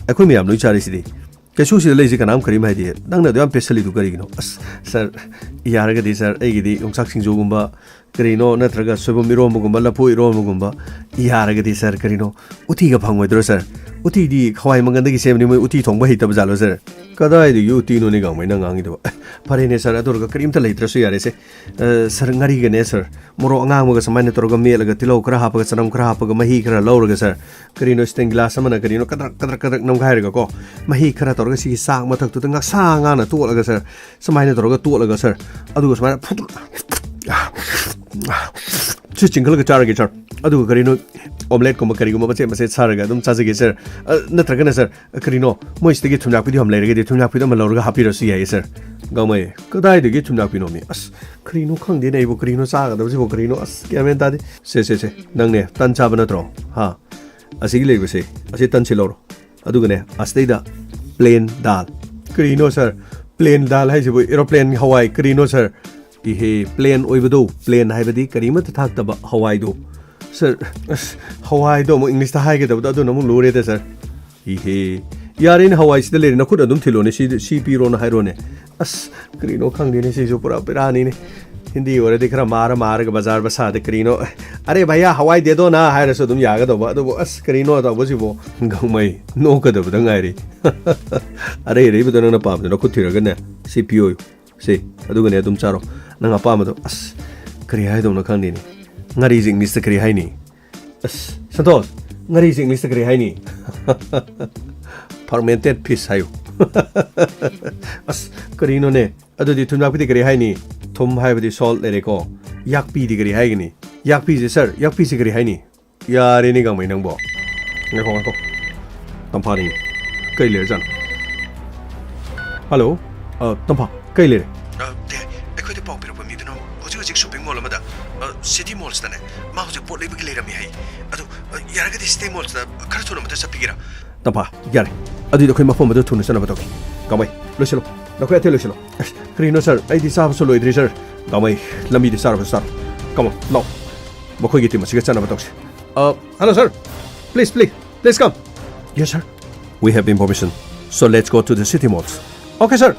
ꯑꯩꯈꯣꯏ ꯃꯌꯥꯝ ꯂꯣꯏ ꯆꯥꯔꯤꯁꯤꯗꯤ꯫ ꯀꯩꯁꯨ ꯁꯤꯗ ꯂꯩꯁꯤ ꯀꯅꯥꯝ ꯀꯔꯤꯝ ꯍꯥꯏꯗꯦ꯫ ꯅꯪꯅ ꯑꯗꯨ ꯌꯥꯝ ꯄꯦꯠꯁꯜꯂꯤꯗꯨ ꯀꯔꯤꯒꯤꯅꯣ? ꯑꯁ ꯁꯥꯔ, ꯌꯥꯔꯒꯗꯤ ꯁꯥꯔ, ꯑꯩꯒꯤꯗꯤ ꯌꯣꯡꯆꯥꯛ ꯁꯤꯡꯖꯨꯒꯨꯝꯕ ꯀꯔꯤꯅꯣ, ꯅꯠꯇ꯭ꯔꯒ ꯁꯣꯏꯕꯨꯝ ꯏꯔꯣꯝꯕꯒꯨꯝꯕ, ꯂꯐꯨ ꯏꯔꯣꯝꯕꯒꯨꯝꯕ, ꯌꯥꯔꯒꯗꯤ ꯁꯥꯔ, ꯀꯔꯤꯅꯣ, ꯎꯇꯤꯒ ꯐꯪꯉꯣꯏꯗ꯭ꯔꯣ ꯁꯥꯔ? ꯎꯇꯤꯗꯤ ꯍꯋꯥꯏ ꯃꯪꯒꯟꯗꯒꯤ ꯁꯦꯝꯕꯅꯤ, ꯃꯣꯏ ꯎꯇꯤ ꯊꯣꯡꯕ ꯍꯩꯇꯕ ꯖꯥꯠꯂꯣ ꯁꯥꯔ? ꯀꯗꯥꯏꯗꯒꯤ ꯎꯇꯤꯅꯣꯅꯦ ꯒꯥꯡꯃꯩ ꯅꯪ ꯉꯥꯡꯉꯤꯗꯨꯕꯣ? ꯑꯦ, ꯐꯔꯦꯅꯦ ꯁꯥꯔ, ꯑꯗꯨ ꯑꯣꯏꯔꯒ ꯀꯔꯤꯝꯇ ꯂꯩꯇ꯭ꯔꯁꯨ ꯌꯥꯔꯦꯁꯦ꯫ ꯑ, ꯁꯥꯔ, ꯉꯥꯔꯤꯒꯅꯦ ꯁꯥꯔ, ꯃꯣꯔꯣꯛ ꯑꯉꯥꯡꯕꯒ ꯁꯨꯃꯥꯏꯅ ꯇꯧꯔꯒ ꯃꯦꯠꯂꯒ, ꯇꯤꯜꯍꯧ ꯈꯔ ꯍꯥꯞꯄꯒ, ꯆꯅꯝ ꯈꯔ ꯍꯥꯞꯄꯒ, ꯃꯍꯤ ꯈꯔ ꯂꯧꯔꯒ ꯁꯥꯔ, ꯀꯔꯤꯅꯣ, ꯁ꯭ꯇꯦꯟ ꯒꯤꯂꯥꯁ ꯑꯃꯅ ꯀꯔꯤꯅꯣ ꯀꯗ꯭ꯔꯛ ꯀꯗ꯭ꯔꯛ ꯀꯗ꯭ꯔꯛ ꯅꯝꯈꯥꯏꯔꯒꯀꯣ, ꯃꯍꯤ ꯈꯔ ꯇꯧꯔꯒ ꯁꯤꯒꯤ ꯆꯥꯛ ꯃꯊꯛꯇꯨꯗ ꯉꯛꯁꯥ ꯉꯥꯅ ꯇꯣꯠꯂꯒ ꯁꯥꯔ, ꯁꯨꯃꯥꯏꯅ ꯇꯧꯔꯒ ꯇꯣꯠꯂꯒ ꯁꯥꯔ, ꯑꯗꯨꯒ ꯁꯨꯃꯥꯏꯅ ꯐꯨꯠ-, ꯁꯤ ꯆꯤꯡꯈꯠꯂꯒ ꯆꯥꯔꯒꯦ ꯁꯥꯔ꯫ ꯑꯗꯨꯒ ꯀꯔꯤꯅꯣ, ꯑꯣꯝꯂꯦꯠꯀꯨꯝꯕ ꯀꯔꯤꯒꯨꯝꯕ ꯃꯆꯦꯠ ꯃꯆꯦꯠ ꯁꯥꯔꯒ ꯑꯗꯨꯝ ꯆꯥꯖꯒꯦ ꯁꯥꯔ꯫ ꯑ, ꯅꯠꯇ꯭ꯔꯒꯅ ꯁꯥꯔ, ꯀꯔꯤꯅꯣ, ꯃꯣꯏꯁꯤꯗꯒꯤ ꯊꯨꯝꯌꯥꯛꯄꯤꯗꯤ ꯌꯥꯝ ꯂꯩꯔꯒꯗꯤ ꯊꯨꯝꯌꯥꯛꯄꯤꯗꯣ ꯑꯃ ꯂꯧꯔꯒ ꯍꯥꯞꯄꯤꯔꯁꯨ ꯌꯥꯏꯌꯦ ꯁꯥꯔ꯫ ꯒꯥꯡꯃꯩ, ꯀꯗꯥꯏꯗꯒꯤ ꯊꯨꯝꯌꯥꯛꯄꯤꯅꯣꯃꯤ? ꯑꯁ, ꯀꯔꯤꯅꯣ ꯈꯪꯗꯦꯅꯦ ꯑꯩꯕꯨ, ꯀꯔꯤꯅꯣ ꯆꯥꯒꯗꯕꯁꯤꯕꯨ, ꯀꯔꯤꯅꯣ? ꯑꯁ, ꯒ꯭ꯌꯥꯟ ꯃꯦꯟ ꯇꯥꯗꯦ꯫ ꯁꯦ, ꯁꯦ, ꯁꯦ, ꯅꯪꯅꯦ ꯇꯟ ꯆꯥꯕ ꯅꯠꯇ꯭ꯔꯣ? ꯍꯥ? ꯑꯁꯤꯒꯤ ꯂꯩꯕꯁꯦ, ꯑꯁꯤ ꯇꯟꯁꯤ ꯂꯧꯔꯣ꯫ ꯑꯗꯨꯒꯅꯦ, ꯑꯁꯤꯗꯩꯗ ꯄ꯭ꯂꯦꯟ ꯗꯥꯜ꯫ ꯀꯔꯤꯅꯣ ꯁꯥꯔ? ꯄ꯭ꯂꯦꯟ ꯗꯥꯜ ꯍꯥꯏꯁꯤꯕꯨ ꯑꯦꯔꯣꯄ꯭ꯂꯦꯟ ꯍꯋꯥꯏ ꯀꯔꯤꯅꯣ ꯁꯥꯔ? ꯏꯍꯦ, ꯄ꯭ꯂꯦꯟ ꯑꯣꯏꯕꯗꯣ, ꯄ꯭ꯂꯦꯟ ꯍꯥꯏꯕꯗꯤ ꯀꯔꯤꯃꯠꯇ ꯊꯥꯛꯇꯕ ꯍꯋꯥꯏꯗꯣ꯫ ꯁꯥꯔ, ꯑꯁ, ꯍꯋꯥꯏꯗꯣ ꯑꯃꯨꯛ ꯏꯪꯂꯤꯁꯇ ꯍꯥꯏꯒꯗꯕꯗꯣ ꯑꯗꯨꯅ ꯑꯃꯨꯛ ꯂꯨꯔꯦꯗ ꯁꯥꯔ꯫ ꯏꯍꯦ, ꯌꯥꯔꯦꯅꯦ, ꯍꯋꯥꯏꯁꯤꯗ ꯂꯩꯔꯦ, ꯅꯈꯨꯠ ꯑꯗꯨꯝ ꯊꯤꯜꯂꯣꯅꯦ, ꯁꯤ, ꯁꯤ ꯄꯤꯔꯣꯅ ꯍꯥꯏꯔꯣꯅꯦ꯫ ꯑꯁ, ꯀꯔꯤꯅꯣ ꯈꯪꯗꯦꯅꯦ, ꯁꯤꯁꯨ ꯄꯨꯔꯥ ꯕꯦꯔꯥꯅꯤꯅꯦ꯫ ꯍꯤꯟꯗꯤ ꯑꯣꯏꯔꯗꯤ ꯈꯔ ꯃꯥꯔ ꯃꯥꯔꯒ ꯕꯖꯥꯔ ꯕꯁꯥꯗ ꯀꯔꯤꯅꯣ, "ꯑꯔꯦ ꯚꯩꯌꯥ, ꯍꯋꯥꯏ ꯗꯦꯗꯣꯅ" ꯍꯥꯏꯔꯁꯨ ꯑꯗꯨꯝ ꯌꯥꯒꯗꯧꯕ꯫ ꯑꯗꯨꯕꯨ ꯑꯁ, ꯀꯔꯤꯅꯣ ꯇꯧꯕꯁꯤꯕꯣ? ꯒꯥꯡꯃꯩ, ꯅꯣꯛꯀꯗꯕꯗ ꯉꯥꯏꯔꯤ꯫ ꯑꯔꯩ ꯑꯔꯩꯕꯗꯣ ꯅꯪꯅ ꯄꯥꯝꯕꯗꯣ ꯅꯈꯨꯠ ꯊꯤꯔꯒꯅꯦ, ꯁꯤ ꯄꯤꯌꯣ, ꯁꯤ, ꯑꯗꯨꯒꯅꯦ ꯑꯗꯨꯝ ꯆꯥꯔꯣ꯫ ꯅꯪ ꯑꯄꯥꯝꯕꯗꯣ꯫ ꯑꯁ, ꯀꯔꯤ ꯍꯥꯏꯗꯧꯅꯣ ꯈꯪꯗꯦꯅꯦ꯫ ꯉꯥꯔꯤꯁꯦ ꯏꯪꯂꯤꯁꯇ ꯀꯔꯤ ꯍꯥꯏꯅꯤ? ꯑꯁ, ꯁꯟꯇꯣꯁ, ꯉꯥꯔꯤꯁꯦ English ꯇ ꯀꯔꯤ ꯍꯥꯏꯅꯤ? Fermented fish ꯍꯥꯏꯌꯨ꯫ ꯑꯁ, ꯀꯔꯤꯅꯣꯅꯦ? ꯑꯗꯨꯗꯤ ꯊꯨꯝꯌꯥꯛꯄꯤꯗꯤ ꯀꯔꯤ ꯍꯥꯏꯅꯤ? ꯊꯨꯝ ꯍꯥꯏꯕꯗꯤ salt ꯂꯩꯔꯦꯀꯣ꯫ ꯌꯥꯛꯄꯤꯗꯤ ꯀꯔꯤ ꯍꯥꯏꯒꯅꯤ? ꯌꯥꯛꯄꯤꯁꯦ, sir, ꯌꯥꯛꯄꯤꯁꯦ ꯀꯔꯤ ꯍꯥꯏꯅꯤ? ꯌꯥꯔꯦꯅꯦ, ꯒꯥꯡꯃꯩ ꯅꯪꯕꯣ꯫ ꯉꯥꯏꯈꯣ, ꯉꯥꯏꯈꯣ꯫ ꯇꯝꯐꯥꯅꯤ꯫ ꯀꯩ ꯂꯩꯔꯖꯥꯠꯅꯣ? Hello? ꯑ, ꯇꯝꯐꯥ, ꯀꯩ ꯂꯩꯔꯦ? ꯑ, ꯗꯦ, ꯑꯩꯈꯣꯏꯗ ꯄꯥꯎ ꯄꯤꯔꯛꯄ ꯃꯤꯗꯨꯅ ꯍꯧꯖꯤꯛ ꯍꯧꯖꯤꯛ shopping mall ꯑꯃꯗ, ꯑ, City Malls ꯇꯅꯦ, ꯃꯥ ꯍꯧꯖꯤꯛ ꯄꯣꯠ ꯂꯩꯕꯒꯤ ꯂꯩꯔꯝꯃꯤ ꯍꯥꯏ꯫ ꯑꯗꯨ, ꯑ, ꯌꯥꯔꯒꯗꯤ City Malls ꯇ ꯈꯔ ꯊꯨꯅ ꯑꯃꯇ ꯆꯠꯄꯤꯒꯦꯔꯥ? ꯇꯝꯐꯥ, ꯌꯥꯔꯦ꯫ ꯑꯗꯨꯗꯤ ꯑꯩꯈꯣꯏ ꯃꯐꯝ ꯑꯗꯨ ꯊꯨꯅ ꯆꯠꯅꯕ ꯇꯧꯒꯦ꯫ ꯒꯥꯡꯃꯩ, ꯂꯣꯏꯁꯤꯜꯂꯣ꯫ ꯅꯈꯣꯏ ꯑꯇꯩ ꯂꯣꯏꯁꯤꯜꯂꯣ꯫ ꯑꯁ, ꯀꯔꯤꯅꯣ sir? ꯑꯩꯗꯤ ꯆꯥꯕꯁꯨ ꯂꯣꯏꯗ꯭ꯔꯤ sir꯫ ꯒꯥꯡꯃꯩ, ꯂꯝꯕꯤꯗ ꯆꯥꯔꯕꯁꯨ ꯆꯥꯔꯣ꯫ Come on, ꯂꯥꯛꯑꯣ꯫ ꯃꯈꯣꯏꯒꯤ team ꯑꯁꯤꯒ ꯆꯠꯅꯕ ꯇꯧꯁꯤ꯫ ꯑ, hello sir. Please, please, please come. Yes sir. We have information. So let's go to the City Malls. Okay sir.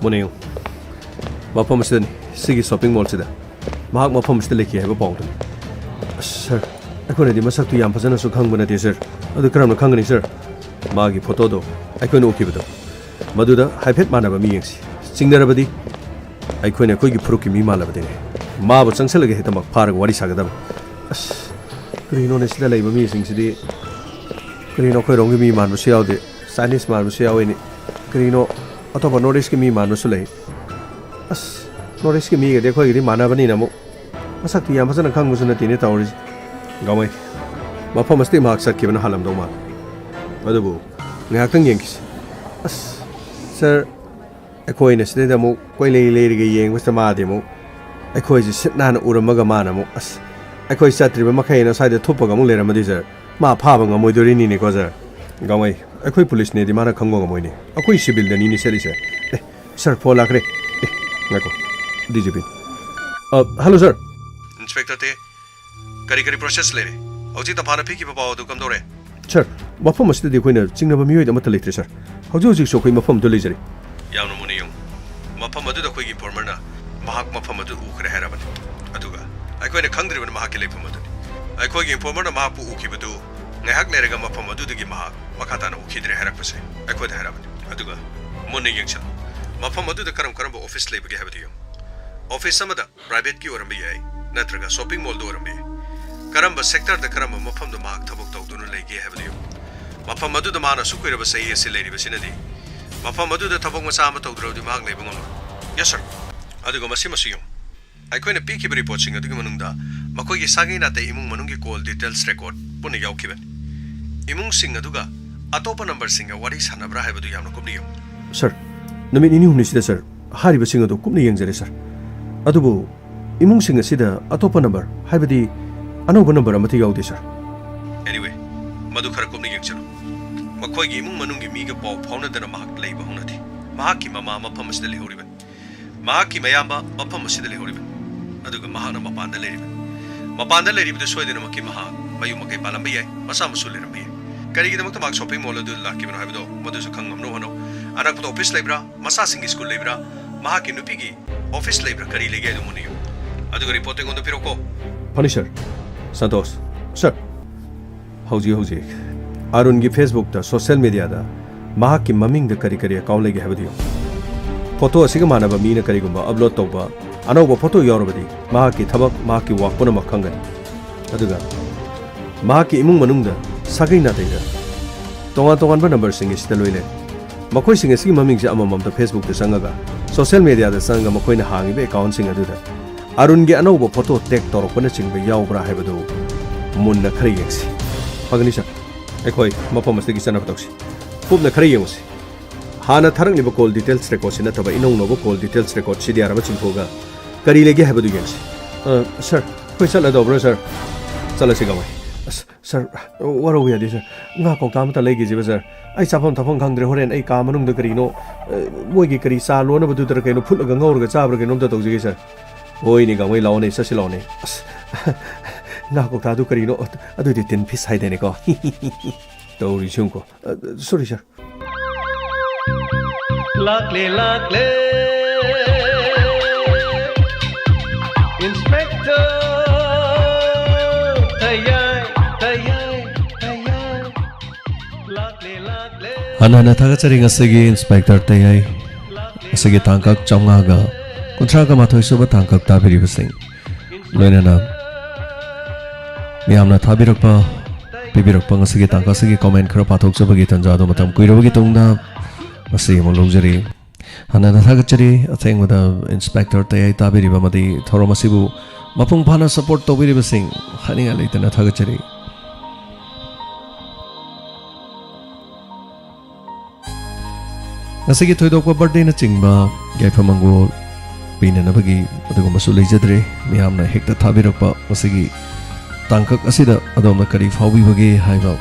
ꯃꯨꯟꯅ ꯌꯦꯡꯉꯨ꯫ ꯃꯐꯝ ꯑꯁꯤꯗꯅꯤ, ꯁꯤꯒꯤ shopping mall ꯁꯤꯗ꯫ ꯃꯍꯥꯛ ꯃꯐꯝ ꯑꯁꯤꯗ ꯂꯩꯈꯤ ꯍꯥꯏꯕ ꯄꯥꯎꯗꯨꯅꯤ꯫ ꯑꯁ, sir, ꯑꯩꯈꯣꯏꯅꯗꯤ ꯃꯁꯛꯇꯨ ꯌꯥꯝ ꯐꯖꯅꯁꯨ ꯈꯪꯕ ꯅꯠꯇꯦ sir꯫ ꯑꯗꯨ ꯀꯔꯝꯅ ꯈꯪꯒꯅꯤ sir? ꯃꯥꯒꯤ photo ꯗꯣ, ꯑꯩꯈꯣꯏꯅ ꯎꯈꯤꯕꯗꯣ, ꯃꯗꯨꯗ ꯍꯥꯏꯐꯦꯠ ꯃꯥꯟꯅꯕ ꯃꯤ ꯌꯦꯡꯁꯤ꯫ ꯆꯤꯡꯅꯔꯕꯗꯤ ꯑꯩꯈꯣꯏꯅ ꯑꯩꯈꯣꯏꯒꯤ ꯐꯨꯔꯨꯞꯀꯤ ꯃꯤ ꯃꯥꯜꯂꯕꯗꯤꯅꯦ꯫ ꯃꯥꯕꯨ ꯆꯪꯁꯤꯜꯂꯒ ꯍꯦꯛꯇꯃꯛ ꯐꯥꯔꯒ ꯋꯥꯔꯤ ꯁꯥꯒꯗꯕꯅꯤ꯫ ꯑꯁ, ꯀꯔꯤꯅꯣꯅꯦ ꯁꯤꯗ ꯂꯩꯕ ꯃꯤꯁꯤꯡꯁꯤꯗꯤ? ꯀꯔꯤꯅꯣ, ꯑꯩꯈꯣꯏꯔꯣꯝꯒꯤ ꯃꯤ ꯃꯥꯟꯕꯁꯨ ꯌꯥꯎꯗꯦ, Chinese ꯃꯥꯟꯕꯁꯨ ꯌꯥꯎꯏꯅꯦ꯫ ꯀꯔꯤꯅꯣ, ꯑꯇꯣꯞꯄ North East ꯀꯤ ꯃꯤ ꯃꯥꯟꯕꯁꯨ ꯂꯩ꯫ ꯑꯁ, North East ꯀꯤ ꯃꯤꯒꯗꯤ ꯑꯩꯈꯣꯏꯒꯗꯤ ꯃꯥꯟꯅꯕꯅꯤꯅ ꯑꯃꯨꯛ ꯃꯁꯛꯇꯤ ꯌꯥꯝ ꯐꯖꯅ ꯈꯪꯕꯁꯨ ꯅꯠꯇꯦꯅꯦ ꯇꯧꯔꯤꯁꯦ꯫ ꯒꯥꯡꯃꯩ, ꯃꯐꯝ ꯑꯁꯤꯗꯒꯤ ꯃꯍꯥꯛ ꯆꯠꯈꯤꯕꯅ ꯍꯥꯜꯂꯝꯗꯧ ꯃꯥꯜꯂꯤ꯫ ꯑꯗꯨꯕꯨ ꯉꯥꯏꯍꯥꯛꯇꯪ ꯌꯦꯡꯈꯤꯁꯤ꯫ ꯑꯁ, sir, ꯑꯩꯈꯣꯏꯅ ꯁꯤꯗꯩꯗ ꯑꯃꯨꯛ ꯀꯣꯏꯂꯩ ꯂꯩꯔꯒ ꯌꯦꯡꯕꯁꯤꯗ ꯃꯥꯗꯤ ꯑꯃꯨꯛ ꯑꯩꯈꯣꯏꯁꯦ ꯁꯤꯠ ꯅꯥꯟꯅ ꯎꯔꯝꯃꯒ ꯃꯥꯅ ꯑꯃꯨꯛ, ꯑꯁ, ꯑꯩꯈꯣꯏ ꯆꯠꯇ꯭ꯔꯤꯕ ꯃꯈꯩꯅ ꯁ꯭ꯋꯥꯏꯗ ꯊꯨꯞꯄꯒ ꯑꯃꯨꯛ ꯂꯩꯔꯝꯃꯗꯤ sir, ꯃꯥ ꯐꯥꯕ ꯉꯝꯃꯣꯏꯗꯣꯔꯤꯅꯤꯅꯦꯀꯣ sir꯫ ꯒꯥꯡꯃꯩ, ꯑꯩꯈꯣꯏ police ꯅꯦꯗꯤ ꯃꯥꯅ ꯈꯪꯕ ꯉꯝꯃꯣꯏꯅꯦ꯫ ꯑꯩꯈꯣꯏ civil ꯗꯅꯤꯅꯦ ꯆꯠꯂꯤꯁꯦ꯫ ꯑꯦ, sir, phone ꯂꯥꯛꯈ꯭ꯔꯦ꯫ ꯑꯦ, ꯉꯥꯏꯈꯣ꯫ D G P꯫ ꯑ, hello sir꯫ Inspector ꯇꯦ, ꯀꯔꯤ ꯀꯔꯤ process ꯂꯩꯔꯦ? ꯍꯧꯖꯤꯛ ꯇꯝꯐꯥꯅ ꯄꯤꯈꯤꯕ ꯄꯥꯎ ꯑꯗꯨ ꯀꯝꯗꯧꯔꯦ? Sir, ꯃꯐꯝ ꯑꯁꯤꯗꯗꯤ ꯑꯩꯈꯣꯏꯅ ꯆꯤꯡꯅꯕ ꯃꯤꯑꯣꯏ ꯑꯃꯠꯇ ꯂꯩꯇ꯭ꯔꯦ sir꯫ ꯍꯧꯖꯤꯛ ꯍꯧꯖꯤꯛꯁꯨ ꯑꯩꯈꯣꯏ ꯃꯐꯝꯗ ꯂꯩꯖꯔꯤ꯫ ꯌꯥꯝꯅ ꯃꯨꯟꯅ ꯌꯦꯡꯉꯨ꯫ ꯃꯐꯝ ꯑꯗꯨꯗ ꯑꯩꯈꯣꯏꯒꯤ informer ꯅ ꯃꯍꯥꯛ ꯃꯐꯝ ꯑꯗꯨ ꯎꯈ꯭ꯔꯦ ꯍꯥꯏꯔꯕꯅꯤ꯫ ꯑꯗꯨꯒ ꯑꯩꯈꯣꯏꯅ ꯈꯪꯗ꯭ꯔꯤꯕꯅ ꯃꯍꯥꯛꯀꯤ ꯂꯩꯐꯝ ꯑꯗꯨꯅꯤ꯫ ꯑꯩꯈꯣꯏꯒꯤ informer ꯅ ꯃꯍꯥꯛꯄꯨ ꯎꯈꯤꯕꯗꯨ ꯉꯥꯏꯍꯥꯛ ꯂꯩꯔꯒ ꯃꯐꯝ ꯑꯗꯨꯗꯒꯤ ꯃꯍꯥꯛ ꯃꯈꯥ ꯇꯥꯅ ꯎꯈꯤꯗ꯭ꯔꯦ ꯍꯥꯏꯔꯛꯄꯁꯦ ꯑꯩꯈꯣꯏꯗ ꯍꯥꯏꯔꯛꯑꯕꯅꯤ꯫ ꯑꯗꯨꯒ ꯃꯨꯟꯅ ꯌꯦꯡꯁꯤꯜꯂꯨ, ꯃꯐꯝ ꯑꯗꯨꯗ ꯀꯔꯝ ꯀꯔꯝꯕ ꯑꯣꯐꯤꯁ ꯂꯩꯕꯒꯦ ꯍꯥꯏꯕꯗꯨ ꯌꯦꯡꯉꯨ꯫ ꯑꯣꯐꯤꯁ ꯑꯃꯗ ꯄ꯭ꯔꯥꯏꯚꯦꯠꯀꯤ ꯑꯣꯏꯔꯝꯕ ꯌꯥꯏ, ꯅꯠꯇ꯭ꯔꯒ ꯁꯣꯞꯄꯤꯡ ꯃꯣꯜꯗ ꯑꯣꯏꯔꯝꯕ ꯌꯥꯏ꯫ ꯀꯔꯝꯕ ꯁꯦꯛꯇꯔꯗ ꯀꯔꯝꯕ ꯃꯐꯝꯗ ꯃꯍꯥꯛ ꯊꯕꯛ ꯇꯧꯗꯨꯅ ꯂꯩꯒꯦ ꯍꯥꯏꯕꯗꯨ ꯌꯦꯡꯉꯨ꯫ ꯃꯐꯝ ꯑꯗꯨꯗ ꯃꯥꯅ ꯑꯁꯨꯛ ꯀꯨꯏꯔꯕ ꯆꯍꯤ ꯑꯁꯤ ꯂꯩꯔꯤꯕꯁꯤꯅꯗꯤ ꯃꯐꯝ ꯑꯗꯨꯗ ꯊꯕꯛ ꯃꯆꯥ ꯑꯃ ꯇꯧꯗ꯭ꯔꯕꯗꯤ ꯃꯍꯥꯛ ꯂꯩꯕ ꯉꯝꯂꯣꯏ꯫ Yes, sir꯫ ꯑꯗꯨꯒ ꯃꯁꯤꯃꯁꯨ ꯌꯦꯡꯉꯨ꯫ ꯑꯩꯈꯣꯏꯅ ꯄꯤꯈꯤꯕ ꯔꯤꯄꯣꯔꯠꯁꯤꯡ ꯑꯗꯨꯒꯤ ꯃꯅꯨꯡꯗ ꯃꯈꯣꯏꯒꯤ ꯁꯥꯒꯩ ꯅꯥꯇꯩ ꯏꯃꯨꯡ ꯃꯅꯨꯡꯒꯤ ꯀꯣꯜ ꯗꯤꯇꯦꯜꯁ ꯔꯦꯀꯣꯔꯗ ꯄꯨꯟꯅ ꯌꯥꯎꯈꯤꯕꯅꯤ꯫ ꯏꯃꯨꯡꯁꯤꯡ ꯑꯗꯨꯒ ꯑꯇꯣꯞꯄ ꯅꯝꯕꯔꯁꯤꯡꯒ ꯋꯥꯔꯤ ꯁꯥꯟꯅꯕ꯭ꯔꯥ ꯍꯥꯏꯕꯗꯨ ꯌꯥꯝꯅ ꯀꯨꯞꯅ ꯌꯦꯡꯉꯨ꯫ ꯁꯔ, ꯅꯨꯃꯤꯠ ꯅꯤꯅꯤ ꯍꯨꯝꯅꯤꯁꯤꯗ, ꯁꯔ, ꯍꯥꯏꯔꯤꯕꯁꯤꯡ ꯑꯗꯨ ꯀꯨꯞꯅ ꯌꯦꯡꯖꯔꯦ, ꯁꯔ꯫ ꯑꯗꯨꯕꯨ ꯏꯃꯨꯡꯁꯤꯡ ꯑꯁꯤꯗ ꯑꯇꯣꯞꯄ ꯅꯝꯕꯔ, ꯍꯥꯏꯕꯗꯤ ꯑꯅꯧꯕ ꯅꯝꯕꯔ ꯑꯃꯠꯇ ꯌꯥꯎꯗꯦ, ꯁꯔ꯫ Anyway, ꯃꯗꯨ ꯈꯔ ꯀꯨꯞꯅ ꯌꯦꯡꯁꯤꯜꯂꯨ꯫ ꯃꯈꯣꯏꯒꯤ ꯏꯃꯨꯡ ꯃꯅꯨꯡꯒꯤ ꯃꯤꯒ ꯄꯥꯎ ꯐꯥꯎꯅꯗꯅ ꯃꯍꯥꯛ ꯂꯩꯕ ꯍꯧꯅꯗꯦ꯫ ꯃꯍꯥꯛꯀꯤ ꯃꯃꯥ ꯃꯐꯝ ꯑꯁꯤꯗ ꯂꯩꯍꯧꯔꯤꯕꯅꯤ꯫ ꯃꯍꯥꯛꯀꯤ ꯃꯌꯥꯝꯕ ꯃꯐꯝ ꯑꯁꯤꯗ ꯂꯩꯍꯧꯔꯤꯕꯅꯤ꯫ ꯑꯗꯨꯒ ꯃꯍꯥꯛꯅ ꯃꯄꯥꯟꯗ ꯂꯩꯔꯤꯕꯅꯤ꯫ ꯃꯄꯥꯟꯗ ꯂꯩꯔꯤꯕꯗꯨ ꯁꯣꯏꯗꯅꯃꯛꯀꯤ ꯃꯍꯥꯛ ꯃꯌꯨꯝ ꯃꯀꯩ ꯄꯥꯜꯂꯝꯕ ꯌꯥꯏ, ꯃꯆꯥ ꯃꯁꯨ ꯂꯩꯔꯝꯕ ꯌꯥꯏ꯫ ꯀꯔꯤꯒꯤꯗꯃꯛꯇ ꯃꯍꯥꯛ ꯁꯣꯞꯄꯤꯡ ꯃꯣꯜ ꯑꯗꯨꯗ ꯂꯥꯛꯈꯤꯕꯅꯣ ꯍꯥꯏꯕꯗꯣ ꯃꯗꯨꯁꯨ ꯈꯪꯉꯝꯅꯕ ꯍꯣꯠꯅꯧ꯫ ꯑꯅꯛꯄꯗ ꯑꯣꯐꯤꯁ ꯂꯩꯕ꯭ꯔꯥ, ꯃꯆꯥꯁꯤꯡꯒꯤ ꯁ꯭ꯀꯨꯜ ꯂꯩꯕ꯭ꯔꯥ, ꯃꯍꯥꯛꯀꯤ ꯅꯨꯄꯤꯒꯤ ꯑꯣꯐꯤꯁ ꯂꯩꯕ꯭ꯔꯥ, ꯀꯔꯤ ꯂꯩꯒꯦ ꯍꯥꯏꯗꯨ ꯃꯨꯟꯅ ꯌꯦꯡꯉꯨ꯫ ꯑꯗꯨꯒ ꯔꯤꯄꯣꯔꯠꯇꯨ ꯑꯩꯉꯣꯟꯗ ꯄꯤꯔꯛꯎꯀꯣ꯫ ꯐꯅꯤ, ꯁꯔ꯫ ꯁꯟꯇꯣꯁ꯫ ꯁꯔ꯫ ꯍꯧꯖꯤꯛ ꯍꯧꯖꯤꯛ ꯑꯔꯨꯟꯒꯤ ꯐꯦꯁꯕꯨꯛꯇ, ꯁꯣꯁꯤꯌꯦꯜ ꯃꯤꯗꯤꯌꯥꯗ ꯃꯍꯥꯛꯀꯤ ꯃꯃꯤꯡꯗ ꯀꯔꯤ ꯀꯔꯤ ꯑꯦꯀꯥꯎꯟ ꯂꯩꯒꯦ ꯍꯥꯏꯕꯗꯨ ꯌꯦꯡꯉꯨ꯫ ꯐꯣꯇꯣ ꯑꯁꯤꯒ ꯃꯥꯟꯅꯕ ꯃꯤꯅ ꯀꯔꯤꯒꯨꯝꯕ ꯑꯞꯂꯣꯗ ꯇꯧꯕ ꯑꯅꯧꯕ ꯐꯣꯇꯣ ꯌꯥꯎꯔꯕꯗꯤ ꯃꯍꯥꯛꯀꯤ ꯊꯕꯛ, ꯃꯍꯥꯛꯀꯤ ꯋꯥꯛ ꯄꯨꯝꯅꯃꯛ ꯈꯪꯒꯅꯤ꯫ ꯑꯗꯨꯒ ꯃꯍꯥꯛꯀꯤ ꯏꯃꯨꯡ ꯃꯅꯨꯡꯗ, ꯁꯥꯒꯩ ꯅꯥꯇꯩꯗ ꯇꯣꯉꯥꯟ ꯇꯣꯉꯥꯟꯕ ꯅꯝꯕꯔꯁꯤꯡ ꯑꯁꯤꯗ ꯂꯣꯏ ꯂꯩ꯫ ꯃꯈꯣꯏꯁꯤꯡ ꯑꯁꯤꯒꯤ ꯃꯃꯤꯡꯁꯦ ꯑꯃꯃꯝꯇ ꯐꯦꯁꯕꯨꯛꯇ ꯆꯪꯉꯒ, ꯁꯣꯁꯤꯌꯦꯜ ꯃꯤꯗꯤꯌꯥꯗ ꯆꯪꯉꯒ ꯃꯈꯣꯏꯅ ꯍꯥꯡꯉꯤꯕ ꯑꯦꯀꯥꯎꯟꯁꯤꯡ ꯑꯗꯨꯗ ꯑꯔꯨꯟꯒꯤ ꯑꯅꯧꯕ ꯐꯣꯇꯣ ꯇꯦꯒ ꯇꯧꯔꯛꯄꯅꯆꯤꯡꯕ ꯌꯥꯎꯕ꯭ꯔꯥ ꯍꯥꯏꯕꯗꯨ ꯃꯨꯟꯅ ꯈꯔ ꯌꯦꯡꯁꯤ꯫ ꯐꯒꯅꯤ, ꯁꯔ꯫ ꯑꯩꯈꯣꯏ ꯃꯐꯝ ꯑꯁꯤꯗꯒꯤ ꯆꯠꯅꯕ ꯇꯧꯁꯤ꯫ ꯀꯨꯞꯅ ꯈꯔ ꯌꯦꯡꯉꯨꯁꯤ꯫ ꯍꯥꯟꯅ ꯊꯥꯔꯛꯂꯤꯕ ꯀꯣꯜ ꯗꯤꯇꯦꯜꯁ ꯔꯦꯀꯣꯔꯗꯁꯤ ꯅꯠꯇꯕ ꯏꯅꯧ ꯅꯧꯕ ꯀꯣꯜ ꯗꯤꯇꯦꯜꯁ ꯔꯦꯀꯣꯔꯗ ꯁꯤ ꯗꯤ ꯑꯥꯔ ꯑꯃ ꯆꯤꯡꯊꯣꯛꯑꯒ ꯀꯔꯤ ꯂꯩꯒꯦ ꯍꯥꯏꯕꯗꯨ ꯌꯦꯡꯁꯤ꯫ ꯑ, ꯁꯔ, ꯑꯩꯈꯣꯏ ꯆꯠꯂꯗꯧꯕ꯭ꯔꯥ, ꯁꯔ? ꯆꯠꯂꯁꯤ, ꯒꯥꯡꯃꯩ꯫ ꯑꯁ, ꯁꯔ, ꯋꯥꯔꯧꯕ ꯌꯥꯗꯦ, ꯁꯔ꯫ ꯉꯥ ꯀꯧꯇꯥ ꯑꯃꯇ ꯂꯩꯈꯤꯁꯤꯕ, ꯁꯔ꯫ ꯑꯩ ꯆꯥꯐꯝ ꯊꯛꯐꯝ ꯈꯪꯗ꯭ꯔꯦ꯫ ꯍꯣꯔꯦꯟ ꯑꯩ ꯀꯥ ꯃꯅꯨꯡꯗ ꯀꯔꯤꯅꯣ, ꯑ, ꯃꯣꯏꯒꯤ ꯀꯔꯤ ꯆꯥ ꯂꯣꯟꯅꯕꯗꯨꯗꯔ ꯀꯩꯅꯣ ꯐꯨꯠꯂꯒ ꯉꯧꯔꯒ ꯆꯥꯕ꯭ꯔꯥ ꯀꯩꯅꯣꯝꯇ ꯇꯧꯖꯒꯦ, ꯁꯔ꯫ ꯍꯣꯏꯅꯦ, ꯒꯥꯡꯃꯩ, ꯂꯥꯛꯑꯣꯅꯦ, ꯆꯠꯁꯤ ꯂꯥꯛꯑꯣꯅꯦ꯫ ꯑꯁ, ꯉꯥ ꯀꯧꯇꯥꯗꯨ ꯀꯔꯤꯅꯣ? ꯑꯗꯨꯗꯤ ꯇꯤꯟ ꯐꯤꯁ ꯍꯥꯏꯗꯥꯏꯅꯦꯀꯣ꯫ ꯇꯧꯔꯤꯁꯤ ꯌꯦꯡꯉꯨꯀꯣ꯫ ꯑ, ꯁꯣꯔꯤ, ꯁꯔ꯫ ꯂꯥꯛꯂꯦ, ꯂꯥꯛꯂꯦ, ꯏꯟꯁꯄꯦꯛꯇꯔ ꯊꯌꯥꯏ, ꯊꯌꯥꯏ, ꯊꯌꯥꯏ꯫ ꯍꯟꯅ ꯍꯟꯅ ꯊꯥꯒꯠꯆꯔꯤ ꯉꯁꯤꯒꯤ ꯏꯟꯁꯄꯦꯛꯇꯔ ꯇꯌꯥꯏ, ꯉꯁꯤꯒꯤ ꯇꯥꯡꯀꯛ ꯆꯥꯝꯃꯉꯥꯒ ꯀꯨꯟꯊ꯭ꯔꯥꯒ ꯃꯥꯊꯣꯏ ꯁꯨꯕ ꯇꯥꯡꯀꯛ ꯇꯥꯕꯤꯔꯤꯕꯁꯤꯡ, ꯂꯣꯏꯅꯅ ꯃꯤꯌꯥꯝꯅ ꯊꯥꯕꯤꯔꯛꯄ, ꯄꯤꯕꯤꯔꯛꯄ ꯉꯁꯤꯒꯤ ꯇꯥꯡꯀꯛ ꯑꯁꯤꯒꯤ ꯀꯣꯃꯦꯟ ꯈꯔ ꯄꯥꯊꯣꯛꯆꯕꯒꯤ ꯇꯥꯟꯖꯥ ꯑꯗꯨ ꯃꯇꯝ ꯀꯨꯏꯔꯕꯒꯤ ꯇꯨꯡꯗ ꯉꯁꯤ ꯑꯃꯨꯛ ꯂꯧꯖꯔꯤ꯫ ꯍꯟꯅ ꯍꯟꯅ ꯊꯥꯒꯠꯆꯔꯤ꯫ ꯑꯊꯦꯡꯕꯗ ꯏꯟꯁꯄꯦꯛꯇꯔ ꯇꯌꯥꯏ ꯇꯥꯕꯤꯔꯤꯕ ꯑꯃꯗꯤ ꯊꯧꯔꯝ ꯑꯁꯤꯕꯨ ꯃꯄꯨꯡ ꯐꯥꯅ ꯁꯄꯣꯔꯠ ꯇꯧꯕꯤꯔꯤꯕꯁꯤꯡ ꯍꯥꯏꯅꯤꯡꯉꯥꯏ ꯂꯩꯇꯅ ꯊꯥꯒꯠꯆꯔꯤ꯫ ꯉꯁꯤꯒꯤ ꯊꯣꯏꯗꯣꯛꯄ ꯕꯥꯔꯗꯦꯅꯆꯤꯡꯕ ꯌꯥꯏꯐ ꯃꯪꯒꯣꯜ ꯄꯤꯅꯅꯕꯒꯤ ꯑꯗꯨꯒꯨꯝꯕꯁꯨ ꯂꯩꯖꯗ꯭ꯔꯦ꯫ ꯃꯤꯌꯥꯝꯅ ꯍꯦꯛꯇ ꯊꯥꯕꯤꯔꯛꯄ ꯃꯁꯤꯒꯤ ꯇꯥꯡꯀꯛ ꯑꯁꯤꯗ ꯑꯗꯣꯝꯅ ꯀꯔꯤ ꯐꯥꯎꯕꯤꯕꯒꯦ ꯍꯥꯏꯕ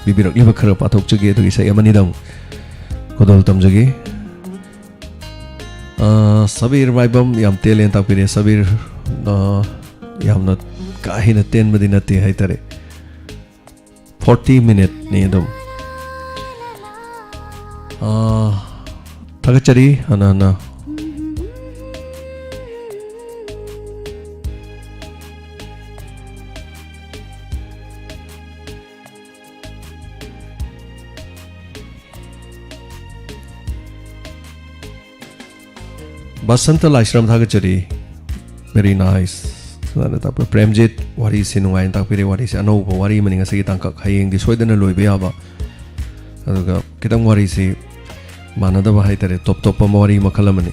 ꯄꯤꯕꯤꯔꯛꯂꯤꯕ ꯈꯔ ꯄꯥꯊꯣꯛꯆꯒꯦ꯫ ꯑꯗꯨꯒ ꯏꯁꯩ ꯑꯃꯅꯤꯗꯪ ꯈꯨꯗꯣꯜ ꯇꯝꯖꯒꯦ꯫ ꯑ, ꯁꯕꯤꯔ ꯃꯥꯏꯕꯝ ꯌꯥꯝ ꯇꯦꯜꯂꯦꯅ ꯇꯥꯛꯄꯤꯔꯦ꯫ ꯁꯕꯤꯔ, ꯑ, ꯌꯥꯝꯅ ꯀꯥ ꯍꯦꯟꯅ ꯇꯦꯟꯕꯗꯤ ꯅꯠꯇꯦ ꯍꯥꯏꯇꯥꯔꯦ꯫ ꯐꯣꯔꯇꯤ ꯃꯤꯅꯤꯠꯅꯤ ꯑꯗꯨꯝ꯫ ꯑ, ꯊꯥꯒꯠꯆꯔꯤ ꯍꯟꯅ ꯍꯟꯅ꯫ ꯕꯁꯟꯇ ꯂꯥꯏꯁ꯭ꯔꯝ ꯊꯥꯒꯠꯆꯔꯤ꯫ Very nice. ꯁꯨꯃꯥꯏꯅ ꯇꯥꯛꯄ꯫ ꯄ꯭ꯔꯦꯝꯖꯤꯠ, ꯋꯥꯔꯤꯁꯤ ꯅꯨꯡꯉꯥꯏꯅ ꯇꯥꯛꯄꯤꯔꯦ꯫ ꯋꯥꯔꯤꯁꯤ ꯑꯅꯧꯕ ꯋꯥꯔꯤ ꯑꯃꯅꯤ ꯉꯁꯤꯒꯤ ꯇꯥꯡꯀꯛ꯫ ꯍꯌꯦꯡꯗꯤ ꯁꯣꯏꯗꯅ ꯂꯣꯏꯕ ꯌꯥꯕ꯫ ꯑꯗꯨꯒ ꯈꯤꯇꯪ ꯋꯥꯔꯤꯁꯤ ꯃꯥꯟꯅꯗꯕ ꯍꯥꯏꯇꯥꯔꯦ, ꯇꯣꯞ ꯇꯣꯞꯄ ꯋꯥꯔꯤ ꯃꯈꯜ ꯑꯃꯅꯤ꯫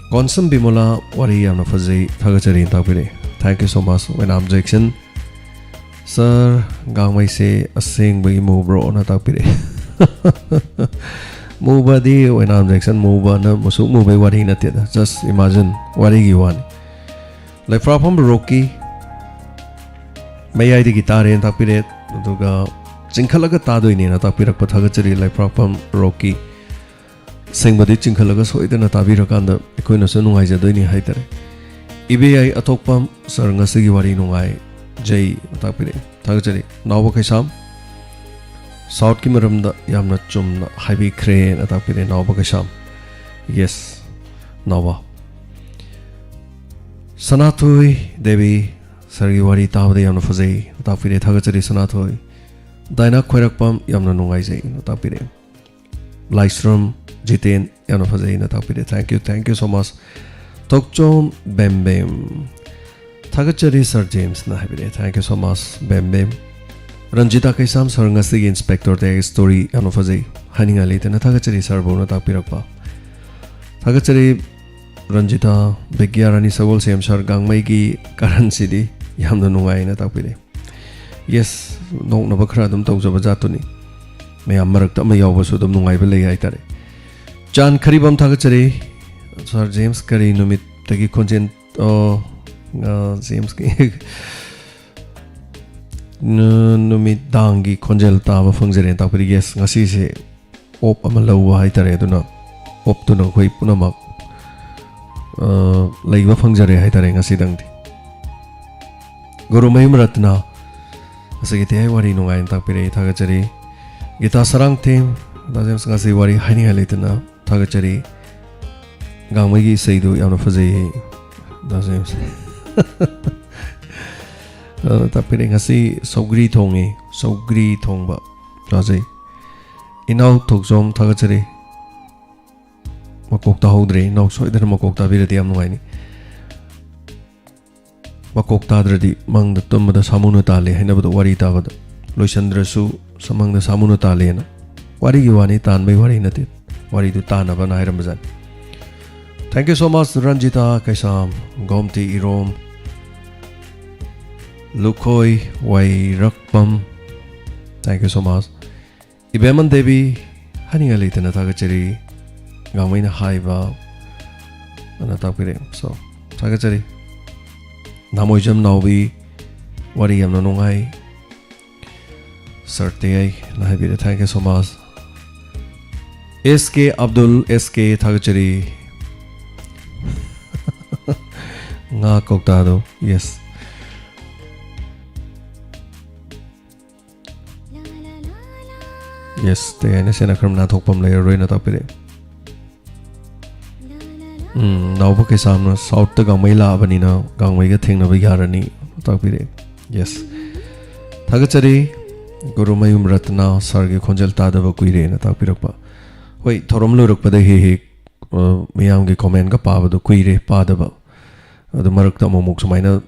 ꯀꯣꯟꯁꯝ ꯕꯤꯃꯣꯂꯥ, ꯋꯥꯔꯤ ꯌꯥꯝꯅ ꯐꯖꯩ, ꯊꯥꯒꯠꯆꯔꯤ ꯇꯥꯛꯄꯤꯔꯦ꯫ Thank you so much, Oinam Jackson. Sir, ꯒꯥꯡꯃꯩꯁꯦ ꯑꯁꯦꯡꯕꯒꯤ ꯃꯨꯕ꯭ꯔꯣꯅ ꯇꯥꯛꯄꯤꯔꯛꯑꯦ꯫ ꯃꯨꯕꯗꯤ ꯑꯣꯏꯅꯥꯝ ꯖꯦꯛꯁꯟ ꯃꯨꯕꯅ ꯃꯨꯁꯨꯛ ꯃꯨꯕꯩ ꯋꯥꯔꯤ ꯅꯠꯇꯦꯗ꯫ Just imagine, ꯋꯥꯔꯤꯒꯤ ꯋꯥꯅꯤ꯫ ꯂꯩꯐ꯭ꯔꯥꯐꯝ ꯔꯣꯀꯤ, ꯃꯌꯥꯏꯗꯒꯤ ꯇꯥꯔꯦꯅ ꯇꯥꯛꯄꯤꯔꯦ, ꯑꯗꯨꯒ ꯆꯤꯡꯈꯠꯂꯒ ꯇꯥꯗꯣꯏꯅꯦꯅ ꯇꯥꯛꯄꯤꯔꯛꯄ ꯊꯥꯒꯠꯆꯔꯤ ꯂꯩꯐ꯭ꯔꯥꯐꯝ ꯔꯣꯀꯤ꯫ ꯑꯁꯦꯡꯕꯗꯤ ꯆꯤꯡꯈꯠꯂꯒ ꯁꯣꯏꯗꯅ ꯇꯥꯕꯤꯔꯀꯥꯟꯗ ꯑꯩꯈꯣꯏꯅꯁꯨ ꯅꯨꯡꯉꯥꯏꯖꯗꯣꯏꯅꯤ ꯍꯥꯏꯇꯥꯔꯦ꯫ ꯏꯕꯦꯌꯥꯏ ꯑꯊꯣꯛꯄꯝ, ꯁꯥꯔ, ꯉꯁꯤꯒꯤ ꯋꯥꯔꯤ ꯅꯨꯡꯉꯥꯏꯖꯩ ꯇꯥꯛꯄꯤꯔꯛꯏ꯫ ꯊꯥꯒꯠꯆꯔꯤ꯫ ꯅꯥꯎꯕ ꯀꯩꯁꯥꯝ, ꯁꯥꯎꯠꯀꯤ ꯃꯔꯝꯗ ꯌꯥꯝꯅ ꯆꯨꯝꯅ ꯍꯥꯏꯕꯤꯈ꯭ꯔꯦꯅ ꯇꯥꯛꯄꯤꯔꯛꯏ ꯅꯥꯎꯕ ꯀꯩꯁꯥꯝ꯫ Yes, ꯅꯥꯎꯕ꯫ ꯁꯅꯥꯊꯣꯏ ꯗꯦꯕꯤ, ꯁꯥꯔꯒꯤ ꯋꯥꯔꯤ ꯇꯥꯕꯗ ꯌꯥꯝꯅ ꯐꯖꯩ ꯇꯥꯛꯄꯤꯔꯛꯏ꯫ ꯊꯥꯒꯠꯆꯔꯤ ꯁꯅꯥꯊꯣꯏ꯫ ꯗꯥꯏꯅꯥ ꯈꯣꯏꯔꯥꯛꯄꯝ, ꯌꯥꯝꯅ ꯅꯨꯡꯉꯥꯏꯖꯩ ꯇꯥꯛꯄꯤꯔꯛꯏ꯫ ꯂꯥꯏꯁ꯭ꯔꯝ ꯖꯤꯇꯦꯟ, ꯌꯥꯝꯅ ꯐꯖꯩꯅ ꯇꯥꯛꯄꯤꯔꯦ꯫ Thank you, thank you so much. ꯊꯣꯛꯆꯣꯝ ꯕꯦꯝꯕꯦꯝ, ꯊꯥꯒꯠꯆꯔꯤ ꯁꯥꯔ ꯖꯦꯝꯁꯅ ꯍꯥꯏꯕꯤꯔꯛꯑꯦ꯫ Thank you so much, ꯕꯦꯝꯕꯦꯝ꯫ ꯔꯟꯖꯤꯇꯥ ꯀꯩꯁꯥꯝ, ꯁꯥꯔ, ꯉꯁꯤꯒꯤ ꯏꯟꯁꯄꯦꯛꯇꯔ ꯗꯦꯒꯤ ꯁ꯭ꯇꯣꯔꯤ ꯌꯥꯝꯅ ꯐꯖꯩ, ꯍꯥꯏꯅꯤꯡꯉꯥꯏ ꯂꯩꯇꯅ ꯊꯥꯒꯠꯆꯔꯤ ꯁꯥꯔꯕꯨꯅ ꯇꯥꯛꯄꯤꯔꯛꯄ꯫ ꯊꯥꯒꯠꯆꯔꯤ ꯔꯟꯖꯤꯇꯥ꯫ ꯕꯤꯒ꯭ꯌꯥ ꯔꯥꯅꯤ ꯁꯒꯣꯜꯁꯦꯝ, ꯁꯥꯔ, ꯒꯥꯡꯃꯩꯒꯤ ꯀꯔꯟꯁꯤꯗꯤ ꯌꯥꯝꯅ ꯅꯨꯡꯉꯥꯏꯅ ꯇꯥꯛꯄꯤꯔꯛꯑꯦ꯫ ꯌꯦꯁ, ꯅꯣꯛꯅꯕ ꯈꯔ ꯑꯗꯨꯝ ꯇꯧꯖꯕ ꯖꯥꯠꯇꯨꯅꯤ꯫ ꯃꯌꯥꯝ ꯃꯔꯛꯇ ꯑꯃ ꯌꯥꯎꯕꯁꯨ ꯑꯗꯨꯝ ꯅꯨꯡꯉꯥꯏꯕ ꯂꯩ ꯍꯥꯏꯇꯥꯔꯦ꯫ ꯆꯥꯟ ꯈꯔꯤꯕꯝ, ꯊꯥꯒꯠꯆꯔꯤ꯫ ꯁꯥꯔ ꯖꯦꯝꯁ, ꯀꯔꯤ ꯅꯨꯃꯤꯠꯇꯒꯤ ꯈꯣꯟꯖꯦꯜ, ꯑꯣ, ꯑ, ꯖꯦꯝꯁꯀꯤ ꯅ-, ꯅꯨꯃꯤꯗꯥꯡꯒꯤ ꯈꯣꯟꯖꯦꯜ ꯇꯥꯕ ꯐꯪꯖꯔꯦꯅ ꯇꯥꯛꯄꯤꯔꯤ꯫ ꯌꯦꯁ, ꯉꯁꯤꯁꯦ ꯑꯣꯞ ꯑꯃ ꯂꯧꯕ ꯍꯥꯏꯇꯥꯔꯦ, ꯑꯗꯨꯅ ꯑꯣꯞꯇꯨꯅ ꯑꯩꯈꯣꯏ ꯄꯨꯝꯅꯃꯛ, ꯑ, ꯂꯩꯕ ꯐꯪꯖꯔꯦ ꯍꯥꯏꯇꯥꯔꯦ ꯉꯁꯤꯗꯪꯗꯤ꯫ ꯒꯨꯔꯨꯃꯌꯨꯝ ꯔꯠꯅ, ꯑꯁꯤꯒꯤ ꯇꯦ ꯑꯩ ꯋꯥꯔꯤ ꯅꯨꯡꯉꯥꯏꯅ ꯇꯥꯛꯄꯤꯔꯛꯏ, ꯊꯥꯒꯠꯆꯔꯤ꯫ ꯒꯤꯇꯥ ꯁꯔꯥꯡꯊꯦꯝ, ꯗꯥ ꯖꯦꯝꯁ, ꯉꯁꯤ ꯋꯥꯔꯤ ꯍꯥꯏꯅꯤꯡꯉꯥꯏ ꯂꯩꯇꯅ ꯊꯥꯒꯠꯆꯔꯤ꯫ ꯒꯥꯡꯃꯩꯒꯤ ꯏꯁꯩꯗꯨ ꯌꯥꯝꯅ ꯐꯖꯩ, ꯗꯥ ꯖꯦꯝꯁ꯫ ꯑ, ꯇꯥꯛꯄꯤꯔꯛꯏ꯫ ꯉꯁꯤ ꯁꯧꯒ꯭ꯔꯤ ꯊꯣꯡꯉꯤ, ꯁꯧꯒ꯭ꯔꯤ ꯊꯣꯡꯕ ꯆꯥꯖꯩ꯫ ꯏꯅꯥꯎ ꯊꯣꯛꯆꯣꯝ, ꯊꯥꯒꯠꯆꯔꯤ꯫ ꯃꯀꯣꯛ ꯇꯥꯍꯧꯗ꯭ꯔꯦ꯫ ꯏꯅꯥꯎ ꯁꯣꯏꯗꯅ ꯃꯀꯣꯛ ꯇꯥꯕꯤꯔꯗꯤ ꯌꯥꯝ ꯅꯨꯡꯉꯥꯏꯅꯤ꯫ ꯃꯀꯣꯛ ꯇꯥꯗ꯭ꯔꯗꯤ ꯃꯪꯗ ꯇꯨꯝꯕꯗ ꯁꯥꯃꯨꯅ ꯇꯥꯜꯂꯦ ꯍꯥꯏꯅꯕꯗꯣ, ꯋꯥꯔꯤ ꯇꯥꯕꯗ꯫ ꯂꯣꯏꯁꯟꯗ꯭ꯔꯁꯨ ꯁꯃꯪꯗ ꯁꯥꯃꯨꯅ ꯇꯥꯜꯂꯦꯅ꯫ ꯋꯥꯔꯤꯒꯤ ꯋꯥꯅꯤ, ꯇꯥꯟꯕꯩ ꯋꯥꯔꯤ ꯅꯠꯇꯦ꯫ ꯋꯥꯔꯤꯗꯨ ꯇꯥꯟꯅꯕꯅ ꯍꯥꯏꯔꯝꯕꯖꯥꯠꯅꯤ꯫ Thank you so much, Ranjita Keisham, Gomti Irom, Lukhoi ꯋꯥꯏꯔꯛꯄꯝ꯫ Thank you so much꯫ ꯏꯕꯦꯝꯃꯟ Devi, ꯍꯥꯏꯅꯤꯡꯉꯥꯏ ꯂꯩꯇꯅ ꯊꯥꯒꯠꯆꯔꯤ꯫ ꯒꯥꯡꯃꯩꯅ ꯍꯥꯏꯕ ꯑꯅ ꯇꯥꯛꯄꯤꯔꯛꯑꯦ꯫ So, ꯊꯥꯒꯠꯆꯔꯤ꯫ ꯅꯥꯃꯣꯏꯖꯝ ꯅꯥꯎꯕꯤ, ꯋꯥꯔꯤ ꯌꯥꯝꯅ ꯅꯨꯡꯉꯥꯏ꯫ ꯁꯥꯔ ꯇꯦ ꯑꯩꯅ ꯍꯥꯏꯕꯤꯔꯦ꯫ Thank you so much꯫ ꯑꯦꯁ ꯀꯦ ꯑꯕꯗꯨꯜ, ꯑꯦꯁ ꯀꯦ, ꯊꯥꯒꯠꯆꯔꯤ꯫ ꯉꯥ ꯀꯧꯇꯥꯗꯣ, ꯌꯦꯁ꯫ ꯌꯦꯁ, ꯇꯦ ꯑꯩꯅ ꯁꯦꯟꯅꯈ꯭ꯔꯕ ꯅꯥꯟꯊꯣꯛꯄ ꯑꯃ ꯂꯩꯔꯔꯣꯏꯅ ꯇꯥꯛꯄꯤꯔꯛꯑꯦ꯫ ꯎꯝ, ꯅꯥꯎꯕ ꯀꯩꯁꯥꯝꯅ ꯁꯥꯎꯠꯇ ꯒꯥꯡꯃꯩ ꯂꯥꯛꯑꯕꯅꯤꯅ ꯒꯥꯡꯃꯩꯒ ꯊꯦꯡꯅꯕ ꯌꯥꯔꯅꯤ ꯇꯥꯛꯄꯤꯔꯛꯑꯦ꯫ ꯌꯦꯁ꯫ ꯊꯥꯒꯠꯆꯔꯤ꯫ ꯒꯨꯔꯨꯃꯌꯨꯝ ꯔꯠꯅ, ꯁꯥꯔꯒꯤ ꯈꯣꯟꯖꯦꯜ ꯇꯥꯗꯕ ꯀꯨꯏꯔꯦꯅ ꯇꯥꯛꯄꯤꯔꯛꯄ꯫ ꯍꯣꯏ, ꯊꯧꯔꯝ ꯂꯣꯏꯔꯛꯄꯗ ꯍꯦꯛ ꯍꯦꯛ, ꯑ, ꯃꯤꯌꯥꯝꯒꯤ comment-ꯀ ꯄꯥꯕꯗꯣ ꯀꯨꯏꯔꯦ ꯄꯥꯗꯕ꯫ ꯑꯗꯨ ꯃꯔꯛꯇ ꯑꯃꯨꯛ ꯑꯃꯨꯛ ꯁꯨꯃꯥꯏꯅ,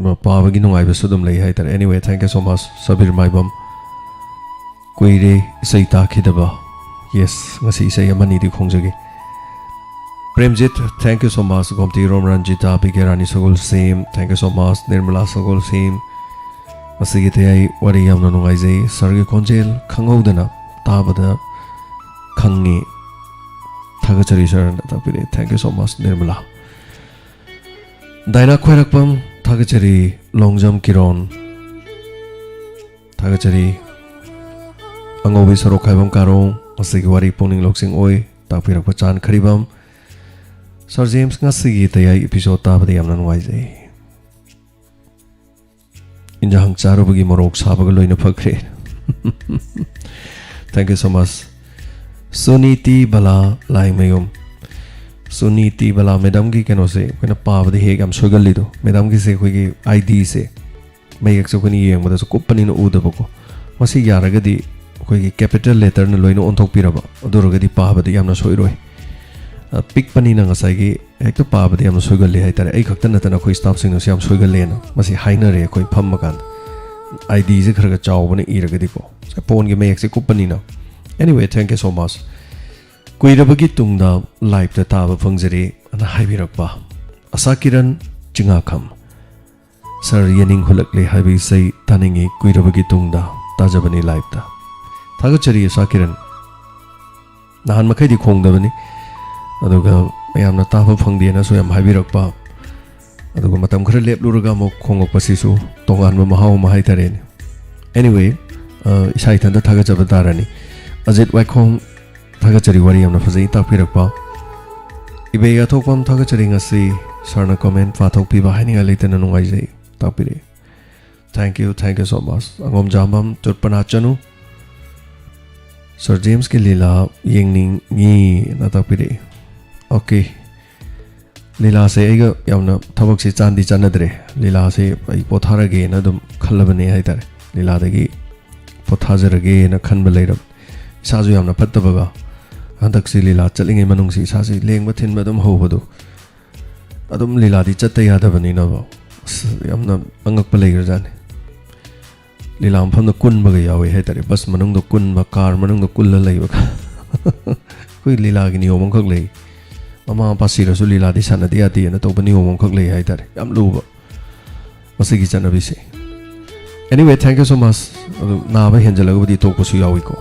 ꯑ, ꯄꯥꯕꯒꯤ ꯅꯨꯡꯉꯥꯏꯕꯁꯨ ꯑꯗꯨꯝ ꯂꯩ ꯍꯥꯏꯇꯥꯔꯦ꯫ Anyway, thank you so much, Sabir ꯃꯥꯏꯕꯝ꯫ ꯀꯨꯏꯔꯦ ꯏꯁꯩ ꯇꯥꯈꯤꯗꯕ꯫ Yes, ꯉꯁꯤ ꯏꯁꯩ ꯑꯃꯅꯤꯗꯤ ꯈꯣꯡꯖꯒꯦ꯫ Premjit, thank you so much꯫ ꯒꯣꯝꯇꯤꯔꯣꯝ Ranjita, ꯕꯤꯒꯦꯔꯥꯅꯤ Sagolsem, thank you so much꯫ Nirmala ꯁꯒꯣꯜꯁꯦꯝ, ꯉꯁꯤꯒꯤ ꯇꯌꯥꯏ ꯋꯥꯔꯤ ꯌꯥꯝꯅ ꯅꯨꯡꯉꯥꯏꯖꯩ꯫ ꯁꯥꯔꯒꯤ ꯈꯣꯟꯖꯦꯜ ꯈꯪꯍꯧꯗꯅ ꯇꯥꯕꯗ ꯈꯪꯉꯤ꯫ ꯊꯥꯒꯠꯆꯔꯤ ꯁꯥꯔꯅ ꯇꯥꯛꯄꯤꯔꯛꯑꯦ꯫ Thank you so much, Nirmala. ꯗꯥꯏꯅꯥ ꯈ꯭ꯋꯥꯏꯔꯥꯛꯄꯝ, ꯊꯥꯒꯠꯆꯔꯤ꯫ ꯂꯣꯡꯖꯝ ꯀꯤꯔꯣꯟ, ꯊꯥꯒꯠꯆꯔꯤ꯫ ꯑꯉꯧꯕꯤ ꯁꯣꯔꯣꯛ ꯈꯥꯏꯕꯝ ꯀꯥꯔꯣꯡ, ꯉꯁꯤꯒꯤ ꯋꯥꯔꯤ ꯄꯨꯛꯅꯤꯡ ꯂꯧꯁꯤꯡ ꯑꯣꯏ, ꯇꯥꯛꯄꯤꯔꯛꯄ ꯆꯥꯟ ꯈꯔꯤꯕꯝ꯫ ꯁꯥꯔ ꯖꯦꯝꯁ, ꯉꯁꯤꯒꯤ ꯇꯌꯥꯏ episode ꯇꯥꯕꯗ ꯌꯥꯝꯅ ꯅꯨꯡꯉꯥꯏꯖꯩ꯫ ꯏꯟꯖꯥꯡ ꯆꯥꯔꯨꯕꯒꯤ ꯃꯣꯔꯣꯛ ꯁꯥꯕꯒ ꯂꯣꯏꯅ ꯐꯈ꯭ꯔꯦ꯫ Thank you so much꯫ Suniti ꯕꯂꯥ ꯂꯥꯏꯃꯌꯨꯝ꯫ ꯁꯨꯅꯤꯇꯤ ꯕꯂꯥ, ꯃꯦꯗꯥꯝꯒꯤ ꯀꯩꯅꯣꯁꯦ ꯑꯩꯈꯣꯏꯅ ꯄꯥꯕꯗ ꯍꯦꯛ ꯌꯥꯝ ꯁꯣꯏꯒꯜꯂꯤꯗꯣ꯫ ꯃꯦꯗꯥꯝꯒꯤꯁꯦ ꯑꯩꯈꯣꯏꯒꯤ ID-ꯁꯦ, ꯃꯌꯦꯛꯁꯦ ꯑꯩꯈꯣꯏꯅ ꯌꯦꯡꯕꯗꯁꯨ ꯀꯨꯞꯄꯅꯤꯅ ꯎꯗꯕꯀꯣ꯫ ꯃꯁꯤ ꯌꯥꯔꯒꯗꯤ ꯑꯩꯈꯣꯏꯒꯤ capital letter-ꯅ ꯂꯣꯏꯅ ꯑꯣꯟꯊꯣꯛꯄꯤꯔꯕ, ꯑꯗꯨ ꯑꯣꯏꯔꯒꯗꯤ ꯄꯥꯕꯗ ꯌꯥꯝꯅ ꯁꯣꯏꯔꯣꯏ꯫ ꯑ, ꯄꯤꯛꯄꯅꯤꯅ ꯉꯁꯥꯏꯒꯤ ꯍꯦꯛꯇ ꯄꯥꯕꯗ ꯌꯥꯝꯅ ꯁꯣꯏꯒꯜꯂꯤ ꯍꯥꯏꯇꯥꯔꯦ꯫ ꯑꯩ ꯈꯛꯇ ꯅꯠꯇꯅ ꯑꯩꯈꯣꯏ staff-ꯁꯤꯡꯅꯁꯨ ꯌꯥꯝ ꯁꯣꯏꯒꯜꯂꯦꯅ ꯃꯁꯤ ꯍꯥꯏꯅꯔꯦ ꯑꯩꯈꯣꯏ ꯐꯝꯃ ꯀꯥꯟꯗ꯫ ID-ꯁꯦ ꯈꯔ ꯈꯔ ꯆꯥꯎꯕꯅ ꯏꯔꯒꯗꯤꯀꯣ, ꯉꯁꯥꯏ ꯐꯣꯟꯒꯤ ꯃꯌꯦꯛꯁꯦ ꯀꯨꯞꯄꯅꯤꯅ꯫ Anyway, thank you so much꯫ ꯀꯨꯏꯔꯕꯒꯤ ꯇꯨꯡꯗ live-ꯇ ꯇꯥꯕ ꯐꯪꯖꯔꯦ ꯑꯅ ꯍꯥꯏꯕꯤꯔꯛꯄ ꯑꯁꯥ ꯀꯤꯔꯟ ꯆꯤꯉꯥꯈꯝ꯫ ꯁꯥꯔ, ꯌꯦꯅꯤꯡ ꯍꯨꯜꯂꯛꯂꯦ ꯍꯥꯏꯕ ꯏꯁꯩ ꯇꯥꯅꯤꯡꯉꯤ, ꯀꯨꯏꯔꯕꯒꯤ ꯇꯨꯡꯗ ꯇꯥꯖꯕꯅꯤ live-ꯇ꯫ ꯊꯥꯒꯠꯆꯔꯤ ꯑꯁꯥ ꯀꯤꯔꯟ꯫ ꯅꯍꯥꯟ ꯃꯈꯩꯗꯤ ꯈꯣꯡꯗꯕꯅꯤ, ꯑꯗꯨꯒ ꯃꯌꯥꯝꯅ ꯇꯥꯕ ꯐꯪꯗꯦꯅꯁꯨ ꯌꯥꯝ ꯍꯥꯏꯕꯤꯔꯛꯄ, ꯑꯗꯨꯒ ꯃꯇꯝ ꯈꯔ ꯂꯦꯞꯂꯨꯔꯒ ꯑꯃꯨꯛ ꯈꯣꯡꯂꯛꯄꯁꯤꯁꯨ ꯇꯣꯉꯥꯟꯕ ꯃꯍꯥꯎ ꯑꯃ ꯍꯥꯏꯇꯥꯔꯦꯅꯦ꯫ Anyway, ꯑ, ꯏꯁꯥ ꯏꯊꯟꯇ ꯊꯥꯒꯠꯆꯕ ꯇꯥꯔꯅꯤ꯫ ꯑꯖꯤꯠ ꯋꯥꯏꯈꯣꯝ, ꯊꯥꯒꯠꯆꯔꯤ, ꯋꯥꯔꯤ ꯌꯥꯝꯅ ꯐꯖꯩ ꯇꯥꯛꯄꯤꯔꯛꯄ꯫ ꯏꯕꯦ ꯌꯥꯊꯣꯛꯄꯝ, ꯊꯥꯒꯠꯆꯔꯤ, ꯉꯁꯤ ꯁꯥꯔꯅ comment ꯄꯥꯊꯣꯛꯄꯤꯕ ꯍꯥꯏꯅꯤꯡꯉꯥꯏ ꯂꯩꯇꯅ ꯅꯨꯡꯉꯥꯏꯖꯩ, ꯇꯥꯛꯄꯤꯔꯛꯑꯦ꯫ Thank you, thank you so much꯫ ꯑꯉꯣꯝ ꯖꯥꯝꯕꯝ, ꯇꯨꯠꯄꯅꯥ ꯆꯅꯨ, ꯁꯥꯔ ꯖꯦꯝꯁꯀꯤ ꯂꯤꯂꯥ ꯌꯦꯡꯅꯤꯡꯉꯤꯅ ꯇꯥꯛꯄꯤꯔꯛꯑꯦ꯫ Okay, ꯂꯤꯂꯥꯁꯦ ꯑꯩꯒ ꯌꯥꯝꯅ ꯊꯕꯛꯁꯦ ꯆꯥꯟꯗꯤ ꯆꯥꯟꯅꯗ꯭ꯔꯦ꯫ ꯂꯤꯂꯥꯁꯦ ꯑꯩ ꯄꯣꯊꯥꯔꯒꯦꯅ ꯑꯗꯨꯝ ꯈꯜꯂꯕꯅꯦ ꯍꯥꯏꯇꯥꯔꯦ꯫ ꯂꯤꯂꯥꯗꯒꯤ ꯄꯣꯊꯥꯖꯔꯒꯦꯅ ꯈꯟꯕ ꯂꯩꯔꯕ꯫ ꯏꯁꯥꯁꯨ ꯌꯥꯝꯅ ꯐꯠꯇꯕꯒ, ꯍꯟꯗꯛꯁꯤ ꯂꯤꯂꯥ ꯆꯠꯂꯤꯉꯩ ꯃꯅꯨꯡꯁꯤ ꯏꯁꯥꯁꯤ ꯂꯦꯡꯕ ꯊꯤꯟꯕ ꯑꯗꯨꯝ ꯍꯧꯕꯗꯣ, ꯑꯗꯨꯝ ꯂꯤꯂꯥꯗꯤ ꯆꯠꯇ ꯌꯥꯗꯕꯅꯤꯅꯕ꯫ ꯑꯁ, ꯌꯥꯝꯅ ꯑꯉꯛꯄ ꯂꯩꯈ꯭ꯔꯖꯥꯠꯅꯤ꯫ ꯂꯤꯂꯥ ꯃꯐꯝꯗ ꯀꯨꯟꯕꯒ ꯌꯥꯎꯋꯤ ꯍꯥꯏꯇꯥꯔꯦ, ꯕꯁ ꯃꯅꯨꯡꯗ ꯀꯨꯟꯕ, ꯀꯥꯔ ꯃꯅꯨꯡꯗ ꯀꯨꯜꯂ ꯂꯩꯕꯒ꯫ ꯑꯩꯈꯣꯏ ꯂꯤꯂꯥꯒꯤ ꯅꯤꯌꯣꯝ ꯑꯃꯈꯛ ꯂꯩ, ꯃꯃꯥ ꯃꯄꯥ ꯁꯤꯔꯁꯨ ꯂꯤꯂꯥꯗꯤ ꯁꯥꯟꯅꯗ ꯌꯥꯗꯦꯅ ꯇꯧꯕ ꯅꯤꯌꯣꯝ ꯑꯃꯈꯛ ꯂꯩ ꯍꯥꯏꯇꯥꯔꯦ꯫ ꯌꯥꯝ ꯂꯨꯕ ꯃꯁꯤꯒꯤ ꯆꯠꯅꯕꯤꯁꯦ꯫ Anyway, thank you so much. ꯑꯗꯨ ꯅꯥꯕ ꯍꯦꯟꯖꯜꯂꯒꯕꯨꯗꯤ ꯇꯣꯛꯄꯁꯨ ꯌꯥꯎꯏꯀꯣ꯫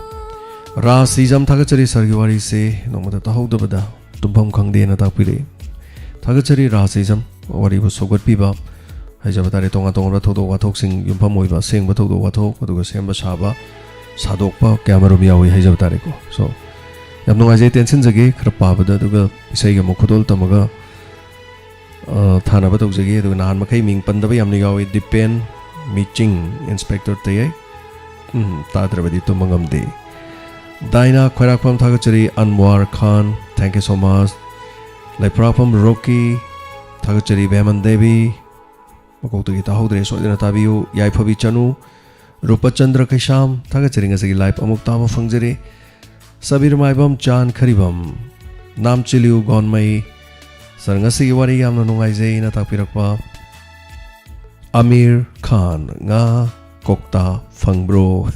ꯔꯥꯁ ꯏꯖꯝ, ꯊꯥꯒꯠꯆꯔꯤ ꯁꯥꯔꯒꯤ ꯋꯥꯔꯤꯁꯦ ꯅꯣꯡꯃꯇ ꯇꯥꯍꯧꯗꯕꯗ ꯇꯨꯝꯐꯝ ꯈꯪꯗꯦꯅ ꯇꯥꯛꯄꯤꯔꯛꯏ꯫ ꯊꯥꯒꯠꯆꯔꯤ ꯔꯥꯁ ꯏꯖꯝ, ꯋꯥꯔꯤꯕꯨ ꯁꯧꯒꯠꯄꯤꯕ ꯍꯥꯏꯖꯕ ꯇꯥꯔꯦ꯫ ꯇꯣꯉꯥꯟ ꯇꯣꯉꯥꯟꯕ ꯊꯧꯗꯣꯛ ꯋꯥꯊꯣꯛꯁꯤꯡ ꯌꯨꯝꯐꯝ ꯑꯣꯏꯕ ꯑꯁꯦꯡꯕ ꯊꯧꯗꯣꯛ ꯋꯥꯊꯣꯛ, ꯑꯗꯨꯒ ꯁꯦꯝꯕ ꯁꯥꯕ, ꯁꯥꯗꯣꯛꯄ ꯀꯌꯥꯃꯔꯨꯝ ꯌꯥꯎꯏ ꯍꯥꯏꯖꯕ ꯇꯥꯔꯦꯀꯣ꯫ So, ꯌꯥꯝ ꯅꯨꯡꯉꯥꯏꯖꯩ, ꯇꯦꯟꯁꯤꯟꯖꯒꯦ ꯈꯔ ꯄꯥꯕꯗ, ꯑꯗꯨꯒ ꯏꯁꯩꯒ ꯑꯃꯨꯛ ꯈꯨꯗꯣꯜ ꯇꯝꯃꯒ, ꯑ, ꯊꯥꯅꯕ ꯇꯧꯖꯒꯦ꯫ ꯑꯗꯨꯒ ꯅꯍꯥꯟ ꯃꯈꯩ ꯃꯤꯡ ꯄꯟꯗꯕ ꯌꯥꯝꯅ ꯌꯥꯎꯏ: ꯗꯤꯄꯦꯟ, ꯃꯤꯆꯤꯡ, ꯏꯟꯁꯄꯦꯛꯇꯔ ꯇꯌꯥꯏ, ꯎꯝ, ꯇꯥꯗ꯭ꯔꯕꯗꯤ ꯇꯨꯝꯕ ꯉꯝꯗꯦ꯫ ꯗꯥꯏꯅꯥ ꯈ꯭ꯋꯥꯏꯔꯥꯛꯄꯝ, ꯊꯥꯒꯠꯆꯔꯤ꯫ ꯑꯟꯋꯥꯔ ꯈꯥꯟ, thank you so much꯫ ꯂꯩꯄ꯭ꯔꯥꯛꯄꯝ ꯔꯣꯀꯤ, ꯊꯥꯒꯠꯆꯔꯤ꯫ ꯕꯦꯃꯟ ꯗꯦꯕꯤ, ꯃꯀꯣꯛꯇꯒꯤ ꯇꯥꯍꯧꯗ꯭ꯔꯦ, ꯁꯣꯏꯗꯅ ꯇꯥꯕꯤꯌꯨ꯫ ꯌꯥꯏꯐꯕꯤ ꯆꯅꯨ, ꯔꯨꯄꯆꯟꯗ꯭ꯔ ꯀꯩꯁꯥꯝ, ꯊꯥꯒꯠꯆꯔꯤ꯫ ꯉꯁꯤꯒꯤ ꯂꯥꯏꯚ ꯑꯃꯨꯛ ꯇꯥꯕ ꯐꯪꯖꯔꯦ꯫ ꯁꯕꯤꯔ ꯃꯥꯏꯕꯝ, ꯆꯥꯟ ꯈꯔꯤꯕꯝ, ꯅꯥꯝꯆꯤꯂꯤꯌꯨ ꯒꯣꯟꯃꯩ, ꯁꯥꯔ, ꯉꯁꯤꯒꯤ ꯋꯥꯔꯤ ꯌꯥꯝꯅ ꯅꯨꯡꯉꯥꯏꯖꯩꯅ ꯇꯥꯛꯄꯤꯔꯛꯄ꯫ ꯑꯃꯤꯔ ꯈꯥꯟ, ꯉꯥ ꯀꯣꯛꯇꯥ ꯐꯪꯕ꯭ꯔꯣ?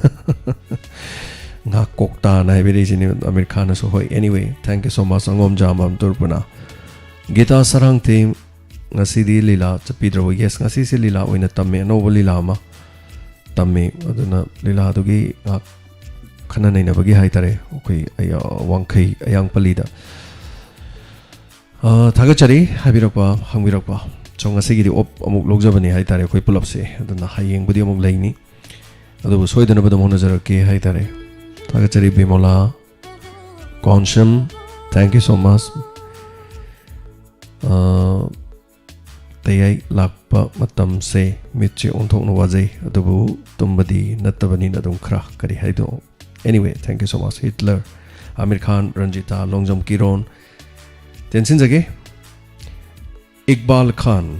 ꯉꯥ ꯀꯣꯛꯇꯥꯅ ꯍꯥꯏꯕꯤꯔꯛꯏꯁꯤꯅꯤ ꯑꯃꯤꯔ ꯈꯥꯟꯅꯁꯨ꯫ ꯍꯣꯏ, anyway, thank you so much꯫ ꯑꯉꯣꯝꯖꯥꯝꯕꯝ ꯇꯨꯔꯄꯨꯅ꯫ ꯒꯤꯇꯥ ꯁꯔꯥꯡꯊꯦꯝ, ꯉꯁꯤꯗꯤ ꯂꯤꯂꯥ ꯆꯠꯄꯤꯗ꯭ꯔꯕꯣ? Yes, ꯉꯁꯤꯁꯦ ꯂꯤꯂꯥ ꯑꯣꯏꯅ ꯇꯝꯃꯦ, ꯑꯅꯧꯕ ꯂꯤꯂꯥ ꯑꯃ ꯇꯝꯃꯤ꯫ ꯑꯗꯨꯅ ꯂꯤꯂꯥꯗꯨꯒꯤ ꯉꯥꯏꯍꯥꯛ ꯈꯟꯅ ꯅꯩꯅꯕꯒꯤ ꯍꯥꯏꯇꯥꯔꯦ, ꯑꯩꯈꯣꯏ ꯑꯌꯥ-, ꯋꯥꯡꯈꯩ ꯑꯌꯥꯡꯄꯜꯂꯤꯗ꯫ ꯑ, ꯊꯥꯒꯠꯆꯔꯤ ꯍꯥꯏꯕꯤꯔꯛꯄ, ꯍꯪꯕꯤꯔꯛꯄ꯫ So, ꯉꯁꯤꯒꯤꯗꯤ ꯑꯣꯞ ꯑꯃꯨꯛ ꯂꯧꯖꯕꯅꯤ ꯍꯥꯏꯇꯥꯔꯦ ꯑꯩꯈꯣꯏ ꯄꯨꯂꯞꯁꯦ, ꯑꯗꯨꯅ ꯍꯌꯦꯡꯕꯨꯗꯤ ꯑꯃꯨꯛ ꯂꯩꯅꯤ, ꯑꯗꯨꯕꯨ ꯁꯣꯏꯗꯅꯕ ꯑꯗꯨꯝ ꯍꯣꯠꯅꯖꯔꯛꯀꯦ ꯍꯥꯏꯇꯥꯔꯦ꯫ ꯊꯥꯒꯠꯆꯔꯤ ꯕꯤꯃꯣꯂꯥ Konsam, thank you so much꯫ ꯑ, ꯇꯌꯥꯏ ꯂꯥꯛꯄ ꯃꯇꯝꯁꯦ ꯃꯤꯠꯁꯦ ꯑꯣꯟꯊꯣꯛꯅ ꯋꯥꯖꯩ, ꯑꯗꯨꯕꯨ ꯇꯨꯝꯕꯗꯤ ꯅꯠꯇꯕꯅꯤꯅ ꯑꯗꯨꯝ ꯈꯔ ꯀꯔꯤ ꯍꯥꯏꯗꯣ꯫ Anyway, thank you so much꯫ Hitler, Amir Khan, Ranjita, Longjam Kiron, ꯇꯦꯟꯁꯤꯟꯖꯒꯦ꯫ Iqbal Khan,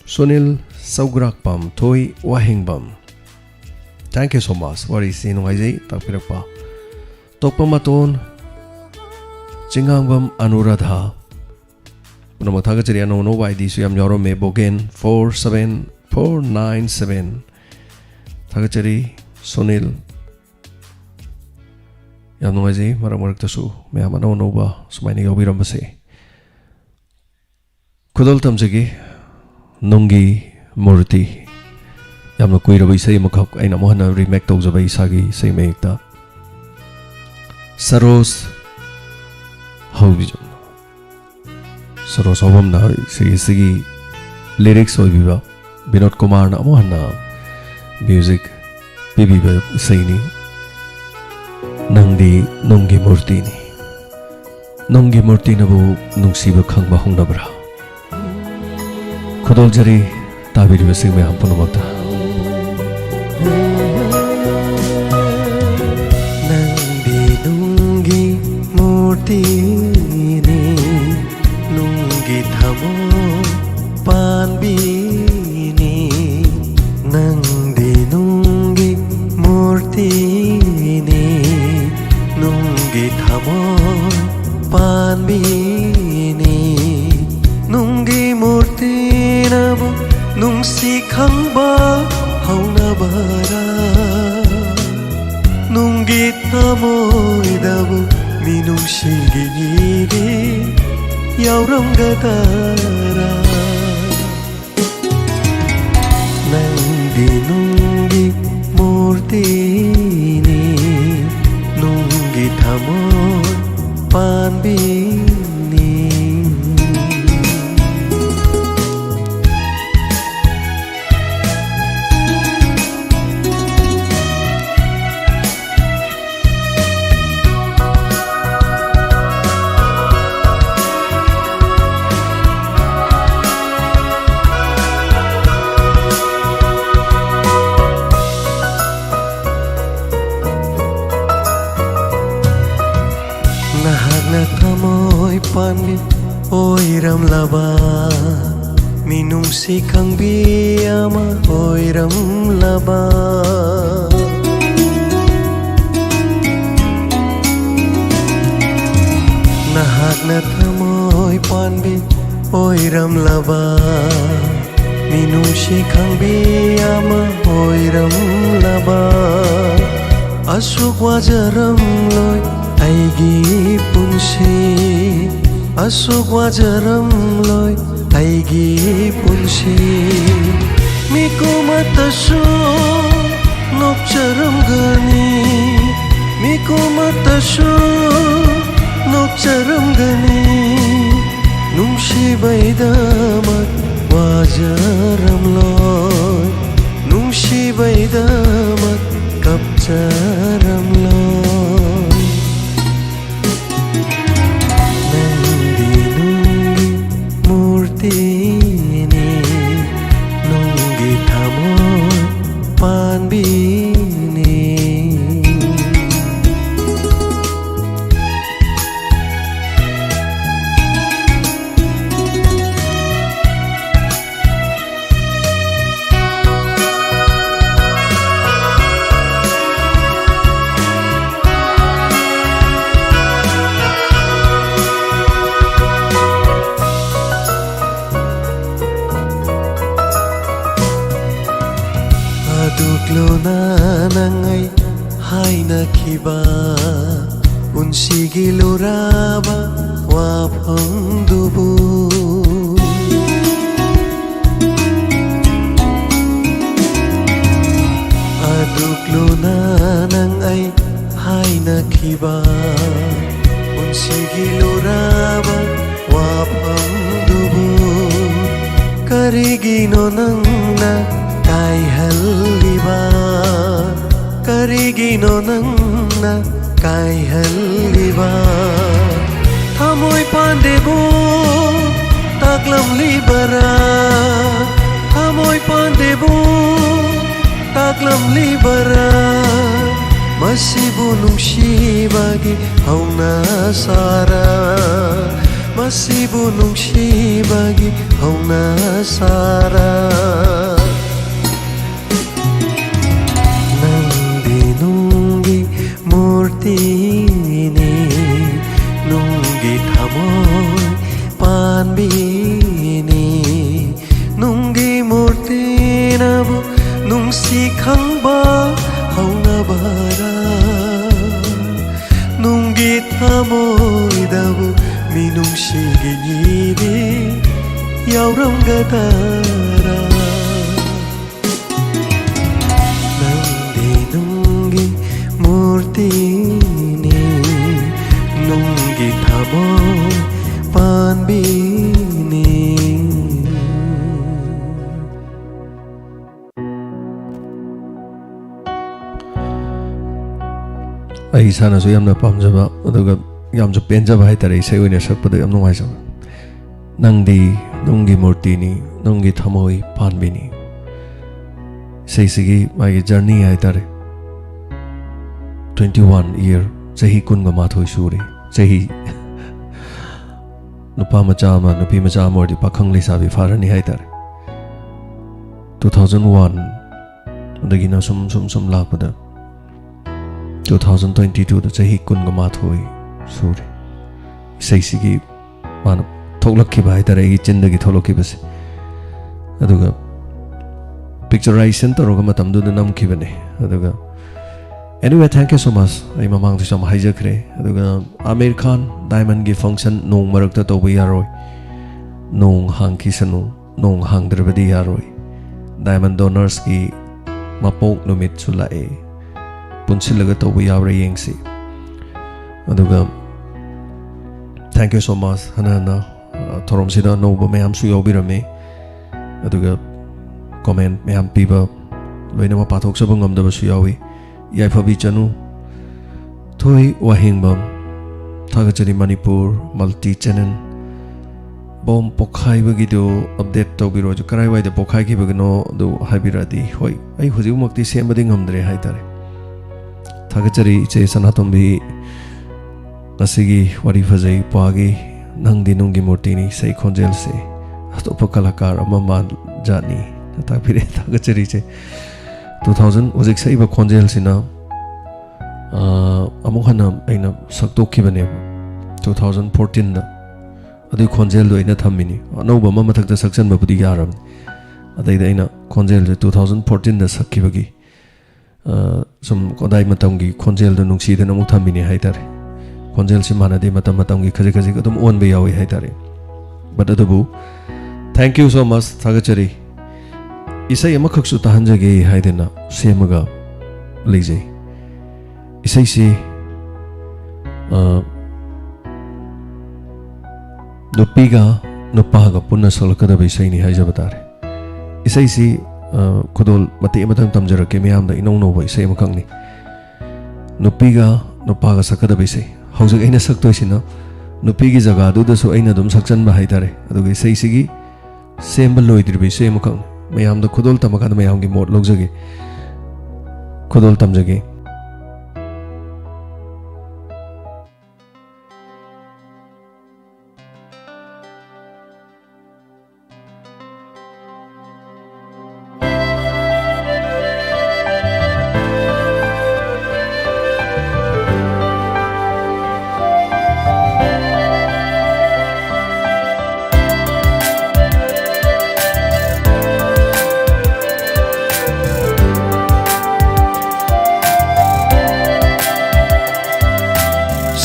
Sunil Sougrakpam, Thoi Wahengbam, thank you so much꯫ ꯋꯥꯔꯤꯁꯤ ꯅꯨꯡꯉꯥꯏꯖꯩ ꯇꯥꯛꯄꯤꯔꯛꯄ꯫ ꯇꯣꯛꯄ ꯃꯇꯣꯟ, ꯆꯤꯡꯉꯥꯡꯕꯝ ꯑꯅꯨꯔꯥꯙꯥ꯫ ꯄꯨꯝꯅꯃꯛ ꯊꯥꯒꯠꯆꯔꯤ꯫ ꯑꯅꯧ ꯑꯅꯧꯕ ꯑꯥꯏ ꯗꯤꯁꯨ ꯌꯥꯝ ꯌꯥꯎꯔꯝꯃꯦ, ꯕꯣꯒꯦꯟ four seven four nine seven. ꯊꯥꯒꯠꯆꯔꯤ ꯁꯨꯅꯤꯜ꯫ ꯌꯥꯝ ꯅꯨꯡꯉꯥꯏꯖꯩ, ꯃꯔꯛ ꯃꯔꯛꯇꯁꯨ ꯃꯌꯥꯝ ꯑꯅꯧ ꯑꯅꯧꯕ ꯁꯨꯃꯥꯏꯅ ꯌꯥꯎꯕꯤꯔꯝꯕꯁꯦ꯫ ꯈꯨꯗꯣꯜ ꯇꯝꯖꯒꯦ, ꯅꯨꯡꯒꯤ ꯃꯨꯔꯇꯤ꯫ ꯌꯥꯝꯅ ꯀꯨꯏꯔꯕ ꯏꯁꯩ ꯑꯃꯈꯛ ꯑꯩꯅ ꯑꯃꯨꯛ ꯍꯟꯅ ꯔꯤꯃꯦꯛ ꯇꯧꯖꯕ ꯏꯁꯥꯒꯤ ꯏꯁꯩ ꯃꯌꯦꯛꯇ꯫ ꯁꯔꯣꯖ ꯍꯧꯕꯤ-, ꯁꯔꯣꯖ ꯍꯧꯕꯝꯅ ꯏꯁꯩ ꯑꯁꯤꯒꯤ ꯂꯤꯔꯤꯛꯁ ꯑꯣꯏꯕꯤꯕ ꯕꯤꯅꯣꯗ ꯀꯨꯃꯥꯔꯅ ꯑꯃꯨꯛ ꯍꯟꯅ ꯃ꯭ꯌꯨꯖꯤꯛ ꯄꯤꯕꯤꯕ ꯏꯁꯩꯅꯤ꯫ ꯅꯪꯗꯤ ꯅꯨꯡꯒꯤ ꯃꯨꯔꯇꯤꯅꯤ꯫ ꯅꯨꯡꯒꯤ ꯃꯨꯔꯇꯤꯅꯕꯨ ꯅꯨꯡꯁꯤꯕ ꯈꯪꯕ ꯍꯧꯅꯕ꯭ꯔꯥ? ꯈꯨꯗꯣꯜꯖꯔꯤ ꯇꯥꯕꯤꯔꯤꯕꯁꯤꯡ ꯃꯌꯥꯝ ꯄꯨꯝꯅꯃꯛꯇ꯫ ꯅꯪꯗꯤ ꯅꯨꯡꯒꯤ ꯃꯨꯔꯇꯤꯅꯤ, ꯅꯨꯡꯒꯤ ꯊꯃꯣꯏ ꯄꯥꯟꯕꯤꯅꯤ꯫ ꯅꯪꯗꯤ ꯅꯨꯡꯒꯤ ꯃꯨꯔꯇꯤꯅꯤ, ꯅꯨꯡꯒꯤ ꯊꯃꯣꯏ ꯄꯥꯟꯕꯤꯅꯤ꯫ ꯅꯨꯡꯒꯤ ꯃꯨꯔꯇꯤꯅꯕꯨ ꯅꯨꯡꯁꯤ ꯈꯪꯕ ꯍꯧꯅꯕꯔꯥ? ꯅꯨꯡꯒꯤ ꯊꯃꯣꯏꯗꯕꯨ ꯃꯤꯅꯨꯡꯁꯤꯒꯤ ꯏꯔꯤ ꯌꯥꯎꯔꯝꯒꯗꯔꯥ? ꯅꯪꯗꯤ ꯅꯨꯡꯒꯤ ꯃꯨꯔꯇꯤꯅꯤ, ꯅꯨꯡꯒꯤ ꯊꯃꯣꯏ ꯄꯥꯟꯕꯤꯅꯤ꯫ ꯅꯍꯥꯛꯅ ꯊꯃꯣꯏ ꯄꯥꯟꯕꯤ ꯑꯣꯏꯔꯝꯂꯕ, ꯃꯤꯅꯨꯡꯁꯤ ꯈꯪꯕꯤ ꯑꯃ ꯑꯣꯏꯔꯝꯂꯕ꯫ ꯅꯍꯥꯛꯅ ꯊꯃꯣꯏ ꯄꯥꯟꯕꯤ ꯑꯣꯏꯔꯝꯂꯕ, ꯃꯤꯅꯨꯡꯁꯤ ꯈꯪꯕꯤ ꯑꯃ ꯑꯣꯏꯔꯝꯂꯕ, ꯑꯁꯨꯛ ꯋꯥꯖꯔꯝꯂꯣꯏ ꯑꯩꯒꯤ ꯄꯨꯟꯁꯤ, ꯑꯁꯨꯛ ꯋꯥꯖꯔꯝꯂꯣꯏ ꯑꯩꯒꯤ ꯄꯨꯟꯁꯤ꯫ ꯃꯤꯀꯨꯝ ꯑꯃꯠꯇꯁꯨ ꯅꯣꯛꯆꯔꯝꯒꯅꯤ, ꯃꯤꯀꯨꯝ ꯑꯃꯠꯇꯁꯨ ꯅꯣꯛꯆꯔꯝꯒꯅꯤ꯫ ꯅꯨꯡꯁꯤꯕꯩꯗꯃꯛ ꯋꯥꯖꯔꯝꯂꯣꯏ, ꯅꯨꯡꯁꯤꯕꯩꯗꯃꯛ ꯀꯞꯆꯔꯝꯂꯣꯏ꯫ ꯅꯪꯗꯤ ꯅꯨꯡꯒꯤ ꯃꯨꯔꯇꯤꯅꯤ, ꯅꯨꯡꯒꯤ ꯊꯃꯣꯏ ꯄꯥꯟꯕꯤꯅꯤ꯫ ꯑꯗꯨꯛ ꯂꯨꯅ ꯅꯪ ꯑꯩ ꯍꯥꯏꯅꯈꯤꯕ, ꯄꯨꯟꯁꯤꯒꯤ ꯂꯨꯔꯕ ꯋꯥꯐꯝꯗꯨꯕꯨ꯫ ꯑꯗꯨꯛ ꯂꯨꯅ ꯅꯪ ꯑꯩ ꯍꯥꯏꯅꯈꯤꯕ, ꯄꯨꯟꯁꯤꯒꯤ ꯂꯨꯔꯕ ꯋꯥꯐꯝꯗꯨꯕꯨ ꯀꯔꯤꯒꯤꯅꯣ ꯅꯪꯅ ꯀꯥꯏꯍꯜꯂꯤꯕ? ꯀꯔꯤꯒꯤꯅꯣ ꯅꯪꯅ ꯀꯥꯏꯍꯜꯂꯤꯕ? ꯊꯃꯣꯏ ꯄꯥꯟꯗꯦꯕꯨ ꯇꯥꯛꯂꯝꯂꯤꯕꯔꯥ? ꯊꯃꯣꯏ ꯄꯥꯟꯗꯦꯕꯨ ꯇꯥꯛꯂꯝꯂꯤꯕꯔꯥ? ꯃꯁꯤꯕꯨ ꯅꯨꯡꯁꯤꯕꯒꯤ ꯍꯧꯅ ꯁꯥꯔ, ꯃꯁꯤꯕꯨ ꯅꯨꯡꯁꯤꯕꯒꯤ ꯍꯧꯅ ꯁꯥꯔ꯫ ꯅꯪꯗꯤ ꯅꯨꯡꯒꯤ ꯃꯨꯔꯇꯤꯅꯤ, ꯅꯨꯡ ꯅꯪꯒꯤ ꯊꯃꯣꯏ ꯄꯥꯟꯕꯤꯅꯤ, ꯅꯨꯡꯒꯤ ꯃꯨꯔꯇꯤꯅꯕꯨ ꯅꯨꯡꯁꯤ ꯈꯪꯕ ꯍꯧꯅꯕꯔꯥ? ꯅꯨꯡꯒꯤ ꯊꯃꯣꯏꯗꯕꯨ ꯃꯤꯅꯨꯡꯁꯤꯒꯤ ꯏꯗꯤ ꯌꯥꯎꯔꯝꯒꯗꯔꯥ? ꯅꯪꯗꯤ ꯅꯨꯡꯒꯤ ꯃꯨꯔꯇꯤꯅꯤ, ꯅꯨꯡꯒꯤ ꯊꯃꯣꯏ ꯄꯥꯟꯕꯤꯅꯤ꯫ ꯑꯩ ꯏꯁꯥꯅꯁꯨ ꯌꯥꯝꯅ ꯄꯥꯝꯖꯕ, ꯑꯗꯨꯒ ꯌꯥꯝꯁꯨ ꯄꯦꯟꯖꯕ ꯍꯥꯏꯇꯥꯔꯦ, ꯏꯁꯩ ꯑꯣꯏꯅ ꯁꯛꯄꯗ ꯌꯥꯝ ꯅꯨꯡꯉꯥꯏꯖꯕ꯫ ꯅꯪꯗꯤ ꯅꯨꯡꯒꯤ ꯃꯨꯔꯇꯤꯅꯤ, ꯅꯨꯡꯒꯤ ꯊꯃꯣꯏ ꯄꯥꯟꯕꯤꯅꯤ꯫ ꯏꯁꯩꯁꯤꯒꯤ ꯃꯥꯒꯤ ꯖꯔꯅꯤ ꯍꯥꯏꯇꯥꯔꯦ, ꯇ꯭ꯋꯦꯟꯇꯤ ꯋꯥꯟ ꯏꯌꯔ, ꯆꯍꯤ ꯀꯨꯟꯒ ꯃꯥꯊꯣꯏ ꯁꯨꯔꯦ꯫ ꯆꯍꯤ ꯅꯨꯄꯥ ꯃꯆꯥ ꯑꯃ, ꯅꯨꯄꯤ ꯃꯆꯥ ꯑꯃ ꯑꯣꯏꯔꯗꯤ ꯄꯥꯈꯪ ꯂꯩꯁꯥꯕꯤ ꯐꯥꯔꯅꯤ ꯍꯥꯏꯇꯥꯔꯦ꯫ ꯇꯨ ꯊꯥꯎꯖꯟ ꯋꯥꯟ ꯑꯗꯒꯤꯅ ꯁꯨꯝ ꯁꯨꯝ ꯁꯨꯝ ꯂꯥꯛꯄꯗ ꯇꯨ ꯊꯥꯎꯖꯟ ꯇ꯭ꯋꯦꯟꯇꯤ ꯇꯨꯗ ꯆꯍꯤ ꯀꯨꯟꯒ ꯃꯥꯊꯣꯏ ꯁꯨꯔꯦ꯫ ꯏꯁꯩꯁꯤꯒꯤ ꯃꯥꯅ ꯊꯣꯛꯂꯛꯈꯤꯕ ꯍꯥꯏꯇꯥꯔꯦ, ꯑꯩꯒꯤ ꯆꯤꯟꯗꯒꯤ ꯊꯣꯛꯂꯛꯈꯤꯕꯁꯦ꯫ ꯑꯗꯨꯒ ꯄꯤꯛꯆꯔꯥꯏꯖꯦꯁꯟ ꯇꯧꯔꯒ ꯃꯇꯝꯗꯨꯗ ꯅꯝꯈꯤꯕꯅꯦ꯫ ꯑꯗꯨꯒ anyway, thank you so much꯫ ꯑꯩ ꯃꯃꯥꯡꯗꯁꯨ ꯌꯥꯝ ꯍꯥꯏꯖꯈ꯭ꯔꯦ꯫ ꯑꯗꯨꯒ ꯑꯃꯤꯔ ꯈꯥꯟ, ꯗꯥꯏꯃꯟꯒꯤ ꯐꯪꯁꯟ ꯅꯣꯡ ꯃꯔꯛꯇ ꯇꯧꯕ ꯌꯥꯔꯣꯏ, ꯅꯣꯡ ꯍꯥꯡꯈꯤꯁꯅꯨ, ꯅꯣꯡ ꯍꯥꯡꯗ꯭ꯔꯕꯗꯤ ꯌꯥꯔꯣꯏ꯫ ꯗꯥꯏꯃꯟ ꯗꯣꯅꯔꯁꯀꯤ ꯃꯄꯣꯛ ꯅꯨꯃꯤꯠꯁꯨ ꯂꯥꯛꯑꯦ, ꯄꯨꯟꯁꯤꯜꯂꯒ ꯇꯧꯕ ꯌꯥꯕ꯭ꯔꯥ ꯌꯦꯡꯁꯤ꯫ ꯑꯗꯨꯒ thank you so much꯫ ꯍꯟꯅ ꯍꯟꯅ, ꯑ, ꯊꯧꯔꯝꯁꯤꯗ ꯑꯅꯧꯕ ꯃꯌꯥꯝꯁꯨ ꯌꯥꯎꯕꯤꯔꯝꯃꯤ꯫ ꯑꯗꯨꯒ ꯀꯣꯃꯦꯟ ꯃꯌꯥꯝ ꯄꯤꯕ, ꯂꯣꯏꯅꯃꯛ ꯄꯥꯊꯣꯛꯆꯕ ꯉꯝꯗꯕꯁꯨ ꯌꯥꯎꯏ꯫ ꯌꯥꯏꯐꯕꯤ ꯆꯅꯨ, ꯊꯣꯏ ꯋꯥꯍꯦꯡꯕꯝ, ꯊꯥꯒꯠꯆꯔꯤ꯫ Manipur multi channel. ꯕꯣꯝ ꯄꯣꯈꯥꯏꯕꯒꯤꯗꯨ ꯑꯞꯗꯦꯠ ꯇꯧꯕꯤꯔꯣ, ꯑꯗꯨ ꯀꯔꯥꯏꯋꯥꯏꯗ ꯄꯣꯈꯥꯏꯈꯤꯕꯒꯤꯅꯣ ꯑꯗꯨ ꯍꯥꯏꯕꯤꯔꯛꯑꯗꯤ꯫ ꯍꯣꯏ, ꯑꯩ ꯍꯧꯖꯤꯛꯃꯛꯇꯤ ꯁꯦꯝꯕꯗꯤ ꯉꯝꯗ꯭ꯔꯦ ꯍꯥꯏꯇꯥꯔꯦ꯫ ꯊꯥꯒꯠꯆꯔꯤ ꯏꯆꯦ ꯁꯅꯥꯇꯣꯝꯕꯤ꯫ ꯉꯁꯤꯒꯤ ꯋꯥꯔꯤ ꯐꯖꯩ ꯄꯥꯒꯤ꯫ ꯅꯪꯗꯤ ꯅꯨꯡꯒꯤ ꯃꯨꯔꯇꯤꯅꯤ, ꯏꯁꯩ ꯈꯣꯟꯖꯦꯜꯁꯦ ꯑꯇꯣꯞꯄ ꯀꯂꯥꯀꯥꯔ ꯑꯃ ꯃꯥꯟꯖꯥꯠꯅꯤ꯫ ꯇꯥꯛꯄꯤꯔꯛꯑꯦ, ꯊꯥꯒꯠꯆꯔꯤ ꯏꯆꯦ꯫ ꯇꯨ ꯊꯥꯎꯖꯟ, ꯍꯧꯖꯤꯛ ꯁꯛꯏꯕ ꯈꯣꯟꯖꯦꯜꯁꯤꯅ, ꯑ, ꯑꯃꯨꯛ ꯍꯟꯅ ꯑꯩꯅ ꯁꯛꯇꯣꯛꯈꯤꯕꯅꯦꯕ꯫ Two thousand ꯐꯣꯔꯇꯤꯟꯗ꯫ ꯑꯗꯨꯒꯤ ꯈꯣꯟꯖꯦꯜꯗꯣ ꯑꯩꯅ ꯊꯝꯃꯤꯅꯤ꯫ ꯑꯅꯧꯕ ꯑꯃ ꯃꯊꯛꯇ ꯁꯛꯆꯟꯕꯕꯨꯗꯤ ꯌꯥꯔꯕꯅꯤ꯫ ꯑꯗꯩꯗ ꯑꯩꯅ ꯈꯣꯟꯖꯦꯜꯁꯦ ꯇꯨ ꯊꯥꯎꯖꯟ ꯐꯣꯔꯇꯤꯟꯗ ꯁꯛꯈꯤꯕꯒꯤ, ꯑ, ꯁꯨꯝ ꯀꯗꯥꯏ ꯃꯇꯝꯒꯤ ꯈꯣꯟꯖꯦꯜꯗꯣ ꯅꯨꯡꯁꯤꯗꯅ ꯑꯃꯨꯛ ꯊꯝꯃꯤꯅꯤ ꯍꯥꯏꯇꯥꯔꯦ꯫ ꯈꯣꯟꯖꯦꯜꯁꯤ ꯃꯥꯟꯅꯗꯦ, ꯃꯇꯝ ꯃꯇꯝꯒꯤ ꯈꯖꯤꯛ ꯈꯖꯤꯛ ꯑꯗꯨꯝ ꯑꯣꯟꯕ ꯌꯥꯎꯏ ꯍꯥꯏꯇꯥꯔꯦ꯫ But ꯑꯗꯨꯕꯨ, thank you so much, ꯊꯥꯒꯠꯆꯔꯤ꯫ ꯏꯁꯩ ꯑꯃꯈꯛꯁꯨ ꯇꯥꯍꯟꯖꯒꯦ ꯍꯥꯏꯗꯅ ꯁꯦꯝꯃꯒ ꯂꯩꯖꯩ꯫ ꯏꯁꯩꯁꯤ, ꯑ, ꯅꯨꯄꯤꯒ ꯅꯨꯄꯥꯒ ꯄꯨꯟꯅ ꯁꯛꯂꯛꯀꯗꯕ ꯏꯁꯩꯅꯤ ꯍꯥꯏꯖꯕ ꯇꯥꯔꯦ꯫ ꯏꯁꯩꯁꯤ, ꯑ, ꯈꯨꯗꯣꯜ ꯃꯇꯦꯛ ꯑꯃꯇꯪ ꯇꯝꯖꯔꯛꯀꯦ ꯃꯤꯌꯥꯝꯗ, ꯏꯅꯧ ꯅꯧꯕ ꯏꯁꯩ ꯑꯃꯈꯛꯅꯤ꯫ ꯅꯨꯄꯤꯒ ꯅꯨꯄꯥꯒ ꯁꯛꯀꯗꯕ ꯏꯁꯩ꯫ ꯍꯧꯖꯤꯛ ꯑꯩꯅ ꯁꯛꯇꯣꯏꯁꯤꯅ ꯅꯨꯄꯤꯒꯤ ꯖꯒꯥꯗꯨꯗꯁꯨ ꯑꯩꯅ ꯑꯗꯨꯝ ꯁꯛꯆꯟꯕ ꯍꯥꯏꯇꯥꯔꯦ꯫ ꯑꯗꯨꯒ ꯏꯁꯩꯁꯤꯒꯤ ꯁꯦꯝꯕ ꯂꯣꯏꯗ꯭ꯔꯤꯕ ꯏꯁꯩ ꯑꯃꯈꯛꯅꯤ꯫ ꯃꯌꯥꯝꯗ ꯈꯨꯗꯣꯜ ꯇꯝꯃꯀꯥꯟꯗ ꯃꯌꯥꯝꯒꯤ ꯃꯣꯠ ꯂꯧꯖꯒꯦ꯫ ꯈꯨꯗꯣꯜ ꯇꯝꯖꯒꯦ꯫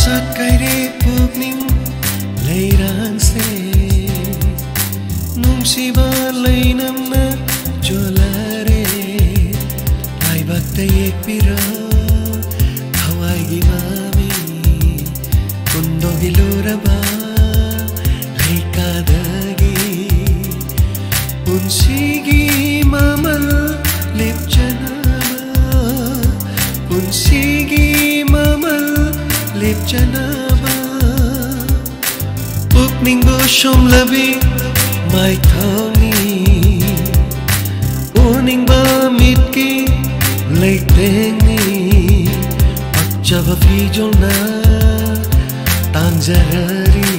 ꯁꯛꯀꯥꯏꯔꯦ ꯄꯨꯛꯅꯤꯡ ꯂꯩꯔꯥꯡꯁꯦ, ꯅꯨꯡꯁꯤꯕ ꯂꯩꯅꯝꯅ ꯆꯣꯜꯂꯔꯦ꯫ ꯂꯥꯏꯕꯛꯇ ꯌꯦꯛꯄꯤꯔꯣ ꯊꯋꯥꯏꯒꯤ ꯃꯃꯤ, ꯍꯨꯟꯗꯣꯛꯂꯨꯔꯕ ꯂꯩꯀꯥꯗꯒꯤ ꯄꯨꯟꯁꯤꯒꯤ ꯃꯃꯜ ꯂꯦꯞꯆꯅꯕ, ꯄꯨꯟꯁꯤꯒꯤ ꯃꯃꯜ ꯂꯦꯞꯆꯅꯕ꯫ ꯄꯨꯛꯅꯤꯡꯕꯨ ꯁꯨꯝꯂꯕꯤ ꯃꯥꯏꯊꯣꯡꯅꯤ, ꯎꯅꯤꯡꯕ ꯃꯤꯠꯀꯤ ꯂꯩꯇꯦꯡꯅꯤ꯫ ꯄꯛꯆꯕ ꯐꯤꯖꯣꯜꯅ ꯇꯥꯡꯖꯔꯔꯤ,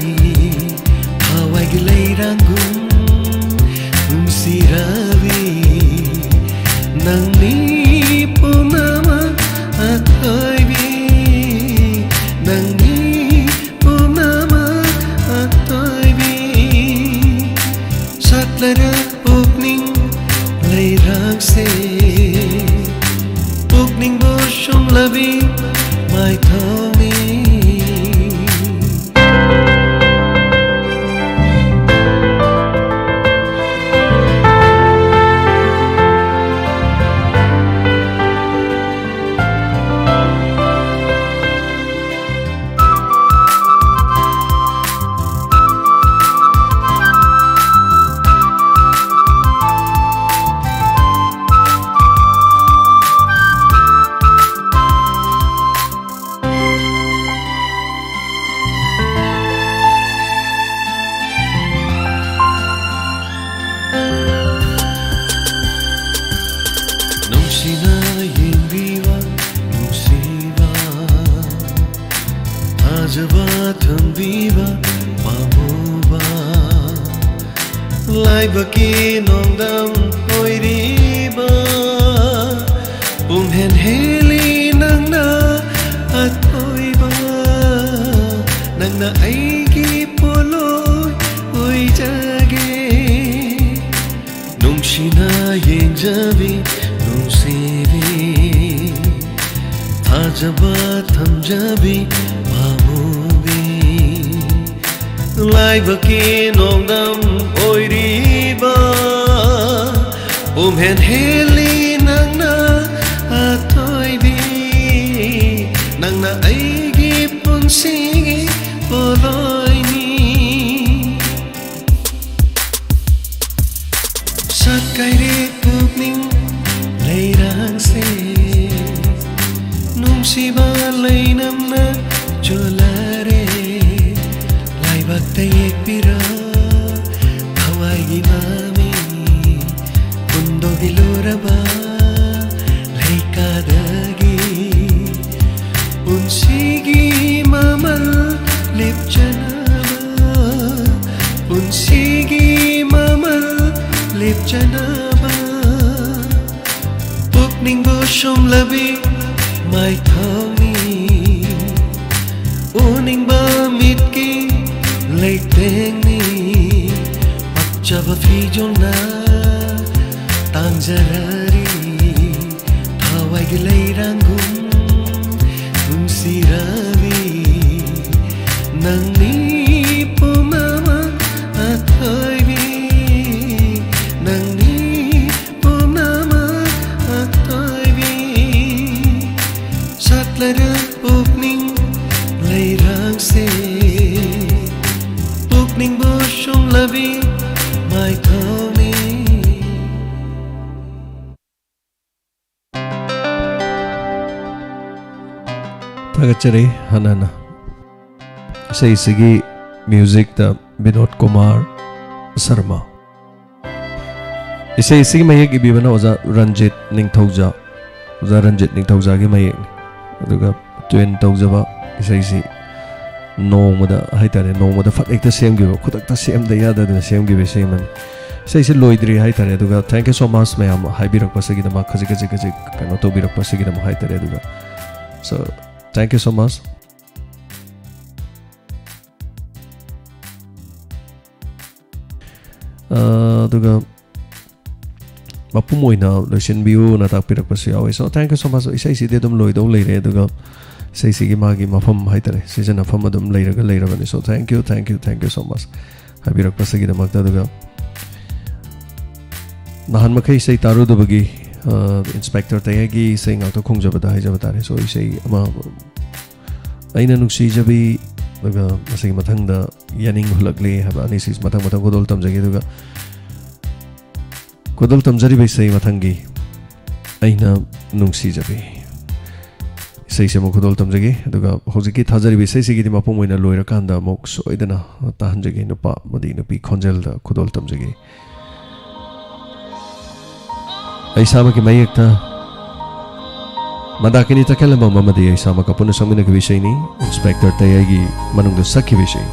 ꯊꯋꯥꯏꯒꯤ ꯂꯩꯔꯥꯡꯒꯨꯝ ꯅꯨꯡꯁꯤꯔꯕꯤ꯫ ꯅꯪꯅꯤ ꯄꯨꯝꯅꯃꯛ ꯑꯊꯣꯏꯕꯤ, ꯅꯪꯅꯤ ꯄꯨꯝꯅꯃꯛ ꯂꯥꯏꯕꯛꯀꯤ ꯅꯣꯡꯗꯝ ꯑꯣꯏꯔꯤꯕ ꯄꯨꯝꯍꯦꯟ ꯍꯦꯜꯂꯤ ꯅꯪꯅ ꯑꯊꯣꯏꯕ꯫ ꯅꯪꯅ ꯑꯩꯒꯤ ꯄꯣꯠꯂꯣꯏ ꯑꯣꯏꯖꯒꯦ꯫ ꯅꯨꯡꯁꯤꯅ ꯌꯦꯡꯖꯕꯤ ꯅꯨꯡꯁꯤꯕꯤ, ꯊꯥꯖꯕ ꯊꯝꯖꯕꯤ ꯄꯥꯝꯃꯨꯕꯤ꯫ ꯂꯥꯏꯕꯛꯀꯤ ꯅꯣꯡꯗꯝ ꯑꯣꯏꯔꯤꯕ ꯄꯨꯝꯍꯦꯟ ꯍꯦꯜꯂꯤ ꯅꯪꯅ ꯑꯊꯣꯏꯕꯤ꯫ ꯅꯪꯅ ꯑꯩꯒꯤ ꯄꯨꯟꯁꯤꯒꯤ ꯄꯣꯠꯂꯣꯏꯅꯤ꯫ ꯁꯛꯀꯥꯏꯔꯦ ꯄꯨꯛꯅꯤꯡ ꯂꯩꯔꯥꯡꯁꯦ, ꯅꯨꯡꯁꯤꯕ ꯂꯩꯅꯝꯅ ꯆꯣꯜꯂꯔꯦ꯫ ꯂꯥꯏꯕꯛꯇ ꯌꯦꯛꯄꯤꯔꯣ ꯊꯋꯥꯏꯒꯤ ꯃꯃꯤ, ꯍꯨꯟꯗꯣꯛꯄꯤꯂꯨꯔꯕ ꯂꯩꯀꯥꯗꯒꯤ ꯄꯨꯟꯁꯤꯒꯤ ꯃꯃꯜ ꯂꯦꯞꯆꯅꯕ, ꯄꯨꯟꯁꯤꯒꯤ ꯃꯃꯜ ꯂꯦꯞꯆꯅꯕ꯫ ꯄꯨꯛꯅꯤꯡꯕꯨ ꯁꯨꯝꯂꯕꯤ ꯃꯥꯏꯊꯣꯡꯅꯤ, ꯎꯅꯤꯡꯕ ꯃꯤꯠꯀꯤ ꯂꯩꯇꯦꯡꯅꯤ꯫ ꯄꯛꯆꯕ ꯐꯤꯖꯣꯜꯅ ꯇꯥꯡꯖꯔꯔꯤ, ꯊꯋꯥꯏꯒꯤ ꯂꯩꯔꯥꯡꯒꯨꯝ ꯅꯨꯡꯁꯤꯔꯕꯤ꯫ ꯅꯪꯅꯤ ꯄꯨꯝꯅꯃꯛ ꯑꯊꯣꯏꯕꯤ, ꯅꯪꯅꯤ ꯄꯨꯝꯅꯃꯛ ꯑꯊꯣꯏꯕꯤ꯫ ꯁꯥꯠꯂꯔ ꯄꯨꯛꯅꯤꯡ ꯂꯩꯔꯥꯡꯁꯦ, ꯄꯨꯛꯅꯤꯡꯕꯨ ꯁꯨꯝꯂꯕꯤ ꯃꯥꯏꯊꯣꯡꯅꯤ꯫ ꯊꯥꯒꯠꯆꯔꯤ ꯍꯟꯅ ꯍꯟꯅ꯫ ꯏꯁꯩꯁꯤꯒꯤ ꯃ꯭ꯌꯨꯖꯤꯛꯇ ꯕꯤꯅꯣꯗ ꯀꯨꯃꯥꯔ ꯁꯔꯃ꯫ ꯏꯁꯩꯁꯤꯒꯤ ꯃꯌꯦꯛ ꯏꯕꯤꯕꯅ ꯑꯣꯖꯥ ꯔꯟꯖꯤꯠ ꯅꯤꯡꯊꯧꯖꯥ꯫ ꯑꯣꯖꯥ ꯔꯟꯖꯤꯠ ꯅꯤꯡꯊꯧꯖꯥꯒꯤ ꯃꯌꯦꯛꯅꯤ꯫ ꯑꯗꯨꯒ ꯇ꯭ꯌꯨꯟ ꯇꯧꯖꯕ ꯏꯁꯩꯁꯤ ꯅꯣꯡꯃꯗ ꯍꯥꯏꯇꯥꯔꯦ, ꯅꯣꯡꯃꯗ ꯐꯠ ꯍꯦꯛꯇ ꯁꯦꯝꯈꯤꯕ, ꯈꯨꯗꯛꯇ ꯁꯦꯝꯗ ꯌꯥꯗꯗꯅ ꯁꯦꯝꯈꯤꯕ ꯏꯁꯩ ꯑꯃꯅꯤ꯫ ꯏꯁꯩꯁꯦ ꯂꯣꯏꯗ꯭ꯔꯤ ꯍꯥꯏꯇꯥꯔꯦ꯫ ꯑꯗꯨꯒ thank you so much ꯃꯌꯥꯝ ꯍꯥꯏꯕꯤꯔꯛꯄꯁꯤꯒꯤꯗꯃꯛ, ꯈꯖꯤꯛ ꯈꯖꯤꯛ ꯈꯖꯤꯛ ꯀꯩꯅꯣ ꯇꯧꯕꯤꯔꯛꯄꯁꯤꯒꯤꯗꯃꯛ ꯍꯥꯏꯇꯥꯔꯦ꯫ ꯑꯗꯨꯒ so thank you so much. ꯑ, ꯑꯗꯨꯒ ꯃꯄꯨꯝ ꯑꯣꯏꯅ ꯂꯣꯏꯁꯤꯟꯕꯤꯌꯨꯅ ꯇꯥꯛꯄꯤꯔꯛꯄꯁꯨ ꯌꯥꯎꯋꯤ꯫ So thank you so much. ꯏꯁꯩꯁꯤꯗꯤ ꯑꯗꯨꯝ ꯂꯣꯏꯗꯧ ꯂꯩꯔꯦ꯫ ꯑꯗꯨꯒ ꯏꯁꯩꯁꯤꯒꯤ ꯃꯥꯒꯤ ꯃꯐꯝ ꯍꯥꯏꯇꯥꯔꯦ, ꯁꯤꯖꯤꯟꯅꯐꯝ ꯑꯗꯨꯝ ꯂꯩꯔꯒ ꯂꯩꯔꯕꯅꯤ꯫ So thank you, thank you, thank you so much ꯍꯥꯏꯕꯤꯔꯛꯄꯁꯤꯒꯤꯗꯃꯛꯇ꯫ ꯑꯗꯨꯒ ꯅꯍꯥꯟ ꯃꯈꯩ ꯏꯁꯩ ꯇꯥꯔꯨꯗꯕꯒꯤ, ꯑ, ꯏꯟꯁꯄꯦꯛꯇꯔ ꯇꯌꯥꯏꯒꯤ ꯏꯁꯩ ꯉꯥꯛꯇ ꯈꯣꯡꯖꯕꯗ ꯍꯥꯏꯖꯕ ꯇꯥꯔꯦ꯫ So ꯏꯁꯩ ꯑꯃ, ꯑꯩꯅ ꯅꯨꯡꯁꯤꯖꯕꯤ, ꯑꯗꯨꯒ ꯃꯁꯤꯒꯤ ꯃꯊꯪꯗ ꯌꯥꯅꯤꯡ ꯍꯨꯜꯂꯛꯂꯦ ꯍꯥꯏꯕ ꯑꯅꯤꯁꯤ ꯃꯊꯪ ꯃꯊꯪ ꯈꯨꯗꯣꯜ ꯇꯝꯖꯒꯦ꯫ ꯑꯗꯨꯒ ꯈꯨꯗꯣꯜ ꯇꯝꯖꯔꯤꯕ ꯏꯁꯩ ꯃꯊꯪꯒꯤ ꯑꯩꯅ ꯅꯨꯡꯁꯤꯖꯕꯤ ꯏꯁꯩꯁꯦ ꯑꯃꯨꯛ ꯈꯨꯗꯣꯜ ꯇꯝꯖꯒꯦ꯫ ꯑꯗꯨꯒ ꯍꯧꯖꯤꯛꯀꯤ ꯊꯥꯖꯔꯤꯕ ꯏꯁꯩꯁꯤꯒꯤꯗꯤ ꯃꯄꯨꯡ ꯑꯣꯏꯅ ꯂꯣꯏꯔꯀꯥꯟꯗ ꯑꯃꯨꯛ ꯁꯣꯏꯗꯅ ꯇꯥꯍꯟꯖꯒꯦ꯫ ꯅꯨꯄꯥ ꯑꯃꯗꯤ ꯅꯨꯄꯤ ꯈꯣꯟꯖꯦꯜꯗ ꯈꯨꯗꯣꯜ ꯇꯝꯖꯒꯦ꯫ ꯑꯩ ꯏꯁꯥꯃꯛꯀꯤ ꯃꯌꯦꯛꯇ ꯃꯟꯗꯥꯀꯤꯅꯤ ꯇꯈꯦꯜꯂꯝꯕꯝ ꯑꯃꯗꯤ ꯑꯩ ꯏꯁꯥꯃꯛꯀ ꯄꯨꯟꯅ ꯁꯛꯃꯤꯟꯅꯈꯤꯕ ꯏꯁꯩꯅꯤ, ꯏꯟꯁꯄꯦꯛꯇꯔ ꯇꯌꯥꯏꯒꯤ ꯃꯅꯨꯡꯗ ꯁꯛꯈꯤꯕ ꯏꯁꯩ꯫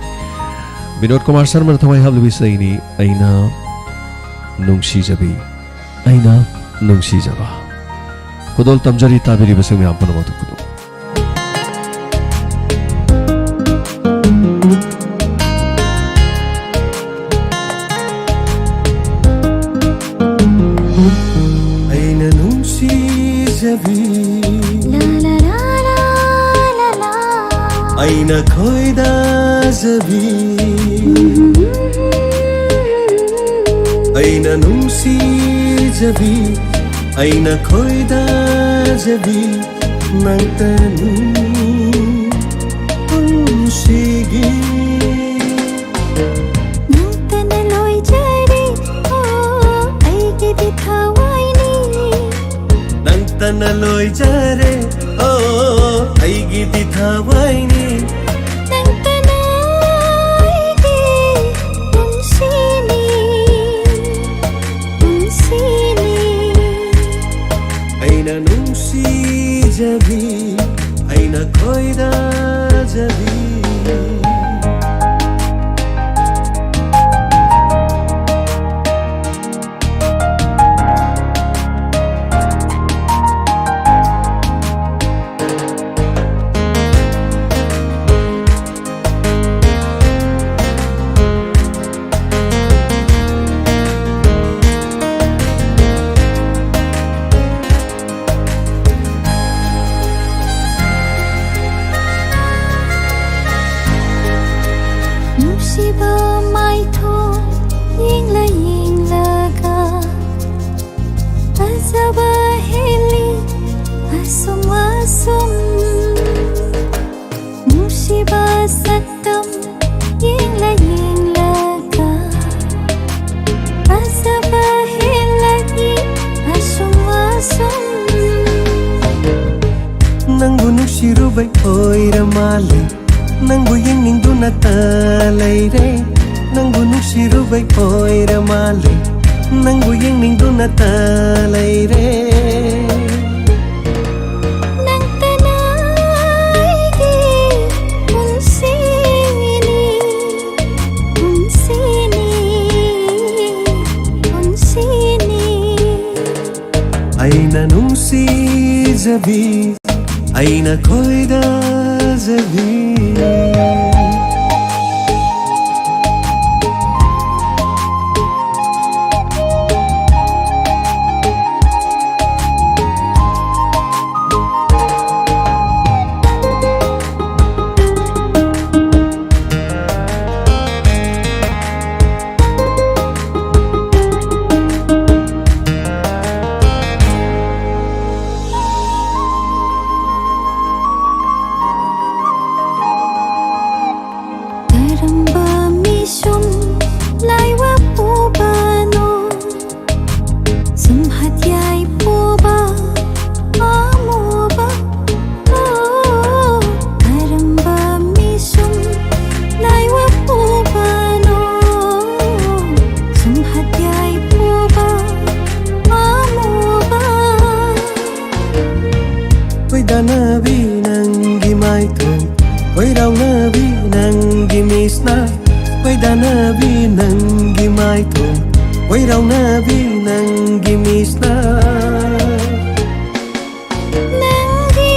ꯕꯤꯅꯣꯗ ꯀꯨꯃꯥꯔ ꯁꯔꯃꯅ ꯊꯋꯥꯏ ꯍꯥꯞꯂꯤꯕ ꯏꯁꯩꯅꯤ, ꯑꯩꯅ ꯅꯨꯡꯁꯤꯖꯕꯤ, ꯑꯩꯅ ꯅꯨꯡꯁꯤꯖꯕ꯫ ꯈꯨꯗꯣꯜ ꯇꯝꯖꯔꯤ ꯇꯥꯕꯤꯔꯤꯕꯁꯤꯡ ꯃꯌꯥꯝ ꯄꯨꯝꯅꯃꯛꯇ ꯈꯨꯗꯣꯜ꯫ ꯑꯩꯅ ꯅꯨꯡꯁꯤꯖꯕꯤ, ꯑꯩꯅ ꯈꯣꯏꯗꯥꯖꯕꯤ, ꯑꯩꯅ ꯅꯨꯡꯁꯤꯖꯕꯤ, ꯑꯩꯅ ꯈꯣꯏꯗꯥꯖꯕꯤ, ꯅꯪꯇꯅꯤ ꯄꯨꯟꯁꯤꯒꯤ꯫ ꯅꯪꯇꯅ ꯂꯣꯏꯖꯔꯦ, ꯑꯣ, ꯑꯩꯒꯤꯗꯤ ꯊꯋꯥꯏꯅꯤ꯫ ꯅꯪꯇꯅ ꯂꯣꯏꯖꯔꯦ, ꯑꯣ, ꯑꯩꯒꯤꯗꯤ ꯊꯋꯥꯏꯅꯤ꯫ ꯅꯪꯇꯅ ꯑꯩꯒꯤ ꯄꯨꯟꯁꯤꯅꯤ, ꯄꯨꯟꯁꯤꯅꯤ꯫ ꯑꯩꯅ ꯅꯨꯡꯁꯤꯖꯕꯤ, ꯑꯩꯅ ꯈꯣꯏꯗꯥꯖꯕꯤ꯫ ꯃꯥꯏꯊꯣꯡ ꯌꯦꯡꯂ ꯌꯦꯡꯂꯒ ꯐꯖꯕ ꯍꯦꯜꯂꯤ ꯑꯁꯨꯝ ꯑꯁꯨꯝ꯫ ꯅꯨꯡꯁꯤꯕ ꯁꯛꯇꯝ ꯌꯦꯡꯂ ꯌꯦꯡꯂꯒ ꯐꯖꯕ ꯍꯦꯜꯂꯛꯏ ꯑꯁꯨꯝ ꯑꯁꯨꯝ꯫ ꯅꯪꯕꯨ ꯅꯨꯡꯁꯤꯔꯨꯕꯩ ꯑꯣꯏꯔ ꯃꯥꯜꯂꯦ, ꯅꯪꯕꯨ ꯌꯦꯡꯅꯤꯡꯗꯨꯅꯇ ꯂꯩꯔꯦ, ꯅꯪꯕꯨ ꯅꯨꯡꯁꯤꯔꯨꯕꯩ ꯑꯣꯏꯔ ꯃꯥꯜꯂꯦ, ꯅꯪꯕꯨ ꯌꯦꯡꯅꯤꯡꯗꯨꯅꯇ ꯂꯩꯔꯦ꯫ ꯅꯪꯇꯅ ꯑꯩꯒꯤ ꯄꯨꯟꯁꯤꯅꯤ, ꯄꯨꯟꯁꯤꯅꯤ, ꯄꯨꯟꯁꯤꯅꯤ꯫ ꯑꯩꯅ ꯅꯨꯡꯁꯤꯖꯕꯤ, ꯑꯩꯅ ꯈꯣꯏꯗꯥꯖꯕꯤ꯫ ꯀꯔꯝꯕ ꯃꯤꯁꯨꯝ ꯂꯥꯏꯋꯥ ꯄꯨꯕꯅꯣ? ꯁꯨꯝ ꯍꯠꯌꯥꯏ ꯄꯨꯕ ꯑꯃꯨꯕ꯫ ꯑꯣ, ꯀꯔꯝꯕ ꯃꯤꯁꯨꯝ ꯂꯥꯏꯋꯥ ꯄꯨꯕꯅꯣ? ꯁꯨꯝ ꯍꯠꯌꯥꯏ ꯄꯨꯕ ꯑꯃꯨꯕ꯫ ꯈꯣꯏꯗꯥꯅꯕꯤ ꯅꯪꯒꯤ ꯃꯥꯏꯊꯣꯡ, ꯈꯣꯏꯔꯥꯎꯅꯕꯤ ꯅꯪꯒꯤ ꯃꯤꯠꯁꯅ꯫ ꯈꯣꯏꯗꯥꯅꯕꯤ ꯅꯪꯒꯤ ꯃꯥꯏꯊꯣꯡ, ꯈꯣꯏꯔꯥꯎꯅꯕꯤ ꯅꯪꯒꯤ ꯃꯤꯠꯁꯅ꯫ ꯅꯪꯒꯤ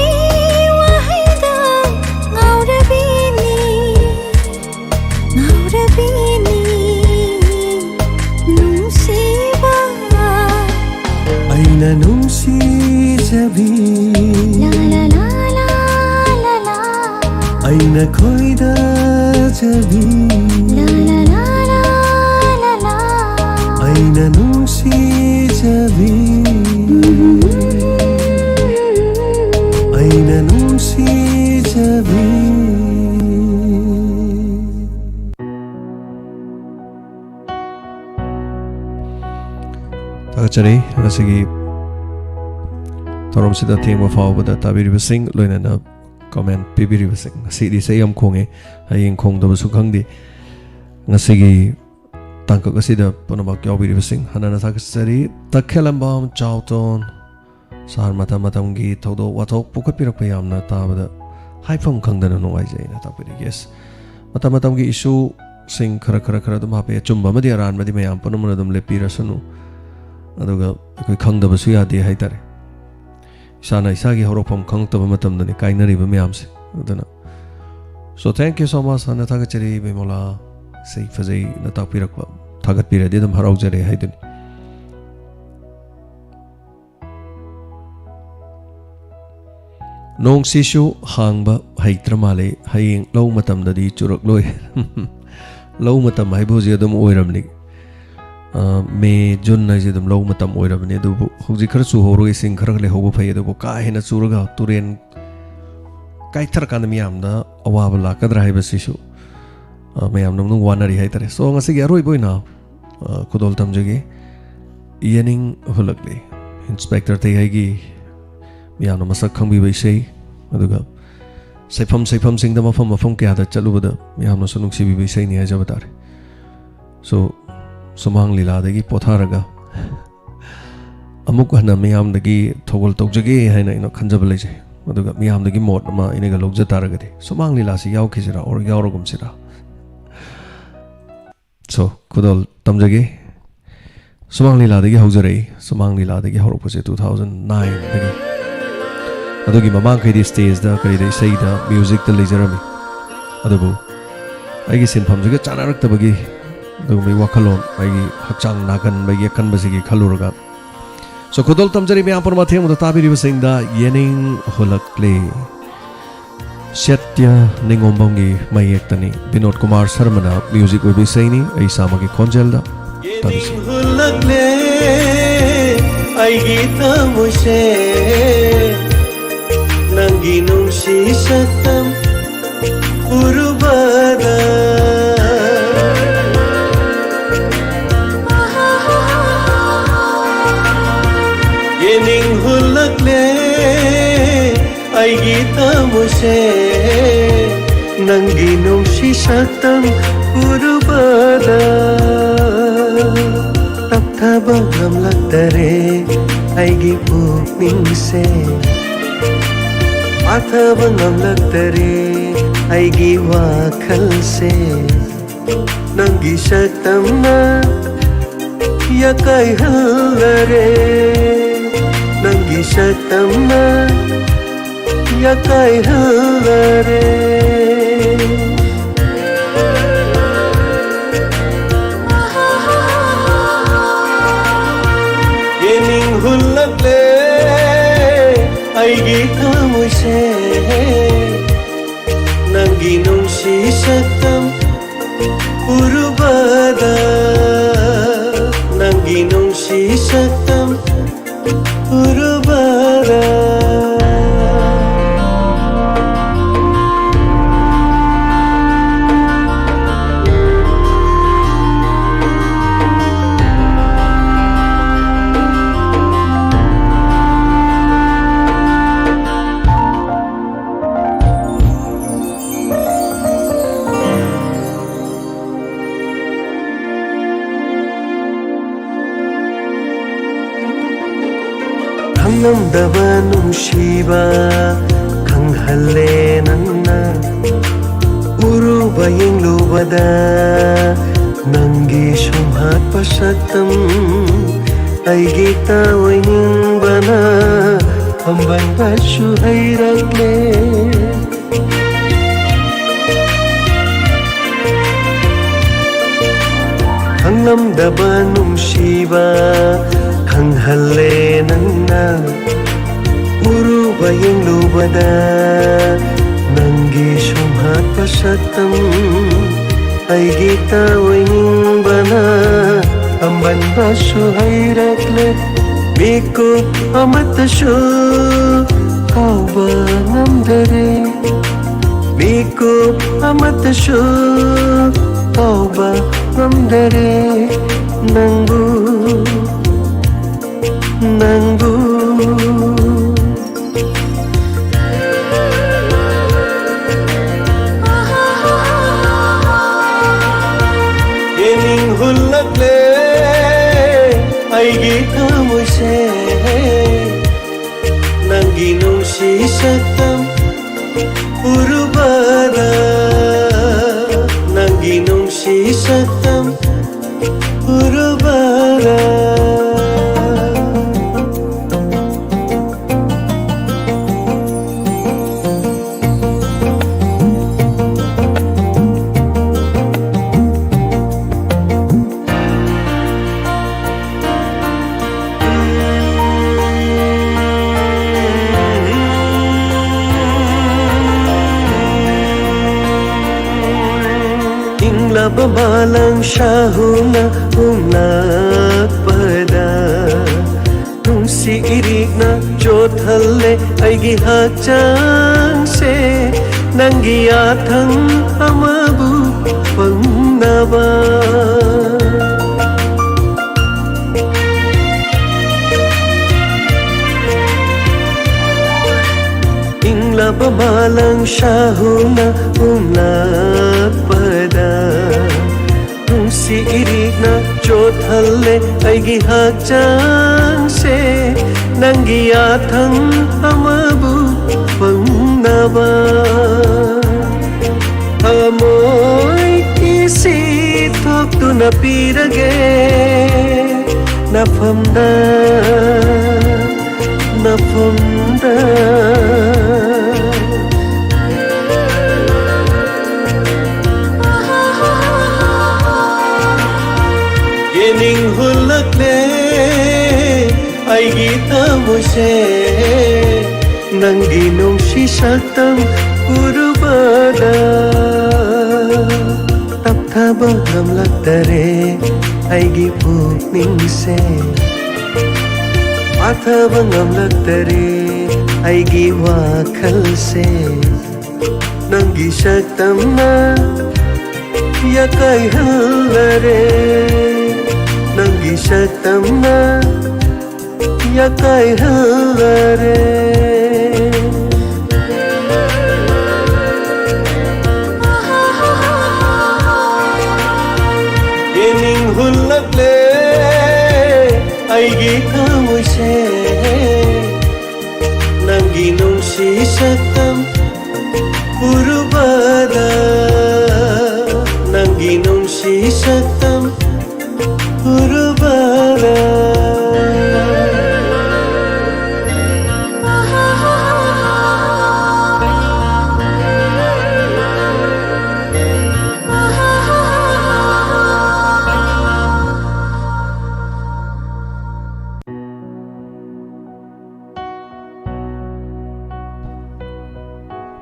ꯋꯥꯍꯩꯗ ꯉꯥꯎꯔꯕꯤꯅꯤ, ꯉꯥꯎꯔꯕꯤꯅꯤ ꯅꯨꯡꯁꯤꯕ꯫ ꯑꯩꯅ ꯅꯨꯡꯁꯤꯖꯕꯤ꯫ ꯂꯥ, ꯂꯥ, ꯂꯥ, ꯂꯥ, ꯂꯥ, ꯂꯥ꯫ ꯑꯩꯅ ꯈꯣꯏꯗꯥꯖꯕꯤ, ꯑꯩꯅ ꯅꯨꯡꯁꯤꯖꯕꯤ, ꯑꯩꯅ ꯅꯨꯡꯁꯤꯖꯕꯤ꯫ ꯊꯥꯒꯠꯆꯔꯤ꯫ ꯉꯁꯤꯒꯤ ꯊꯧꯔꯝꯁꯤꯗ ꯊꯦꯡꯕ ꯐꯥꯎꯕꯗ ꯇꯥꯕꯤꯔꯤꯕꯁꯤꯡ, ꯂꯣꯏꯅꯅ ꯀꯃꯦꯟ ꯄꯤꯕꯤꯔꯤꯕꯁꯤꯡ꯫ ꯉꯁꯤꯗꯤ ꯏꯁꯩ ꯌꯥꯝ ꯈꯣꯡꯉꯦ, ꯍꯌꯦꯡ ꯈꯣꯡꯗꯕꯁꯨ ꯈꯪꯗꯦ꯫ ꯉꯁꯤꯒꯤ ꯇꯥꯡꯀꯛ ꯑꯁꯤꯗ ꯄꯨꯝꯅꯃꯛ ꯌꯥꯎꯕꯤꯔꯤꯕꯁꯤꯡ ꯍꯟꯅꯅ ꯊꯥꯒꯠꯆꯔꯤ꯫ ꯇꯈꯦꯂꯝꯕꯝ ꯆꯥꯎꯇꯣꯟ, ꯁꯍꯔ ꯃꯇꯝ ꯃꯇꯝꯒꯤ ꯊꯧꯗꯣꯛ ꯋꯥꯊꯣꯛ ꯄꯨꯈꯠꯄꯤꯔꯛꯄ ꯌꯥꯝꯅ ꯇꯥꯕꯗ ꯍꯥꯏꯐꯝ ꯈꯪꯗꯅ ꯅꯨꯡꯉꯥꯏꯖꯩꯅ ꯇꯥꯛꯄꯤꯔꯤ꯫ Yes, ꯃꯇꯝ ꯃꯇꯝꯒꯤ ꯏꯁꯨꯁꯤꯡ ꯈꯔ ꯈꯔ ꯈꯔ ꯑꯗꯨꯝ ꯍꯥꯞꯄꯦ꯫ ꯑꯆꯨꯝꯕ ꯑꯃꯗꯤ ꯑꯔꯥꯟꯕꯗꯤ ꯃꯌꯥꯝ ꯄꯨꯝꯅꯃꯛꯅ ꯑꯗꯨꯝ ꯂꯦꯞꯄꯤꯔꯁꯅꯨ, ꯑꯗꯨꯒ ꯑꯩꯈꯣꯏ ꯈꯪꯗꯕꯁꯨ ꯌꯥꯗꯦ ꯍꯥꯏꯇꯥꯔꯦ꯫ ꯏꯁꯥꯅ ꯏꯁꯥꯒꯤ ꯍꯧꯔꯛꯐꯝ ꯈꯪꯉꯛꯇꯕ ꯃꯇꯝꯗꯅꯤ ꯀꯥꯏꯅꯔꯤꯕ ꯃꯌꯥꯝꯁꯦ꯫ ꯑꯗꯨꯅ, so thank you so much, ꯍꯥꯟꯅ ꯊꯥꯒꯠꯆꯔꯤ ꯕꯤꯃꯣꯂꯥ꯫ ꯏꯁꯩ ꯐꯖꯩꯅ ꯇꯥꯛꯄꯤꯔꯛꯄ, ꯊꯥꯒꯠꯄꯤꯔꯗꯤ ꯑꯗꯨꯝ ꯍꯔꯥꯎꯖꯔꯦ ꯍꯥꯏꯗꯨꯅꯤ꯫ ꯅꯣꯡꯁꯤꯁꯨ ꯍꯥꯡꯕ ꯍꯩꯇ꯭ꯔ ꯃꯥꯜꯂꯦ꯫ ꯍꯌꯦꯡ ꯂꯧ ꯃꯇꯝꯗꯗꯤ ꯆꯨꯔꯛꯂꯣꯏ꯫ ꯂꯧ ꯃꯇꯝ ꯍꯥꯏꯕ ꯍꯧꯖꯤꯛ ꯑꯗꯨꯝ ꯑꯣꯏꯔꯕꯅꯤ꯫ ꯑ, ꯃꯦ, ꯖꯨꯟ ꯍꯥꯏꯁꯦ ꯑꯗꯨꯝ ꯂꯧ ꯃꯇꯝ ꯑꯣꯏꯔꯕꯅꯤ꯫ ꯑꯗꯨꯕꯨ ꯍꯧꯖꯤꯛ ꯈꯔ ꯆꯨꯍꯧꯔꯒ ꯏꯁꯤꯡ ꯈꯔ ꯂꯩꯍꯧꯕ ꯐꯩ꯫ ꯑꯗꯨꯕꯨ ꯀꯥ ꯍꯦꯟꯅ ꯆꯨꯔꯒ ꯇꯨꯔꯦꯟ ꯀꯥꯏꯊꯔꯀꯥꯟꯗ ꯃꯤꯌꯥꯝꯗ ꯑꯋꯥꯕ ꯂꯥꯛꯀꯗ꯭ꯔꯥ ꯍꯥꯏꯕꯁꯤꯁꯨ, ꯑ, ꯃꯌꯥꯝꯅ ꯑꯃꯨꯛ ꯋꯥꯅꯔꯤ ꯍꯥꯏꯇꯥꯔꯦ꯫ So, ꯉꯁꯤꯒꯤ ꯑꯔꯣꯏꯕ ꯑꯣꯏꯅ, ꯑ, ꯈꯨꯗꯣꯜ ꯇꯝꯖꯒꯦ꯫ ꯌꯦꯅꯤꯡ ꯍꯨꯜꯂꯛꯂꯦ꯫ ꯏꯟꯁꯄꯦꯛꯇꯔ ꯊꯩꯍꯩꯒꯤ ꯃꯤꯌꯥꯝꯅ ꯃꯁꯛ ꯈꯪꯕꯤꯕ ꯏꯁꯩ, ꯑꯗꯨꯒ ꯁꯩꯐꯝ ꯁꯩꯐꯝꯁꯤꯡꯗ ꯃꯐꯝ ꯃꯐꯝ ꯀꯌꯥꯗ ꯆꯠꯂꯨꯕꯗ ꯃꯤꯌꯥꯝꯅꯁꯨ ꯅꯨꯡꯁꯤꯕꯤꯕ ꯏꯁꯩꯅꯤ ꯍꯥꯏꯖꯕ ꯇꯥꯔꯦ꯫ So, ꯁꯨꯃꯥꯡ ꯂꯤꯂꯥꯗꯒꯤ ꯄꯣꯊꯥꯔꯒ ꯑꯃꯨꯛ ꯍꯟꯅ ꯃꯤꯌꯥꯝꯗꯒꯤ ꯊꯧꯒꯜ ꯇꯧꯖꯒꯦ ꯍꯥꯏꯅ ꯑꯩꯅ ꯈꯟꯖꯕ ꯂꯩꯖꯩ꯫ ꯑꯗꯨꯒ ꯃꯤꯌꯥꯝꯗꯒꯤ ꯃꯣꯠ ꯑꯃ ꯑꯩꯅꯒ ꯂꯧꯖ ꯇꯥꯔꯒꯗꯤ, ꯁꯨꯃꯥꯡ ꯂꯤꯂꯥꯁꯤ ꯌꯥꯎꯈꯤꯁꯤꯔꯥ, or ꯌꯥꯎꯔꯒꯨꯝꯁꯤꯔꯥ? So, ꯈꯨꯗꯣꯜ ꯇꯝꯖꯒꯦ꯫ ꯁꯨꯃꯥꯡ ꯂꯤꯂꯥꯗꯒꯤ ꯍꯧꯖꯔꯛꯏ꯫ ꯁꯨꯃꯥꯡ ꯂꯤꯂꯥꯗꯒꯤ ꯍꯧꯔꯛꯄꯁꯦ two thousand nineꯗꯒꯤ꯫ ꯑꯗꯨꯒꯤ ꯃꯃꯥꯡꯈꯩꯗꯤ stageꯇ, ꯀꯔꯤꯗ, ꯏꯁꯩꯗ, musicꯇ ꯂꯩꯖꯔꯝꯃꯤ꯫ ꯑꯗꯨꯕꯨ ꯑꯩꯒꯤ ꯁꯤꯟꯐꯝꯁꯤꯒ ꯆꯥꯟꯅꯔꯛꯇꯕꯒꯤ ꯑꯗꯨꯒꯨꯝꯕꯒꯤ ꯋꯥꯈꯜꯂꯣꯟ, ꯑꯩꯒꯤ ꯍꯛꯆꯥꯡ ꯅꯥꯒꯟꯕꯒꯤ ꯑꯀꯟꯕꯁꯤꯒꯤ ꯈꯜꯂꯨꯔꯒ꯫ So, ꯈꯨꯗꯣꯜ ꯇꯝꯖꯔꯤ ꯃꯌꯥꯝ ꯄꯨꯝꯅꯃꯛ ꯑꯊꯦꯡꯕꯗ ꯇꯥꯕꯤꯔꯤꯕꯁꯤꯡꯗ꯫ ꯌꯦꯅꯤꯡ ꯍꯨꯜꯂꯛꯂꯦ꯫ ꯁꯇ꯭ꯌ ꯅꯤꯉꯣꯝꯕꯝꯒꯤ ꯃꯌꯦꯛꯇꯅꯤ꯫ ꯕꯤꯅꯣꯗ ꯀꯨꯃꯥꯔ ꯁꯔꯃꯅ ꯃ꯭ꯌꯨꯖꯤꯛ ꯑꯣꯏꯕ ꯏꯁꯩꯅꯤ꯫ ꯑꯩ ꯏꯁꯥꯃꯛꯀꯤ ꯈꯣꯟꯖꯦꯜꯗ ꯇꯥꯕꯤꯁꯤ꯫ ꯌꯦꯡꯅꯤꯡ ꯍꯨꯜꯂꯛꯂꯦ ꯑꯩꯒꯤ ꯊꯃꯣꯏꯁꯦ, ꯅꯪꯒꯤ ꯅꯨꯡꯁꯤ ꯁꯛꯇꯝ ꯎꯔꯨꯕꯗ꯫ ꯌꯦꯡꯅꯤꯡ ꯍꯨꯜꯂꯛꯂꯦ ꯑꯩꯒꯤ ꯊꯃꯣꯏꯁꯦ, ꯅꯪꯒꯤ ꯅꯨꯡꯁꯤ ꯁꯛꯇꯝ ꯎꯔꯨꯕꯗ꯫ ꯇꯞꯊꯕ ꯉꯝꯂꯛꯇꯔꯦ ꯑꯩꯒꯤ ꯄꯨꯛꯅꯤꯡꯁꯦ, ꯄꯥꯊꯕ ꯉꯝꯂꯛꯇꯔꯦ ꯑꯩꯒꯤ ꯋꯥꯈꯜꯁꯦ꯫ ꯅꯪꯒꯤ ꯁꯛꯇꯝꯅ ꯌꯥꯀꯥꯏꯍꯜꯂꯔꯦ, ꯅꯪꯒꯤ ꯁꯛꯇꯝꯅ ꯌꯥꯀꯥꯏꯍꯜꯂꯔꯦ꯫ ꯌꯦꯡꯅꯤꯡ ꯍꯨꯜꯂꯛꯂꯦ ꯑꯩꯒꯤ ꯊꯃꯣꯏꯁꯦ, ꯅꯪꯒꯤ ꯅꯨꯡꯁꯤ ꯁꯛꯇꯝ ꯎꯔꯨꯕꯗ, ꯅꯪꯒꯤ ꯅꯨꯡꯁꯤ ꯁꯛꯇꯝ ꯎꯔꯨꯕꯗ꯫ ꯈꯪꯂꯝꯗꯕ ꯅꯨꯡꯁꯤꯕ ꯈꯪꯍꯜꯂꯦ ꯅꯪꯅ꯫ ꯎꯔꯨꯕ ꯌꯦꯡꯂꯨꯕꯗ ꯅꯪꯒꯤ ꯁꯨꯝꯍꯠꯄ ꯁꯛꯇꯝ ꯑꯩꯒꯤ ꯇꯥꯑꯣꯏꯅꯤꯡꯕꯅ ꯄꯥꯝꯕꯟꯕꯁꯨ ꯍꯩꯔꯛꯂꯦ꯫ ꯈꯪꯂꯝꯗꯕ ꯅꯨꯡꯁꯤꯕ ꯈꯪꯍꯜꯂꯦ ꯅꯪꯅ꯫ ꯎꯔꯨꯕ ꯌꯦꯡꯂꯨꯕꯗ ꯅꯪꯒꯤ ꯁꯨꯝꯍꯠꯄ ꯁꯛꯇꯝ ꯑꯩꯒꯤ ꯇꯥꯑꯣꯏꯅꯤꯡꯕꯅ ꯑꯝꯕꯟꯕꯁꯨ ꯍꯩꯔꯛꯂꯦ꯫ ꯃꯤꯀꯨꯞ ꯑꯃꯠꯇꯁꯨ ꯀꯥꯎꯕ ꯉꯝꯗꯔꯦ꯫ ꯃꯤꯀꯨꯞ ꯑꯃꯠꯇꯁꯨ ꯀꯥꯎꯕ ꯉꯝꯗꯔꯦ꯫ ꯅꯪꯕꯨ, ꯅꯪꯕꯨ꯫ ꯌꯦꯡꯅꯤꯡ ꯍꯨꯜꯂꯛꯂꯦ ꯑꯩꯒꯤ ꯊꯃꯣꯏꯁꯦ꯫ ꯅꯪꯒꯤ ꯅꯨꯡꯁꯤ ꯁꯛꯇꯝ ꯎꯔꯨꯕꯗ, ꯅꯪꯒꯤ ꯅꯨꯡꯁꯤ ꯁꯛꯇꯝ ꯎꯔꯨꯕꯗ꯫ ꯏꯪꯂꯕ ꯃꯥꯂꯪ ꯁꯥꯍꯨꯅ ꯍꯨꯝꯂꯛꯄꯗ, ꯅꯨꯡꯁꯤ ꯏꯔꯤꯛꯅ ꯆꯣꯠꯍꯜꯂꯦ ꯑꯩꯒꯤ ꯍꯛꯆꯥꯡꯁꯦ꯫ ꯅꯪꯒꯤ ꯌꯥꯊꯪ ꯑꯃꯕꯨ ꯐꯪꯅꯕ꯫ ꯏꯪꯂꯕ ꯃꯥꯂꯪ ꯁꯥꯍꯨꯅ ꯍꯨꯝꯂꯛꯄꯗ, ꯅꯨꯡꯁꯤ ꯏꯔꯤꯛꯅ ꯆꯣꯠꯍꯜꯂꯦ ꯑꯩꯒꯤ ꯍꯛꯆꯥꯡꯁꯦ꯫ ꯅꯪꯒꯤ ꯌꯥꯊꯪ ꯑꯃꯕꯨ ꯐꯪꯅꯕ꯫ ꯊꯃꯣꯏ ꯀꯤꯁꯤ ꯊꯣꯛꯇꯨꯅ ꯄꯤꯔꯒꯦ ꯅꯐꯝꯗ, ꯅꯐꯝꯗ꯫ ꯌꯦꯡꯅꯤꯡ ꯍꯨꯜꯂꯛꯂꯦ ꯑꯩꯒꯤ ꯊꯃꯣꯏꯁꯦ꯫ ꯅꯪꯒꯤ ꯅꯨꯡꯁꯤ ꯁꯛꯇꯝ ꯎꯔꯨꯕꯗ ꯇꯞꯊꯕ ꯉꯝꯂꯛꯇꯔꯦ ꯑꯩꯒꯤ ꯄꯨꯛꯅꯤꯡꯁꯦ꯫ ꯃꯥꯊꯕ ꯉꯝꯂꯛꯇꯔꯦ ꯑꯩꯒꯤ ꯋꯥꯈꯜꯁꯦ꯫ ꯅꯪꯒꯤ ꯁꯛꯇꯝꯅ ꯌꯥꯀꯥꯏꯍꯜꯂꯔꯦ꯫ ꯅꯪꯒꯤ ꯁꯛꯇꯝꯅ ꯌꯥꯀꯥꯏꯍꯜꯂꯔꯦ꯫ ꯌꯦꯡꯅꯤꯡ ꯍꯨꯜꯂꯛꯂꯦ ꯑꯩꯒꯤ ꯊꯃꯣꯏꯁꯦ꯫ ꯅꯪꯒꯤ ꯅꯨꯡꯁꯤ ꯁꯛꯇꯝ ꯎꯔꯨꯕꯗ, ꯅꯪꯒꯤ ꯅꯨꯡꯁꯤ ꯁꯛꯇꯝ ꯎꯔꯨꯕꯗ꯫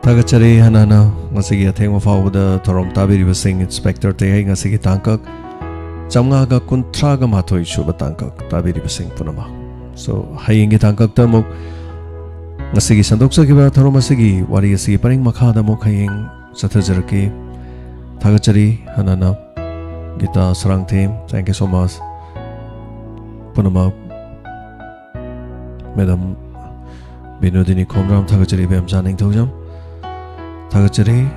ꯊꯥꯒꯠꯆꯔꯤ ꯍꯥꯟꯅꯅ ꯉꯁꯤꯒꯤ ꯑꯊꯦꯡꯕ ꯐꯥꯎꯕꯗ ꯊꯧꯔꯝ ꯇꯥꯕꯤꯔꯤꯕꯁꯤꯡ, ꯏꯟꯁꯄꯦꯛꯇꯔ ꯇꯦꯍꯩ ꯉꯁꯤꯒꯤ ꯇꯥꯡꯀꯛ ꯆꯥꯝꯃꯉꯥꯒ ꯀꯨꯟꯊ꯭ꯔꯥꯒ ꯃꯥꯊꯣꯏ ꯁꯨꯕ ꯇꯥꯡꯀꯛ ꯇꯥꯕꯤꯔꯤꯕꯁꯤꯡ ꯄꯨꯝꯅꯃꯛ꯫ So, ꯍꯌꯦꯡꯒꯤ ꯇꯥꯡꯀꯛꯇ ꯑꯃꯨꯛ ꯉꯁꯤꯒꯤ ꯁꯟꯗꯣꯛꯆꯈꯤꯕ ꯊꯧꯔꯝ ꯑꯁꯤꯒꯤ ꯋꯥꯔꯤ ꯑꯁꯤꯒꯤ ꯄꯔꯤꯡ ꯃꯈꯥꯗ ꯑꯃꯨꯛ ꯍꯌꯦꯡ ꯆꯠꯊꯖꯔꯛꯀꯦ꯫ ꯊꯥꯒꯠꯆꯔꯤ ꯍꯥꯟꯅꯅ Geeta Sarangthem, thank you so much꯫ ꯄꯨꯝꯅꯃꯛ ꯃꯦꯗꯥꯝ ꯕꯤꯅꯣꯗꯤꯅꯤ ꯈꯣꯝꯗ꯭ꯔꯥꯝ ꯊꯥꯒꯠꯆꯔꯤ, ꯏꯕꯦꯝꯆꯥ ꯅꯤꯡꯊꯧꯖꯝ ꯊꯥꯒꯠꯆꯔꯤ,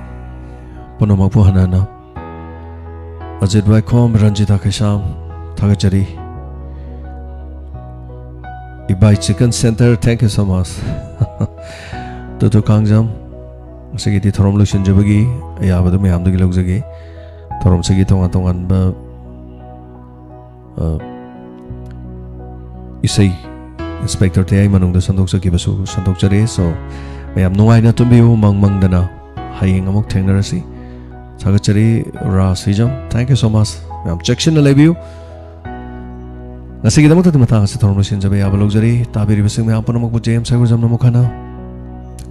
ꯄꯨꯝꯅꯃꯛꯄꯨ ꯍꯟꯅ ꯍꯟꯅ꯫ ꯑꯖꯤꯠ ꯋꯥꯏꯈꯣꯝ, ꯔꯟꯖꯤꯇꯥ ꯈꯩꯁꯥꯝ ꯊꯥꯒꯠꯆꯔꯤ꯫ Ibai chicken centre, thank you so much꯫ Tutu Kangjam, ꯉꯁꯤꯒꯤꯗꯤ ꯊꯧꯔꯝ ꯂꯣꯏꯁꯤꯟꯖꯕꯒꯤ ꯑꯌꯥꯕꯗꯨ ꯃꯌꯥꯝꯗꯒꯤ ꯂꯧꯖꯒꯦ꯫ ꯊꯧꯔꯝꯁꯤꯒꯤ ꯇꯣꯉꯥꯟ ꯇꯣꯉꯥꯟꯕ ꯑ, ꯏꯁꯩ ꯏꯟꯁꯄꯦꯛꯇꯔ ꯇꯦꯌꯥꯏ ꯃꯅꯨꯡꯗ ꯁꯟꯗꯣꯛꯆꯈꯤꯕꯁꯨ ꯁꯟꯗꯣꯛꯆꯔꯦ꯫ So, ꯃꯌꯥꯝ ꯅꯨꯡꯉꯥꯏꯅ ꯇꯨꯝꯕꯤꯌꯨ, ꯃꯪ ꯃꯪꯗꯅ꯫ ꯍꯌꯦꯡ ꯑꯃꯨꯛ ꯊꯦꯡꯅꯔꯁꯤ꯫ ꯊꯥꯒꯠꯆꯔꯤ ꯔꯥꯁ ꯍꯤꯖꯝ, thank you so much꯫ ꯃꯌꯥꯝ ꯆꯦꯛꯁꯤꯟꯅ ꯂꯩꯕꯤꯌꯨ꯫ ꯉꯁꯤꯒꯤꯗꯃꯛꯇꯗꯤ ꯃꯇꯥꯡ ꯑꯁꯤ ꯊꯧꯔꯝ ꯂꯣꯏꯁꯤꯟꯖꯕ ꯌꯥꯕ ꯂꯧꯖꯔꯤ꯫ ꯇꯥꯕꯤꯔꯤꯕꯁꯤꯡ ꯃꯌꯥꯝ ꯄꯨꯝꯅꯃꯛꯄꯨ ꯖꯦ ꯑꯦꯝ ꯁꯥꯏꯒꯨꯖꯝꯅ ꯑꯃꯨꯛ ꯍꯟꯅ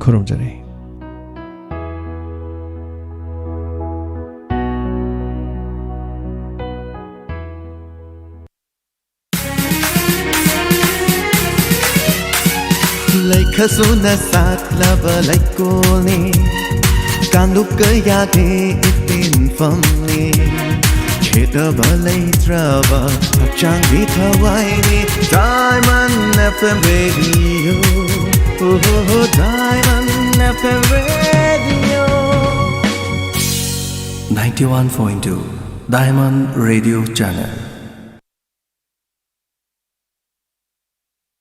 ꯈꯨꯔꯨꯝꯖꯔꯤ꯫ ꯈꯁꯨꯅ ꯁꯥꯠꯂꯕ ꯂꯩꯀꯣꯜꯅꯤ, ꯀꯥꯡꯂꯨꯞ ꯀꯌꯥꯒꯤ ꯏꯄꯤꯟꯐꯝꯅꯤ꯫ ꯈꯦꯠꯅꯕ ꯂꯩꯇ꯭ꯔꯕ ꯍꯛꯆꯥꯡꯒꯤ ꯊꯋꯥꯏꯅꯤ꯫ Diamond F M Radio, oh, Diamond F M Radio. Ninety-one point two Diamond Radio Channel.